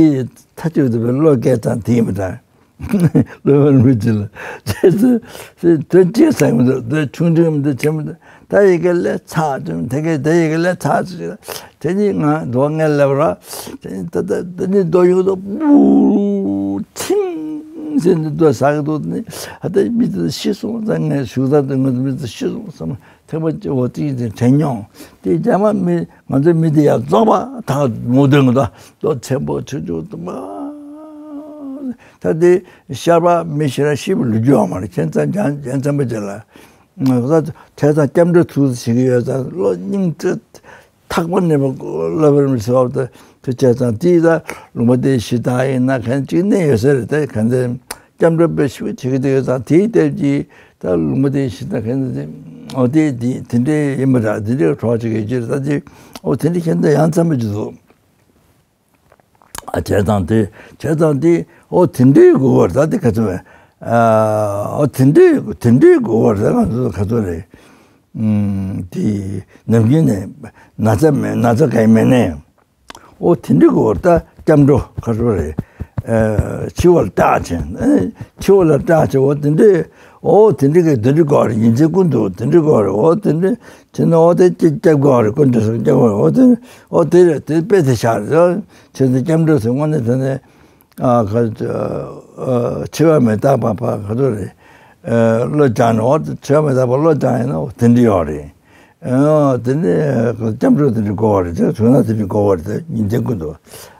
མཐའ་གཅིག་ཏུ་བློས་སྐད་ཙམ་དེ་ཡིན་པ་འདྲ། ལོ་བར་མི་ཅི་ལ། བྱས་ཙང་དོན་ཅི་ཟེར་མི་འདུག་དོན་ཆུང་ཆུང་མི་འདུག་ཆེན་མི་འདུག་ད་ཡི་གེ་ལས་ཚར་ཅུང་། དེ་གས་དེ་ཡི་གེ་ལས་ཚར་ཅུང་། དེ་ནི་ང་རྡོ་ངས་སླེབས་ར། དེ་ནི་ད་ད་དེ་ནི་རྡོ་ཡུག་ཏོ་པུ་ཚིང་ཟེར་ནི་རྡོ་ཟག་གི་འདུག་ནི། ཨ་ད་མི་དེ་ཤི་སོང་ཙང་ངས་ཞུགས་ས་དེ་ང་ཚོ་མི་དེ་ཤི་སོང་བསམ། ཐེག་པ་ཆེ་བོ་དེ་ཡིན་དེ་དྲན་མྱོང་། དེ་རྒྱ་མ་མི་ང་ཚོའི་མི་དེ་ཡང་རྫོགས་པ་ཐག་མོ་དོན་གི་ད་ལོ་ཆེན་པོ་ཆུང་ཆུང་དུ་མ། ད་དེ་ཤར་པ་མི་ཤི་ར་ཤི་བ་ལུས་རྒྱུ་ཡོད་མ་རེད། ཁྱེད་ཚང་རྒྱ་རྒྱ་ཚན་པ་ཅིག་ལ་ ང་ཚོ་བྱས་ཙང་སྐྱབས་འགྲོ་ཐུགས་སུ་བཞེས་ཀྱི་ཡོད་ཙང་བློ་སྙིང་རྗེ་ཐག་པ་ནས་བློ་བར་མི་ཟེར་བ་དེ་བྱས་ཙང་དེ་ད་ལུང་པ་དེ་གཞི་བདག་ཡིན་ན་གང་ཅིག་གནས་ཡོད་ས་རེད། ད་གང་ཚེ་སྐྱབས་འགྲོ་དཔེ་ཞིག་བྱེད་ཀྱི་དེ་ཡོད་ཙང་དེའི་སྟབས་ཀྱིས་ད་ལུང་པ་དེ་གཞི་བདག་གང་ཚེ་ཨོ་དེ་དེ་དེ་འདྲའི་ཡིན་པ་ར། དེ་འདྲའི་གྲོགས་ཅིག་ཡོད་ཀྱི་རེད། ད་དེ་ཨོ་དེ་འདྲའི་ཁྱེད་ཚོ་ཡང་མཚན་པ་ཅིག་འདུག་ཨ་བྱས་ཙང་དེ་བྱས་ཙང་དེ་ཨོ་དེ་འདྲའི་དགོས་པར་ད་དེ་ག་ཚོད་ཨ་ཨོ་དེ་འདྲའི་དེ་འདྲའི་དགོས་པར་ད་ང་ཚོ་ག་ཚོད་རེད། ཨུམ་དེ་ནམ་རྒྱུན་ནས་ན་ཚ་མེད་ན་ཚ་ག་ཡི་མེད་ནས་ཨོ་དེ་འདྲའི་དགོས་པར་ད་སྐྱབས་འགྲོ་ག་ཚོད་རེད། ཨ་འཆི་བ་ལ་སྐྲག་བྱས་ཨ་འཆི་བ་ལ་སྐྲག་བྱས་ཨོ་དེ་འདྲའི་ཨོ་དེ་འདྲའི་གི་དེ་འདྲའི་དགོས་རེད། ཉིན་མཚན་ཀུན་ཏུ་དེ་འདྲའི་དགོས་རེད། ཨོ་དེ་འདྲའི་བྱས་ན་ཨོ་དེ་སྐྱབས་སྐྱབས་དགོས་རེད། ཀུན་ཏུ་སྐྱབས་དགོས་རེད། ཨོ་དེ་ཨོ་དེ་རེད། དེ་དཔེ་དེ་བཞག་རེད། བྱས་ཙང་སྐྱབས་འགྲོ་ཟེར་དངོས་གནས་དེ་ནས་ཨ་ག་ཨ་འཆི་བ་མི་རྟག་པ་པ་ག་ཚོད་རེད། ཨ་བློ་སྦྱངས་ནས་ཨོ་འཆི་བ་མི་རྟག་པ་བློ་སྦྱངས་ཡིན་ན་ཨོ་དེ་འདྲ་ཡོད་རེད། ཨོ་དེ་ནས་སྐྱབས་འགྲོ་དེ་འདྲ་དགོས་པ་རེད། དེ་བྱུང་ན་དེ་འདྲ་དགོས་པ་རེད། དེ་ཉིན་མཚན་ཀུན་ཏུ་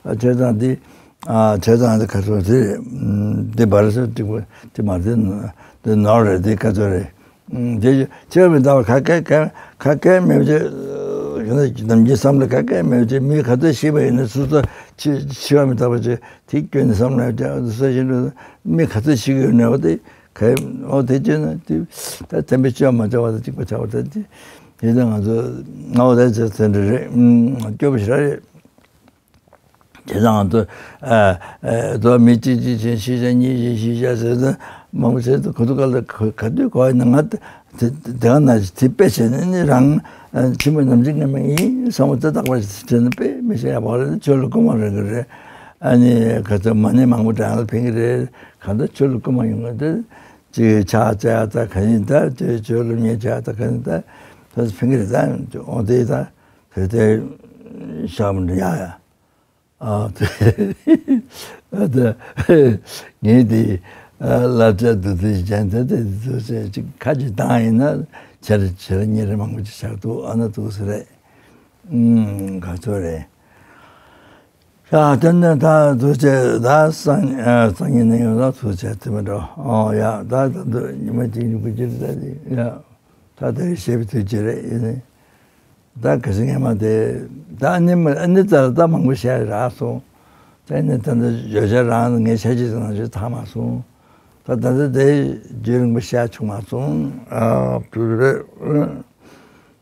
ཨ་བྱས་ཙང་འདི་ཨ་བྱས་ཙང་འདི་ག་ཚོད་དེ་རེད། འདི་བར་སོ་གཅིག་པ་དེ་མ་དེ་དེ་ནོར་རེད། དེ་ག་ཚོད་རེད། དེ་ཆེ་བ་མི་འདའ་བ་ག་གེ་ག་ག་གེ་མེད་ཅེ། ནམ་རྒྱུན་བསམ་བློ་ག་གེ་མེད་ཅེ། མི་ག་ཚོད་ཤི་བ་ཡིན་ན་སོ་སོ་ཆེ་ཆེ་བ་མི་འདའ་བ་ཅེ། དེ་སྐྱོན་ནས་བསམ་བློ་ཅེ་སོ་བཞིན་དུ་མི་ག་ཚོད་ཤི་གི་ཡོད་ན་བ་དེ་ག་ཨོ་དེ་ཅེ་ན་དེ་ད་དེ་འབའ་ཆེ་བ་མ་ཆེ་བ་དང་གཅིག་པ་ཆགས་པ་དེ་དེ་དེ་ང་ཚོ་ང་བ་དེ་ཚོ་དེ་འདྲ་རེད། སྐྱོ་པོ་ཞེ་དྲག་རེད། དེ་དང་དུ་ཨ་ཨ་དུ་མི་གཅིག་གཅིག་བྱས་ཤི་བྱ་གཉིས་བྱས་ཤི་བྱ་ཟེར་ཏེ་མང་པོ་བྱས་ཏེ་ག་དུས་ག་ལ་ག་ག་དུས་ག་ཡིན་ན་ང་དེ་དེ་ག་ན་དེ་དཔེ་བྱས་ནས་ནི་རང་ཨ་ཕྱི་མ་ནམ་འཇིག་ངེས་མེད་ཡིན་བསམ་བློ་དེ་རྟག་པར་བྱས་ནས་དཔེ་མི་བྱེད་ཡག་པོ་རེད། ཆོས་ལ་སྐུལ་མ་རེད་གི་རེད། ཨ་ནི་ག་ཚོད་མ་ཎི་མང་པོ་བགྲང་ལ་ཕན་གི་རེད། གང་ལྟར་ཆོས་ལ་སྐུལ་མ་ཡོང་གི་འདི་ཅིག་ཕྱག་འཚལ་ཡག་ད་ག་ཡིན་ད་དེ་ཆོས་སློབ་གཉེར་བྱེད་ཡག་ད་ག་ཡིན་ད་ད་ཕན་གི་རེད། ད་འོ་དེ་ད་དེ་དེ་ཤག་མི་འདྲ་ཡ་ཡ། ཨ་དེ་ཨ་དེ་ངས་དེ་ཨ་བསླབ་བྱ་འདུག་དེ་གཞན་དེ་དེ་དུ་ཟེར་ཅིག་ཁ་ཅིག་བཏང་ཡིན་ན་ཆེར་ཆེར་གཉེར་མང་པོ་ཅིག་ཆགས་འདུག་ཨ་ན་འདུག་ཟེར་རེད། ཨུམ་ག་ཚོད་རེད། ཡ་དེ་ནས་ད་འདུག་ཅེས་ད་སང་ཨ་སང་ཉིན་ནས་ཡོང་ད་འདུག་ཅེས་དེ་མི་འགྲོ། ཨོ་ཡ་ད་ད་འདུག་ཉི་མ་གཅིག་གཉིས་པོ་ཅིག་ད་དེ་ཡ། ད་དེ་རིང་བཤད་པའི་དུས་ཀྱི་རེད་ཡིན། ད་ག་ཟེར་ངས་མ་དེ་ད་ཨ་ནི་མ་ཨ་ནི་ཙར་ད་མང་པོ་བཤད་རག་སོང་། ད་ནི་ད་ནི་བརྗོད་བྱ་རང་ངས་ཆ་ཅིག་ཙམ་ཞིག་ཐག་མ་སོང་། ད་ད་ལྟ་དེ་རྒྱུན་རིང་པོ་བཤད་བྱུང་མ་སོང་། ཨ་དུ་རེད།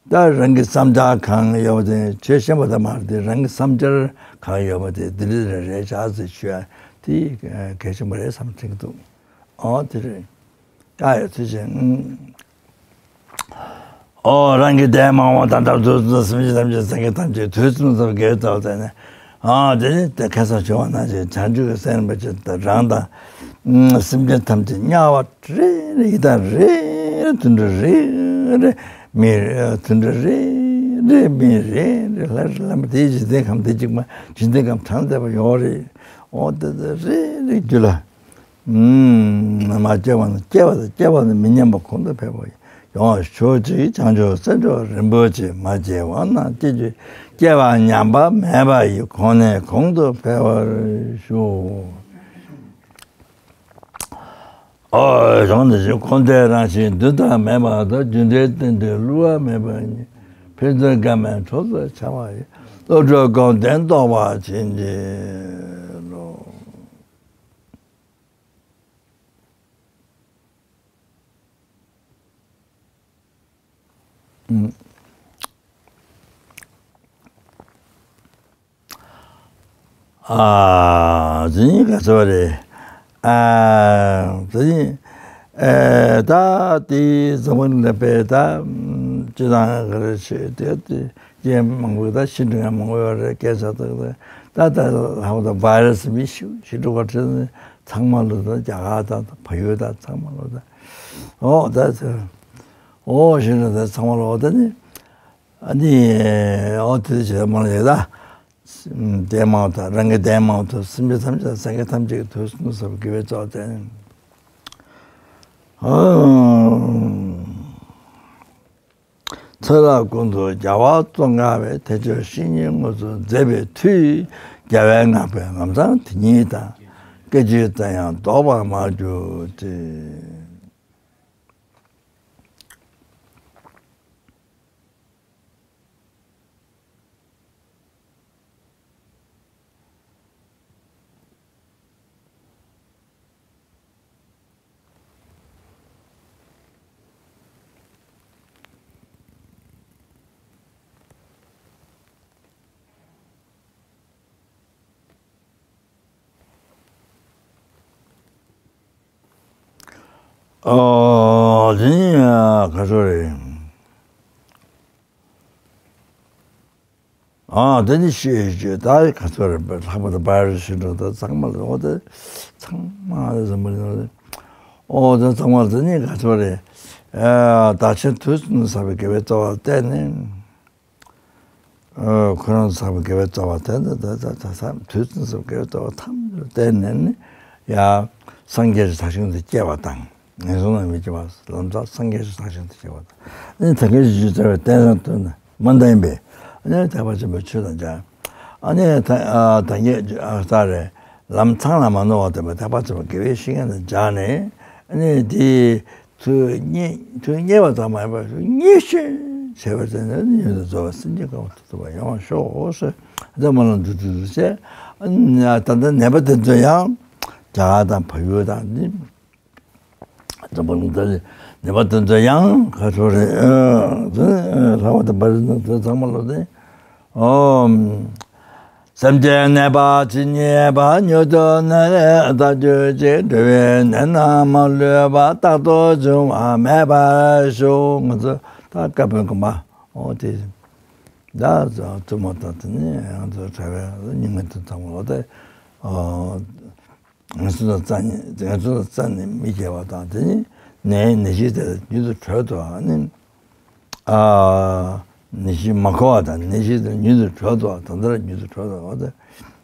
ད་རང་གི་བསམ་འཆར་གང་ཡོད་པ་དེ་ཆོས་ཤེས་པ་དང་མ་རེད་དེ་རང་གི་བསམ་འཆར་གང་ཡོད་པ་དེ་འདི་འདྲ་རེད་རེད་བྱ་ཟེར་ཞུ་ཡ་དེ་གལ་ཆེན་པོ་རེད་བསམ་དྲན་གྱི་འདུག་ཨོ་དེ་རེད། ད་ཡོད་ཚུལ་བཞིན། ཨོ་རང་གི་དེ་མང་བ་ད་ལྟར་དུས་གསུམ་སེམས་ཅན་ཐམས་ཅད་སངས་རྒྱས་ཐམས་ཅད་དུས་གསུམ་ཚོགས་དགེ་བའི་རྩ་བ་ཟེར་ནས། ཨ་དེ་ནི་དེ་ཁ་སང་བྱུང་བ་ནང་བཞིན་བྱང་ཆུབ་ཀྱི་སེམས་རིན་པོ་ཆེ་དང་རང་དང་། སེམས་ཅན་ཐམས་ཅད་དམྱལ་བ་རེ་རེ་ཡི་དྭགས་རེ་རེ་དུད་འགྲོ་རེ་རེ་མི་རེ་དུད་འགྲོ་རེ་རེ་མི་རེ་རེ་ལྷ་རེ་ལྷ་མ་དེ་འཇིག་རྟེན་ཁམས་དེ་གཅིག་མ་འཇིག་རྟེན་ཁམས་གྲངས་མེད་པ་ཡོད་རེད། ཨོ་དེ་དེ་རེ་རེ་རྒྱུད་ལ། མ་སྐྱེ་བ་ནི་སྐྱེ་བ་དང་སྐྱེ་བ་ནི་མི་ཉམས་པ་གོང་དུ་འཕེལ་བ་ཡོངས་སུ་གྱུར་ཅིག་བྱང་ཆུབ་སེམས་མཆོག་རིན་པོ་ཆེ་མ་སྐྱེས་པ་ན་སྐྱེ་རྒྱུ་སྐྱེ་བ་ཉམས་པ་མེད་པ་ཡི་གོང་ནས་གོང་དུ་འཕེལ་བར་ཤོག་ཨོ་གང་དུ་ཞིག་འཁོར་འདས་རང་བཞིན་འདུ་དང་མེད་པ་དང་རྒྱུ་འབྲས་རྟེན་འབྲེལ་བསླུ་བ་མེད་པ་ཉིད་ཕན་ཚུན་འགལ་མེད་གྲོགས་སུ་འཆར་བ་ཡི་བློ་གྲོས་སྒོམ་ལྡན་རྟོགས་པ་ཆེན་གྱི་བློ། ཨ་དེ་ནི་ག་ཚོད་རེད། ཨ་དེ་ནི་ཨ་ད་དེ་འཛམ་བུ་གླིང་ལ་དཔེ་ད་སྤྱི་དང་ག་རེ་བྱེད་དེ་དེ་རྐྱེན་མང་པོ་ད་ཤི་འགྲོ་ཡ་མང་པོ་ཡོད་རེད། སྐད་ཆ་དག་ད་ད་ལྷག་པར་དུ་བྷའི་ར་སི་མི་ཤི་ཤི་འགྲོ་བ་དེ་ཚང་མ་ལོ་ད་རྒྱ་གར་དང་བལ་ཡུལ་དང་ཚང་མ་ལོ་ད་ཨོ་ད་ཚོད། ཨོ་ཞེས་ན་དེ་ཚང་མ་ལ་ཨོ་ད་ནི་ཨ་ནི་ཨོ་དེ་བྱས་མ་ལ་ཡོད་ད། དེ་མང་དང་རང་གི་དེ་མང་དུ་སེམས་ཅན་ཐམས་ཅད་སངས་རྒྱས་ཐམས་ཅད་ཀྱི་དུས་སུ་ཟབ་དགེ་བའི་རྩ་བ་བསྟན། ཚེ་རབས་ཀུན་ཏུ་རྒྱལ་བ་ཙོང་ཁ་པས། ཐེག་མཆོག་བཤེས་གཉེན་དངོས་སུ་མཛད་པའི་མཐུས། རྒྱལ་བས་བསྔགས་པའི་ལམ་བཟང་དེ་ཉིད་དང་། སྐད་ཅིག་ཙམ་ཡང་ལྡོག་པར་མ་གྱུར་ཅིག་ཨོ་དེ་ནི་ག་ཚོད་རེད། ཨ་དེ་ནི་ཤེས་ཤེས་ད་ག་ཚོད་རེད། ལྷག་པར་དུ་བར་ཞུ་འགྲོ་ད་ཚང་མ་ལ་འོ་དེ་ཚང་མ་ལ་ཟིན་པ་རེད། ཨོ་དེ་ཚང་མ་ལ་དེ་ནི་ག་ཚོད་རེད། ཨ་བདག་ཆེན་དུས་གསུམ་ཟབ་པའི་དགེ་བའི་རྩ་བ་བརྟེན་ནས། ཁོ་རང་ཚོ་ཚང་མ་དགེ་བའི་རྩ་བ་དེ་འདྲ་དེ་དེ་དེ་དེ་དུས་ཚོད་ཚང་མ་དགེ་བའི་རྩ་བ་ཐམས་ཅད་བརྟེན་ནས་ནི་ཡ། སངས་རྒྱས་ཀྱི་བདག་ཞིང་དུ་སྐྱེ་བ་དང་། ངན་སོང་ལ་མི་སྐྱེ་བ་ལམ་ཟབ་སངས་རྒྱས་ཀྱི་བདག་ཞིང་དུ་སྐྱེ་བ་དང་། ནི་ད་གིན་ཞུས་ཚར་བའི་རྟེན་རང་དོན་མ་འདའ་ཡིན་པས། ཨ་ནི་ཐེག་པ་ཆེན་པོའི་ཆོས་དང་སྦྱར། ཨ་ནི་ད་ཨ་ད་གིན་ཨ་ད་རེ་ལམ་ཚང་ལ་མ་ནོར་བ་དེ་མ་ཐེག་པ་ཆེན་པོ་དགེ་བའི་བཤེས་གཉེན་དང་སྦྱར་ནས། ཨ་ནི་དེ། ཐུགས་མཉེས་ཐུགས་མཉེས་པ་ཙམ་མ་ཡིན་པར་མཉེས་ཤིང་བྱས་པར་བརྩམས་ནས་མྱུར་དུ་རྫོགས་པའི་སེམས་ཅན་གང་བ་ཐོབ་པར་ཡོང་བར་ཤོག་ཟེར། ད་མ་ལ་འདུག་འདུག་འདུག་བྱས། ད་ལྟ་ནད་པ་དེ་ཚོ་ཡང་རྒྱ་གར་དང་བལ་ཡུལ་དང་ནི་འཛམ་བུ་གླིང་ད་ནད་པ་དེ་ཚོ་ཡང་ག་ཚོད་རེད། ལྷག་པར་དུ་བར་ནི་དེ་ཚང་མ་ལོ་དེ། ཨོམ། སེམས་ཅན་ནད་པ་ཇི་སྙེད་པ། མྱུར་དུ་ནད་ལས་ཐར་གྱུར་ཅིག་འགྲོ་བའི་ནད་རྣམས་ལུས་པ་རྟག་ཏུ་འབྱུང་བ་མེད་པར་ཤོག་ང་ཚོ་ད་བཀའ་པོད་དགོན་པ་འོ་དེ་ད་བཙུན་མོ་དང་དེ་ནས་ང་ཚོ་གྲྭ་པའི་སྙིང་ངེ་དུ་དང་འོ་དེ་ཨོ། ང་ཚོ་ལ་རྩ་ནས་ང་ཚོ་ལ་རྩ་ནས་མི་སྐྱེ་བ་དང་དེ་ནི་ནད་ནད་གཞི་དེ་མྱུར་དུ་གྲོལ་དུ་ཨ་ནི། ཨ། ནད་གཞི་མ་འཁོར་བ་དང་ནད་གཞི་དེ་མྱུར་དུ་གྲོལ་དུ་ད་ལྟར་མྱུར་དུ་གྲོལ་དུ་བ་དེ་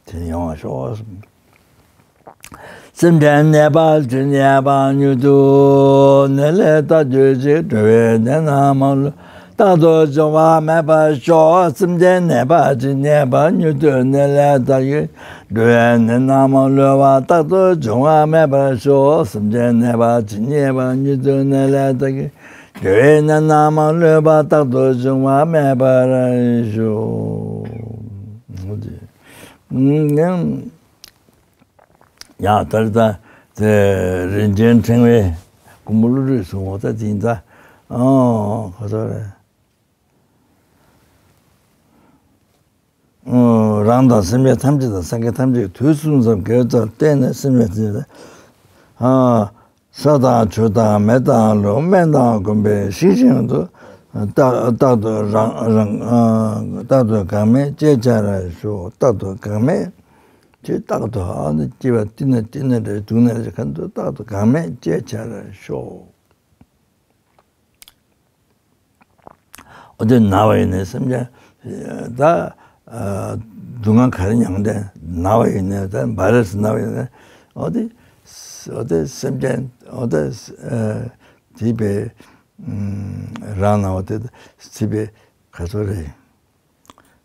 དེ་ཡོང་བ་ཤོག་སེམས་ཅན་ནད་པ་ཇི་སྙེད་པ། མྱུར་དུ་ནད་ལས་ཐར་གྱུར་ཅིག་འགྲོ་བའི་ནད་རྣམས་ལུས་རྟག་ཏུ་འབྱུང་བ་མེད་པར་ཤོག་སེམས་ཅན་ནད་པ་ཇི་སྙེད་པ། མྱུར་དུ་ནད་ལས་ཐར་གྱུར་འགྲོ་བའི་ནད་རྣམས་ལུས་པ་རྟག་ཏུ་འབྱུང་བ་མེད་པར་ཤོག་སེམས་ཅན་ནད་པ་ཇི་སྙེད་པ། མྱུར་དུ་ནད་ལས་ཐར་གྱུར་འགྲོ་བའི་ནད་རྣམས་ལུས་པ་རྟག་ཏུ་འབྱུང་བ་མེད་པར་ཤོག་ཡང་ད་ལྟ་དེ་རིན་ཆེན་ཕྲེང་བའི་མགོན་པོ་ཀླུ་སྒྲུབ་གསུང་འོ་ད་དེ་ཡིན་ད། ཨོ་ཁོ་ཚོ་རེད། རང་དང་སེམས་ཅན་ཐམས་ཅད་དང་སངས་རྒྱས་ཐམས་ཅད་ཀྱི་དུས་གསུམ་ཙམ་དགེ་བའི་རྩ་བརྟེན་ནས་སེམས་ཅན་ཐམས་ཅད་དང་། ས་དང་ཆུ་དང་མེ་དང་རླུང་སྨན་དང་དགོན་པའི་ཞིང་བཞིན་དུ། རྟག་རྟག་ཏུ་རང་རང་རྟག་ཏུ་འགག་མེད་སྐྱེ་འཆར་ཤོག་རྟག་ཏུ་འགག་མེད་ཅེས་རྟག་ཏུ་ཨ་ནི་སྐྱེ་བ་སྟེང་ནས་སྟེང་ནས་རེ་དུག་ནས་རེ་གང་དུ་རྟག་ཏུ་འགག་མེད་སྐྱེ་འཆར་ཤོག་འོ་དེ་ན་བ་ཡིན་ནའི་སེམས་ཅན་ད་སྡུག་བསྔལ་ག་རེ་མྱངས་ཏེ་ན་བ་ཡིན་ནའི་ད་བཱ་རེ་སི་ན་བ་ཡིན་ནའི་འོ་དེ་འོ་དེ་སེམས་ཅན་འོ་དེ་དེ་པའི་རང་ན་བ་དེ་སྲིད་པའི་ག་ཚོད་རེད།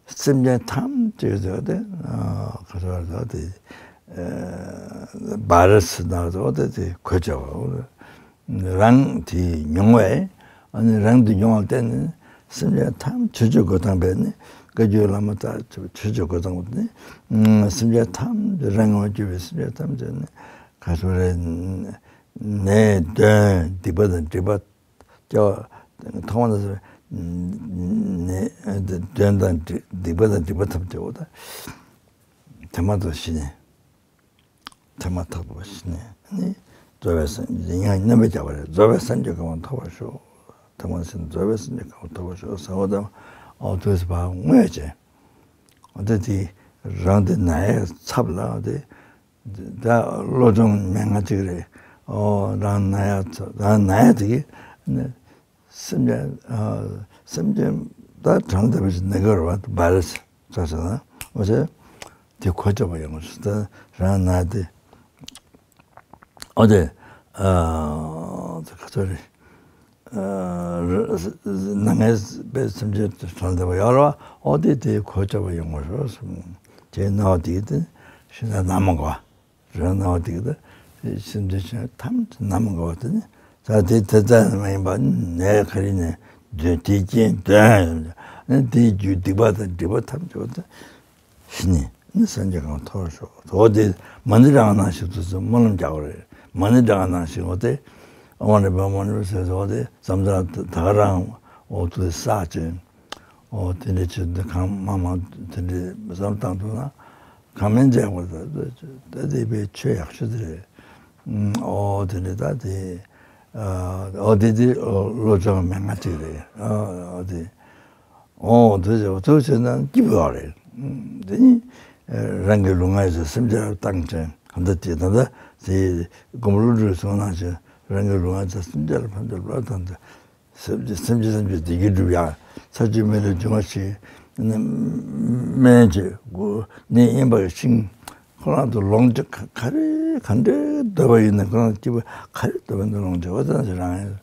སེམས་ཅན་ཐམས་ཅད་ཟེར་བ་དེ་ག་ཚོད་རེད་ཟེར་བ་དེ་བཱ་རེ་སི་ན་ཟེར་བ་དེ་དེ་གོ་ཆ་བ། རང་དེ་མྱོང་བས། ཨ་ནི་རང་དེ་མྱོང་བ་བརྟེན་ནས་སེམས་ཅན་ཐམས་ཅད་ཆོས་སྤྱོད་འགོད་སྟངས་པས་ནི་བཀའ་བརྒྱུད་བླ་མ་དག་ཆོས་སྤྱོད་འགོད་སྟངས་པས་ནི་སེམས་ཅན་ཐམས་ཅད་རང་ངོ་བརྒྱུད་པའི་སེམས་ཅན་ཐམས་ཅད་ནི་ག་ཚོད་རེད། ནད་གདོན་སྡིག་པ་དང་སྒྲིབ་པ་སྐྱེ་བ་ཐོག་མ་དང་ནད་གདོན་དང་སྡིག་པ་དང་སྒྲིབ་པ་ཐམས་ཅད་འོ་ད་དེ་མ་ཐག་ཤི་ནས། དེ་མ་ཐག་ཏུ་ཤི་ནས་ནི་རྫོགས་པའི་སངས་རྒྱས་ཡང་རྣམ་པར་རྒྱལ་བ་རེད། རྫོགས་པའི་སངས་རྒྱས་གོ་འཕང་ཐོབ་པར་ཤོག་དེ་མ་ཤི་ནས་རྫོགས་པའི་སངས་རྒྱས་གོ་འཕང་ཐོབ་པར་ཤོག་ཟེར་བ་དང་ཨོ་ཐུགས་སུ་བབ་དངོས་ཅན། ཨོ་དེ་དེ་རང་དེ་ན་ཡའི་ཚབ་ལ་ཨོ་དེ་ད་བློ་སྦྱོང་མན་ངག་ཅིག་རེད། ཨོ་རང་ན་ཡ་རང་ན་ཡ་དེ་གི་ནི། སེམས་ཅན་ཨ་སེམས་ཅན་ད་གྲངས་དེ་བཞིན་ནི་གར་བ་བཱ་རེ་སི་ཙ་ཙ་ན་འོ་ཅེ་དེ་གོ་ཆོད་པ་ཡོང་ཞིག་ད་རང་ན་དེ་ཨོ་དེ་ཨ་དེ་ག་ཚོད་རེད། ཨ་ན་ངས་པའི་སེམས་ཅན་གྲངས་དེ་བ་ཡོད་ར་བ་ཨོ་དེ་དེ་གོ་ཆོད་པ་ཡོང་ཞོག་སེམས་ཅན་ན་བ་དེ་དེ་ཤི་ན་ན་མ་གོ་བ། རང་སྣང་བ་དེ་ག་ད་སེམས་ཅན་ཆེན་ཐམས་ཅད་ནམ་འགག་པ་དེ་ནི་ད་དེ་དེ་ཙམ་མ་ཡིན་པ་ནད་ག་རེ་ནས་གདོན་དེ་རྐྱེན་གདོན་ནི་དེའི་རྒྱུ་སྡིག་པ་དང་སྒྲིབ་པ་ཐམས་ཅད་པ་དེ་ཤི་ནས་ནི་སངས་རྒྱས་གང་ཐོབ་ཤོག་འོ་དེ་མ་ཎི་བགྲང་ནང་བཞིན་དུ་སྨོན་ལམ་རྒྱག་པ་རེད། མ་ཎི་བགྲང་ནང་བཞིན་འོ་དེ་ཨ་མ་ཎི་པདྨ་མ་ཎི་ཟེར་འོ་དེ་བསམ་ཚར་ད་ག་རང་འོ་དུ་བསགས་ཅིང་། ཨོ་དེ་འདྲའི་ཆེད་དུ་གང་མང་མང་དེ་འདྲའི་བསམ་བཏང་ཐུབ་ན་གང་མིན་མཛད་དགོས། ད་ད་དེ་དཔེ་ཆོས་ཡག་ཤོས་དེ་རེད། ཨོ་དེ་འདྲའི་ད་དེ་ ཨ། འོ་དེ་དེ་བློ་སྦྱོང་མན་ངག་ཅིག་རེད། ཨ། འོ་དེ། འོ་དེ་ཚོ་ཚོ་བྱས་ན་སྐྱིད་པོ་རེད། དེ་ནི་རང་གི་ལུས་ངག་ཡིད་གསུམ་སེམས་ཅན་ལ་བཏང་ཅིང་། ད་ལྟ་དེ་ད་ལྟ་དེ་མགོན་པོ་ཀླུ་སྒྲུབ་གསུངས་ནང་བཞིན་རང་གི་ལུས་ངག་ཡིད་གསུམ་སེམས་ཅན་ལ་ཕན་ཐོགས་པར་དང་། སེམས་ཅན་སེམས་ཅན་སེམས་ཅན་བདེ་སྐྱིད་སྒྲུབ་ཡག་ཚར་གཅོད་མེད་ལུས་འབྱུང་བ་ཞིག་སྨན་གྱི་སྒོ་ནས་ཡིན་པ་ཤིང་ཁོ་རང་དུ་ལོངས་སྤྱོད་ག་རེ་ག་འདྲའི་འདོད་པ་ཡིན་ན་ཁོ་རང་སྐྱིད་པ་ག་རེ་འདོད་པ་ཡིན་ན་ལོངས་སྤྱོད་པ་ཙམ་ཞིག་རང་ཡིན།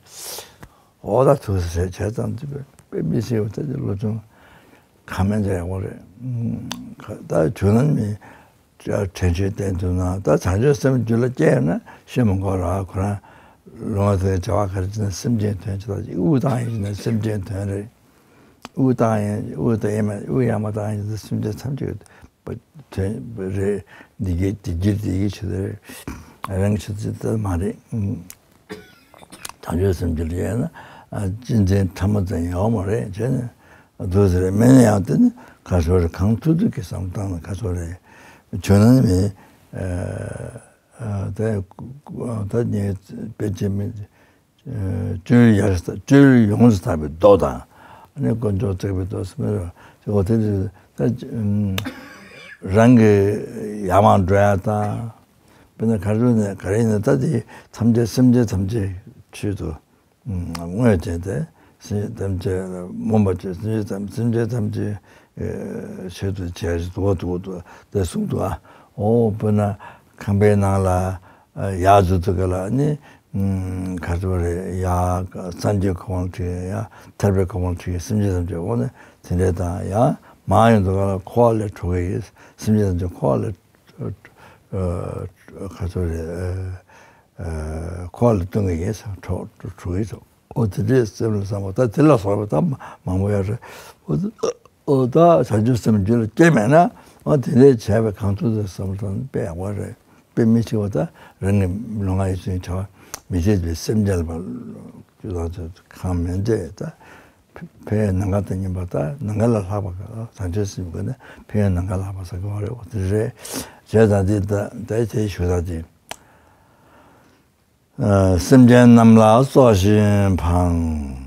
འོ་ད་ཐུགས་སུ་ཆེ་ཆེ་ཙམ་དུ་དཔེ་མི་སྲིད་པ་ད་ཀྱི་བློ་སྦྱོང་གང་མིན་ཅི་ཡག་པོ་རེད། ད་ཇོ་ནང་མི། དྲན་ཤེས་བསྟེན་ཐུབ་ན། ད་བྱང་ཆུབ་སེམས་རྒྱུད་ལ་སྐྱེས་ན་ཤེས་མི་དགོས་ར། ཁོ་རང་ལུས་ངག་ཡིད་གསུམ་བྱ་བ་ག་རེ་བྱེད་ན་སེམས་ཅན་དོན་བྱེད་པ་ཅིག་དབུགས་བཏང་ཡིན་ན་སེམས་ཅན་དོན་རེད། དབུགས་བཏང་ཡིན་དབུགས་བཏང་ཡིན་མ་དབུགས་ཡར་མར་བཏང་ཡིན་ན་སེམས་ཅན་ཐམས་ཅད་དོན་རེད། འདི་གའི་བདེ་སྐྱིད་བདེ་སྐྱིད་བྱེད་རེད། རང་གི་ཆེད་དུ་ད་མ་རེད། བྱང་ཆུབ་སེམས་རྒྱུད་ལ་ཡོད་ན་གཅེས་འཛིན་ཕྲ་མོ་ཙམ་ཡོད་མ་རེད་བྱས་ནས། འདུག་ཟེར་མིན་ན་ཡང་དེ་ནི་ག་ཚོད་རེད། གང་ཐུབ་ཐུབ་ཀྱིས་བསམ་བློ་བཏང་ན་ག་ཚོད་རེད། ཇོ་ནང་མི་ད་ད་ངས་དཔེ་ཅན་མི་སྤྱོད་ཡར་སྤྱོད་ཡོངས་སུ་དག་པའི་མདོ་དང་། ཨ་ནི་དཀོན་མཆོག་བརྩེགས་པའི་མདོ་ཟེར་མི་རེད། འོ་དེ་ད་རང་གི་ཡར་མར་འགྲོ་ཡ་དང་། དཔེར་ན་ག་རེ་ནས་ག་རེ་ཡིན་ན་ད་དེ་ཐམས་ཅད་སེམས་ཅན་ཐམས་ཅད་ཆེད་དུ། དངོས་བྱས་ཏེ། སེམས་ཅན་ཐམས་ཅད་སྨོན་པ་བྱས། སེམས་ཅན་ཐམས་སེམས་ཅན་ཐམས་ཅད་ཆེད་དུ་བྱས་ཏེ་འདུག་འདུག་འདུག་དེ་གསུངས་འདུག་ཨ། འོ་དཔེར་ན་ཁང་པའི་ནང་ལ་ཡར་འཛུལ་དུས་སྐབས་ལ་ནི་ག་ཚོད་རེད། ཡར་སངས་རྒྱས་གོ་འཕང་ཁྲིད། ཡར་ཐར་པའི་གོ་འཕང་ཁྲིད། སེམས་ཅན་ཐམས་ཅད་འོ་ན་དེ་འདྲས་དང་། ཡར་མར་ཡོང་དུས་སྐབས་ལ་འཁོར་བ་ལས་གྲོལ་གི་ཡིན། སེམས་ཅན་ཐམས་ཅད་འཁོར་བ་ལས་ག་ཚོད་རེད། འཁོར་བ་ལས་ཐར་གྱི་ཡིན། གྲོལ་གྲོལ་གྱི་ཡིན། འོ་དེ་འདྲའི་སེམས་ལ་བསམ་པ་ད་དེ་ལ་སོགས་པ་ད་མང་པོ་ཡོད་རེད། འོ་ད་བྱང་ཆུབ་སེམས་རྒྱུད་ལ་སྐྱེས་མེད་ན་འོ་དེ་འདྲའི་བྱས་པའི་གང་ཐུབ་ཐུབ་བསམ་བློ་བཏང་ན་དཔེ་ཡག་པོ་རེད། དཔེ་མི་སྲིད་པ་ད་རང་གི་ལུས་ངག་ཡིད་གསུམ་བྱ་བ་མི་བྱེད་པའི་སེམས་ཅན་ལ་བར་ཇོ་ནང་ཚོ་གང་མིན་ཏེ་ད། ཕ་ཕའི་ནམ་མཁའ་དང་མཉམ་པ་དང་། ནམ་མཁའ་ལས་ལྷག་པ་ག་བྱང་ཆུབ་སེམས་ཀྱི་སྒོ་ནས་ཕ་ཕའི་ནམ་མཁའ་ལས་ལྷག་པ་ཟེར་གྱི་ཡོད་རེད། འོ་དེ་རེད། བྱས་ཙང་དེ་ད་ད་དེ་ཞུ་ད་དེ། ཨ། སེམས་ཅན་རྣམས་ལ་སྲོག་བཞིན་ཕངས།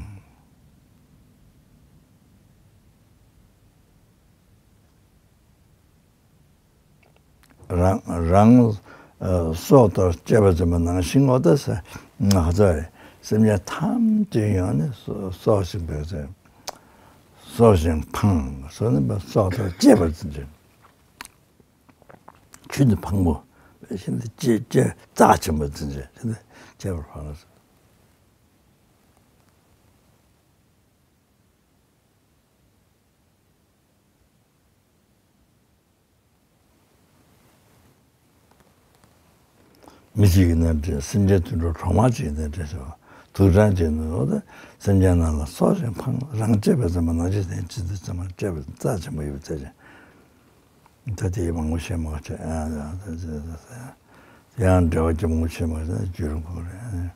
རང་རང་ཨ་སྲོག་ལྟར་གཅེས་པར་འཛིན་པ་ནང་བཞིན། འོ་ད་ས་ང་ཚོ་རེད། སེམས་ཅན་ཐམས་ཅད་ཡང་ནི་སྲོག་སྲོག་བཞིན་པའི་ཚེ། སྲོག་བཞིན་ཕངས། སྲོག་ནི་སྲོག་ལྟར་གཅེས་པར་འཛིན་ཅིང་། ཆུ་ནི་ཕངས་པོ་བཞིན་དུ་གཅེས་གཅེས་རྩ་ཆེན་པོ་འཛིན་ཅིང་། གཅེས་པར་ཕངས། མི་གཅིག་ཡིན་ན་འདྲ། སེམས་ཅན་དུད་འགྲོ་གྲོག་མ་གཅིག་ཡིན་ན་འདྲ་ཞེས་པ། དུག་སྦྲང་གཅིག་ཡིན་ན། འོ་ད་སེམས་ཅན་རྣམས་ལ་སྲོག་བཞིན་ཕངས། རང་གཅེས་པར་འཛིན་པ་ནང་བཞིན་ཟེར། ཅི་སྟེ་ཚང་མ་གཅེས་པར་རྩ་ཆེན་པོ་ཡོད་པའི་ཚེ་ཅན། ད་དེ་མང་པོ་བཤད་མ་བྱས། ཡང་འགྲེལ་བ་རྒྱ་མང་པོ་བྱས་མ་བྱས་ན་རྒྱུད་རིང་པོ་རེད།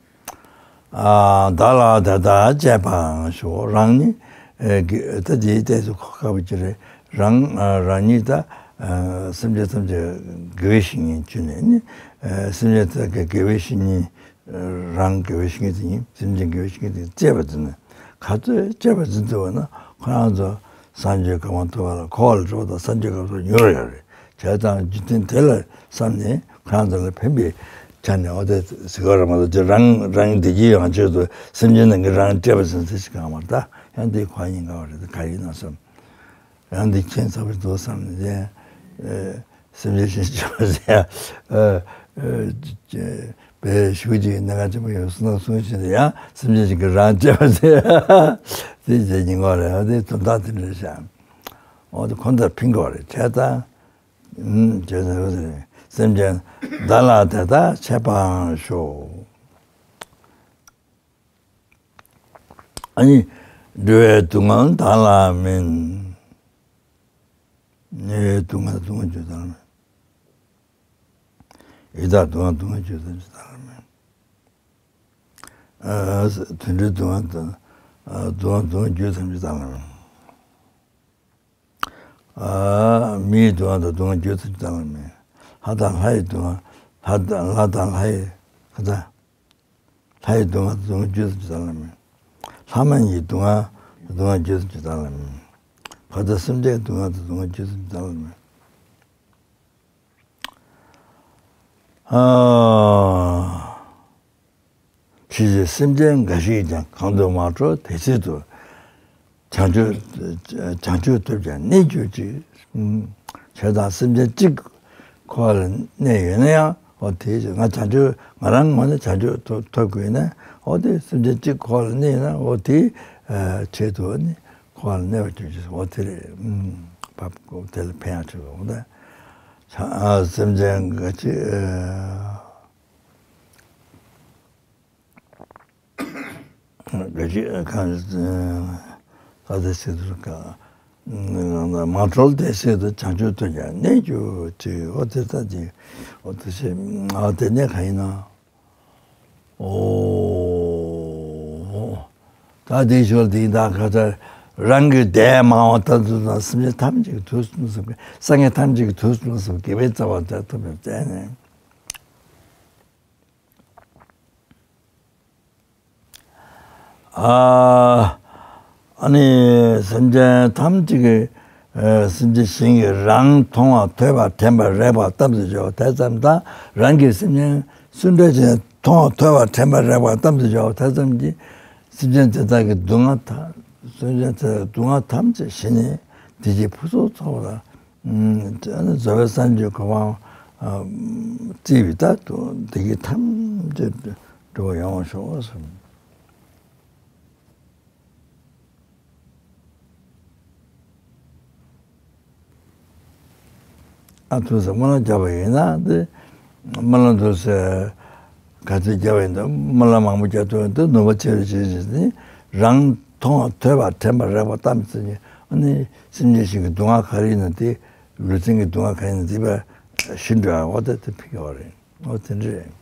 ཨ། བདག་ལ་དེ་ལྟར་གཅེས་པའང་ཞོག་རང་ཉིད་ཨ་དགེ་ད་དེའི་ལྟས་སུ་གོ་དཀའ་བ་ཅི་རེད། རང་ཨ་རང་ཉིད་ད་ཨ་སེམས་ཅན་ཐམས་ཅད་དགེ་བའི་བཤེས་གཉེན་བྱས་ནས་ནི། ཨ་སེམས་ཅན་ཐམས་ཅད་དགེ་བའི་བཤེས་གཉེན། རང་དགེ་བའི་བཤེས་གཉེན་དེ་ཉིད། སེམས་ཅན་དགེ་བའི་བཤེས་གཉེན་དེ་ཉིད་གཅེས་པར་འཛིན་ན། ག་ཚོད་གཅེས་པར་འཛིན་ཐུབ་པ་ན་ཁོ་རང་ཚོ་སངས་རྒྱས་གོ་འཕང་ཐོབ་པ་ལ་གོ་བ་ལ་འགྲོ་བ་དང་སངས་རྒྱས་གོ་འཕང་མྱུར་ཡོང་རེད། བྱས་ཙང་རྒྱུ་མཚན་དེ་ལ་བསམ་ནས་ཁོ་རང་ཚོ་ལ་ཕན་པའི་ཆ་ནས། འོ་དེ་ཟེར་གྱི་ཡོད་རེད་མ་གཏོགས། ཅི་རང་རང་བདེ་སྐྱིད་ཡོང་ཆེད་དུ་སེམས་ཅན་རྣམས་ཀྱིས་རང་གཅེས་པར་འཛིན་ཟེར་ཞིག་གང་མ་རེད། ད་ཡང་དེ་གོ་བ་ཡིན་དགའ་བ་རེད། ད་ག་ཡིན་ན་བསམ། ཡང་འདི་ཁྱད་མཚར་པོ་འདུག་བསམ་ནས། ཨེ། སེམས་ཅན་གཅེས་པར་ཟེར་ཡ། ཨེ། ཨེ། བའི་གཞུག་ཅིག་གི་གནད་འགག་ཆེན་པོ་ཡོད་སོང་ན་གསུངས་བཞིན་དུ་ཡང་སེམས་ཅན་ཞིག་གིས་རང་གཅེས་པར་ཟེར་ཡ། དེ་བྱས་ཉིན་གོ་རེད། དེ་དོན་དག་དེ་འདྲ་བཞག་འོ་དེ་ཁོ་ན་ཕན་གྱི་རེད། བྱས་ཙང་། ཨུམ། བྱས་ཙང་སེམས་ཅན་བདག་ལ་དེ་ལྟར་གཅེས་པའང་ཞོག་ཨ་ནི། འགྲོ་བའི་སྡུག་བསྔལ་བདག་ལ་མིན། ཉལ་བའི་སྡུག་བསྔལ་སྡུག་བསྔལ་རྒྱུ་བདག་ལ་མིན། ཡི་དྭགས་སྡུག་བསྔལ་སྡུག་བསྔལ་རྒྱུ་ཐམས་ཅད་བདག་ལ་མིན། ཨ། དུད་འགྲོའི་སྡུག་བསྔལ་སྡུག་བསྔལ་སྡུག་བསྔལ་རྒྱུ་ཐམས་ཅད་བདག་ལ་མིན། ཨ། མིའི་སྡུག་བསྔལ་དང་སྡུག་བསྔལ་རྒྱུ་ཐམས་ཅད་བདག་ལ་མིན། ལྷ་དང་ལྷ་ཡི་སྡུག་བསྔལ། ལྷ་དང་ལྷ་དང་ལྷ་ཡི་ཁ་ཚ། ལྷ་ཡི་སྡུག་བསྔལ་དང་སྡུག་བསྔལ་རྒྱུ་ཙམ་ཅིག་ཙམ་ལ་མེད། ལྷ་མ་ཡིན་གྱི་སྡུག་བསྔལ་དང་སྡུག་བསྔལ་རྒྱུ་ཙམ་ཅིག་ཙམ་ལ་མེད། བར་དོ་སེམས་ཅན་སྡུག་བསྔལ་དང་སྡུག་བསྔལ་རྒྱུ་ཙམ་ཅིག་ཙམ་ལ་མེད། ཨ། ཕྱིས་སུ་སེམས་ཅན་འགའ་ཞིག་ཀྱང་གང་དུ་མ་འགྲོ་དེ་སྲིད་དུ། བྱང་ཆུབ། བྱང་ཆུབ་ཐོབ་ཀྱང་གནས་གྱུར་ཅིག། ཨུམ། ཁྱེད་དང་སེམས་ཅན་གཅིག་ཁོ་ལ་གནས་ཡོད་ན་ཡང་འོ་དེ་ང་བྱང་ཆུབ་ང་རང་ངོས་ནས་བྱང་ཆུབ་ཐོབ་ཐོབ་དགོས་ན་འོ་དེ་སེམས་ཅན་གཅིག་ཁོ་ལ་གནས་ཡོད་ན་འོ་དེ་ཆེད་དུ་ནི་ཁོ་ལ་གནས་པར་གྱུར་ཅིག་འོ་དེ་རེད། ཨུམ། བབ་དགོས་དེ་ལ་ཕན་ཡང་ཆེ་བ་འོ་ད་བྱང་སེམས་ཅན་གཅིག། རྒྱུད་གང་ས་དེ་སྲིད་དུ་ག་མ་གྲོལ་དེ་སྲིད་དུ་བྱང་ཆུབ་ཐོབ་ཀྱང་གནས་གྱུར་ཅིག་འོ་དེ་ལྟ་ཅིག་འོ་དེ་ཞེས་འོ་དེ་ནས་གང་ཡིན་ན། ཨོ། ད་དེ་ཞོར་དེ་ད་ག་ཚ་རང་གི་འདས་མ་འོངས་ད་དུ་དང་སེམས་ཅན་ཐམས་ཅད་ཀྱི་དུས་གསུམ་གསུམ་གྱི་སངས་རྒྱས་ཐམས་ཅད་ཀྱི་དུས་གསུམ་གསུམ་དགེ་བའི་རྩ་བ་དེ་ཐོབ་པའི་རྩལ་ནས། ཨ། ཨ་ནི་སེམས་ཅན་ཐམས་ཅད་ཀྱི་ཨ་སེམས་ཅན་གཞན་གྱིས་རང་མཐོང་བ་ཐོས་པ་དྲན་པ་རེག་པ་ལྟ་བུ་དུ་འཇོག་དེ་ཙམ་དང་རང་གི་སེམས་ཅན་སུ་འདྲ་ཞིག་མཐོང་བ་ཐོས་པ་དྲན་པ་རེག་པ་ལྟ་བུ་དུ་འཇོག་དེ་ཙམ་གྱིས་སེམས་ཅན་དེ་དག་གི་སྡུག་བསྔལ་ཐམས་སེམས་ཅན་དེ་དག་སྡུག་བསྔལ་ཐམས་ཅད་ཞི་ནས་བདེ་སྐྱིད་ཕུན་སུམ་ཚོགས་པ་ལ། ཨ་ནི་རྫོགས་པའི་སངས་རྒྱས་གོ་འཕང་བརྩིས་པའི་ད་དུ་བདེ་སྐྱིད་ཐམས་ཅད་འགྲུབ་པ་ཡོང་བར་ཤོག་གསུངས། ཨ་ཐུགས་སུ་སྨོན་ལམ་བརྒྱབ་པ་ཡིན་ན་དེ་སྨོན་ལམ་ཐུགས་སུ་ག་ཚོད་བརྒྱབ་པ་ཡིན་ན་སྨོན་ལམ་མང་པོ་བརྒྱབ་ཐུབ་ཡོད་དུས་ནུས་པ་ཆེ་རུ་ཆེ་རུ་ཕྱིན་ནས་རང་མཐོང་བ་ཐོས་པ་དྲན་པ་རེག་པ་ལྟ་བུ་ཟེར་ནས་ཨ་ནི་སེམས་ཅན་ཞིག་གི་སྡུག་བསྔལ་ག་རེ་ཡིན་ན་དེ་ལུས་རྩལ་གྱི་སྡུག་བསྔལ་ག་རེ་ཡིན་ན་དེ་བས་ཞི་འགྲོ་བ་འོ་ད་དེ་ཕིག་ཡོད་རེད། འོ་དེ་འདྲ་རེད།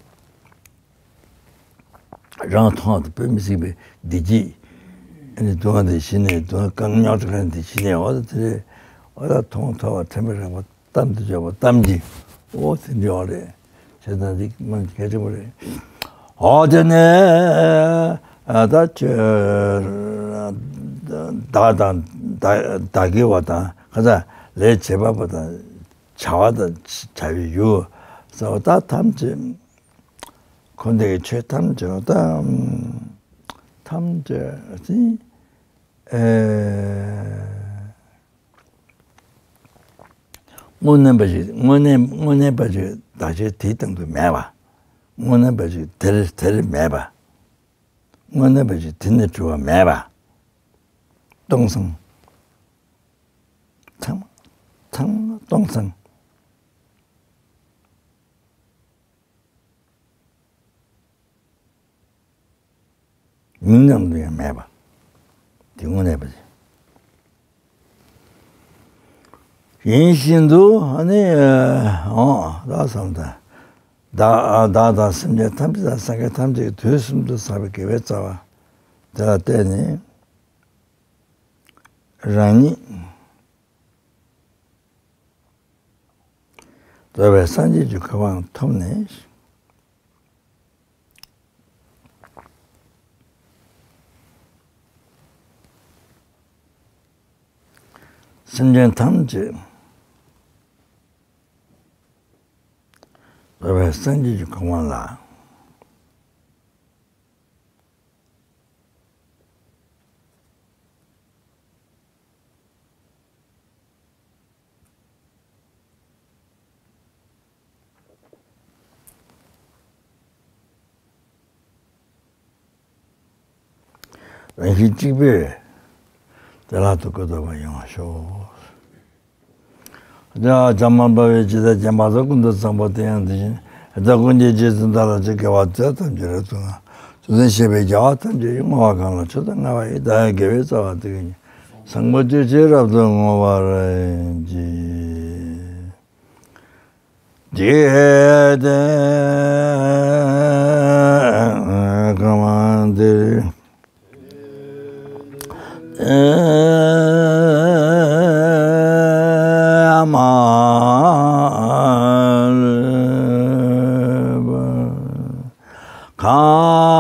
རང་མཐོང་བ་དང་དཔེ་མི་སྲིད་པའི་བདེ་སྐྱིད། ཨ་ནི་སྡུག་བསྔལ་དེ་ཞི་ནས་སྡུག་བསྔལ་རྐང་རྙོག་དྲ་གང་དེ་ཞི་ནས་འོ་ད་དེ་རེད། འོ་ད་མཐོང་ཐོས་པ་དྲན་པ་རེག་པ་གཏམ་དུ་བརྗོད་པ་གཏམ་གྱི་འོ་དེ་འདྲ་བ་རེད། བྱས་ཙང་འདི་མ་གལ་ཆེན་པོ་རེད། འོ་དེ་ནས་ཨ་ད་ཁྱོད་བདག་དང་བདག་བདག་གི་བ་དང་ཁ་ཚ་ལས་བྱེད་པ་པོ་དང་བྱ་བ་དང་བྱ་བའི་ཡུལ་ཟེར་བ་ད་ཐམས་ཅད་འཁོར་འདས་ཀྱི་ཆོས་ཐམས་ཅད་ད་ཐམས་ཅད་ཨེ། དངོས་གནས་པ་ཞིག་དངོས་གནས་དངོས་གནས་པ་ཞིག་བདག་ཅེས་དེའི་སྟེང་དུ་མེད་པ། དངོས་གནས་པ་ཞིག་དེར་དེར་མེད་པ། དངོས་གནས་པ་ཞིག་དེ་ནས་གྲུབ་པ་མེད་པ། སྟོང་སང་། ཚང་མ་ཚང་མ་སྟོང་སང་། མིང་ཙམ་དུ་ཡང་མེད་པ། དེ་དངོས་གནས་པ་ཡིན་བཞིན་དུ་ཨ་ནི་འོ་ད་བསམ་ད་བདག་བདག་དང་སེམས་ཅན་ཐམས་ཅད་དང་སངས་རྒྱས་ཐམས་ཅད་ཀྱི་དུས་གསུམ་དུ་བསགས་པའི་དགེ་བའི་རྩ་བ་དེ་ལ་བརྟེན་ནས་རང་ཉིད། རྫོགས་པའི་སངས་རྒྱས་ཀྱི་གོ་འཕང་ཐོབ་ནས། སེམས་ཅན་ཐམས་ཅད་རྫོགས་པའི་སངས་རྒྱས་ཀྱི་གོ་འཕང་ལ། རང་བཞིན་གཅིག་པུས་བདེ་བླག་ཏུ་གོ་ཐུབ་པ་ཡོང་བར་ཤོག། ཡ་བྱམས་པ་འཕགས་པའི་ཇི་ལྟར་མཁྱེན་པ་དང་། ཀུན་ཏུ་བཟང་པོ་དེ་ཡང་དེ་བཞིན་ཡང་དག་ཀུན་གྱི་རྗེས་སུ་བདག་སློབ་ཅིང་། དགེ་བ་འདི་དག་ཐམས་ཅད་རབ་ཏུ་བསྔོ། ཚུལ་ཁྲིམས་བཤད་པའི་རྒྱལ་བ་ཐམས་ཅད་ཀྱིས། བསྔོ་བ་གང་ལ་མཆོག་ཏུ་བསྔགས་པ་ཡི། བདག་ཡང་དགེ་བའི་རྩ་བ་འདི་ཀུན་གྱི། བཟང་པོ་སྤྱོད་ཕྱིར་རབ་ཏུ་བསྔོ་བར་བགྱི། ཇི་ལྟར་གང་བ་འདིར། མ་ལུས་པ། གང་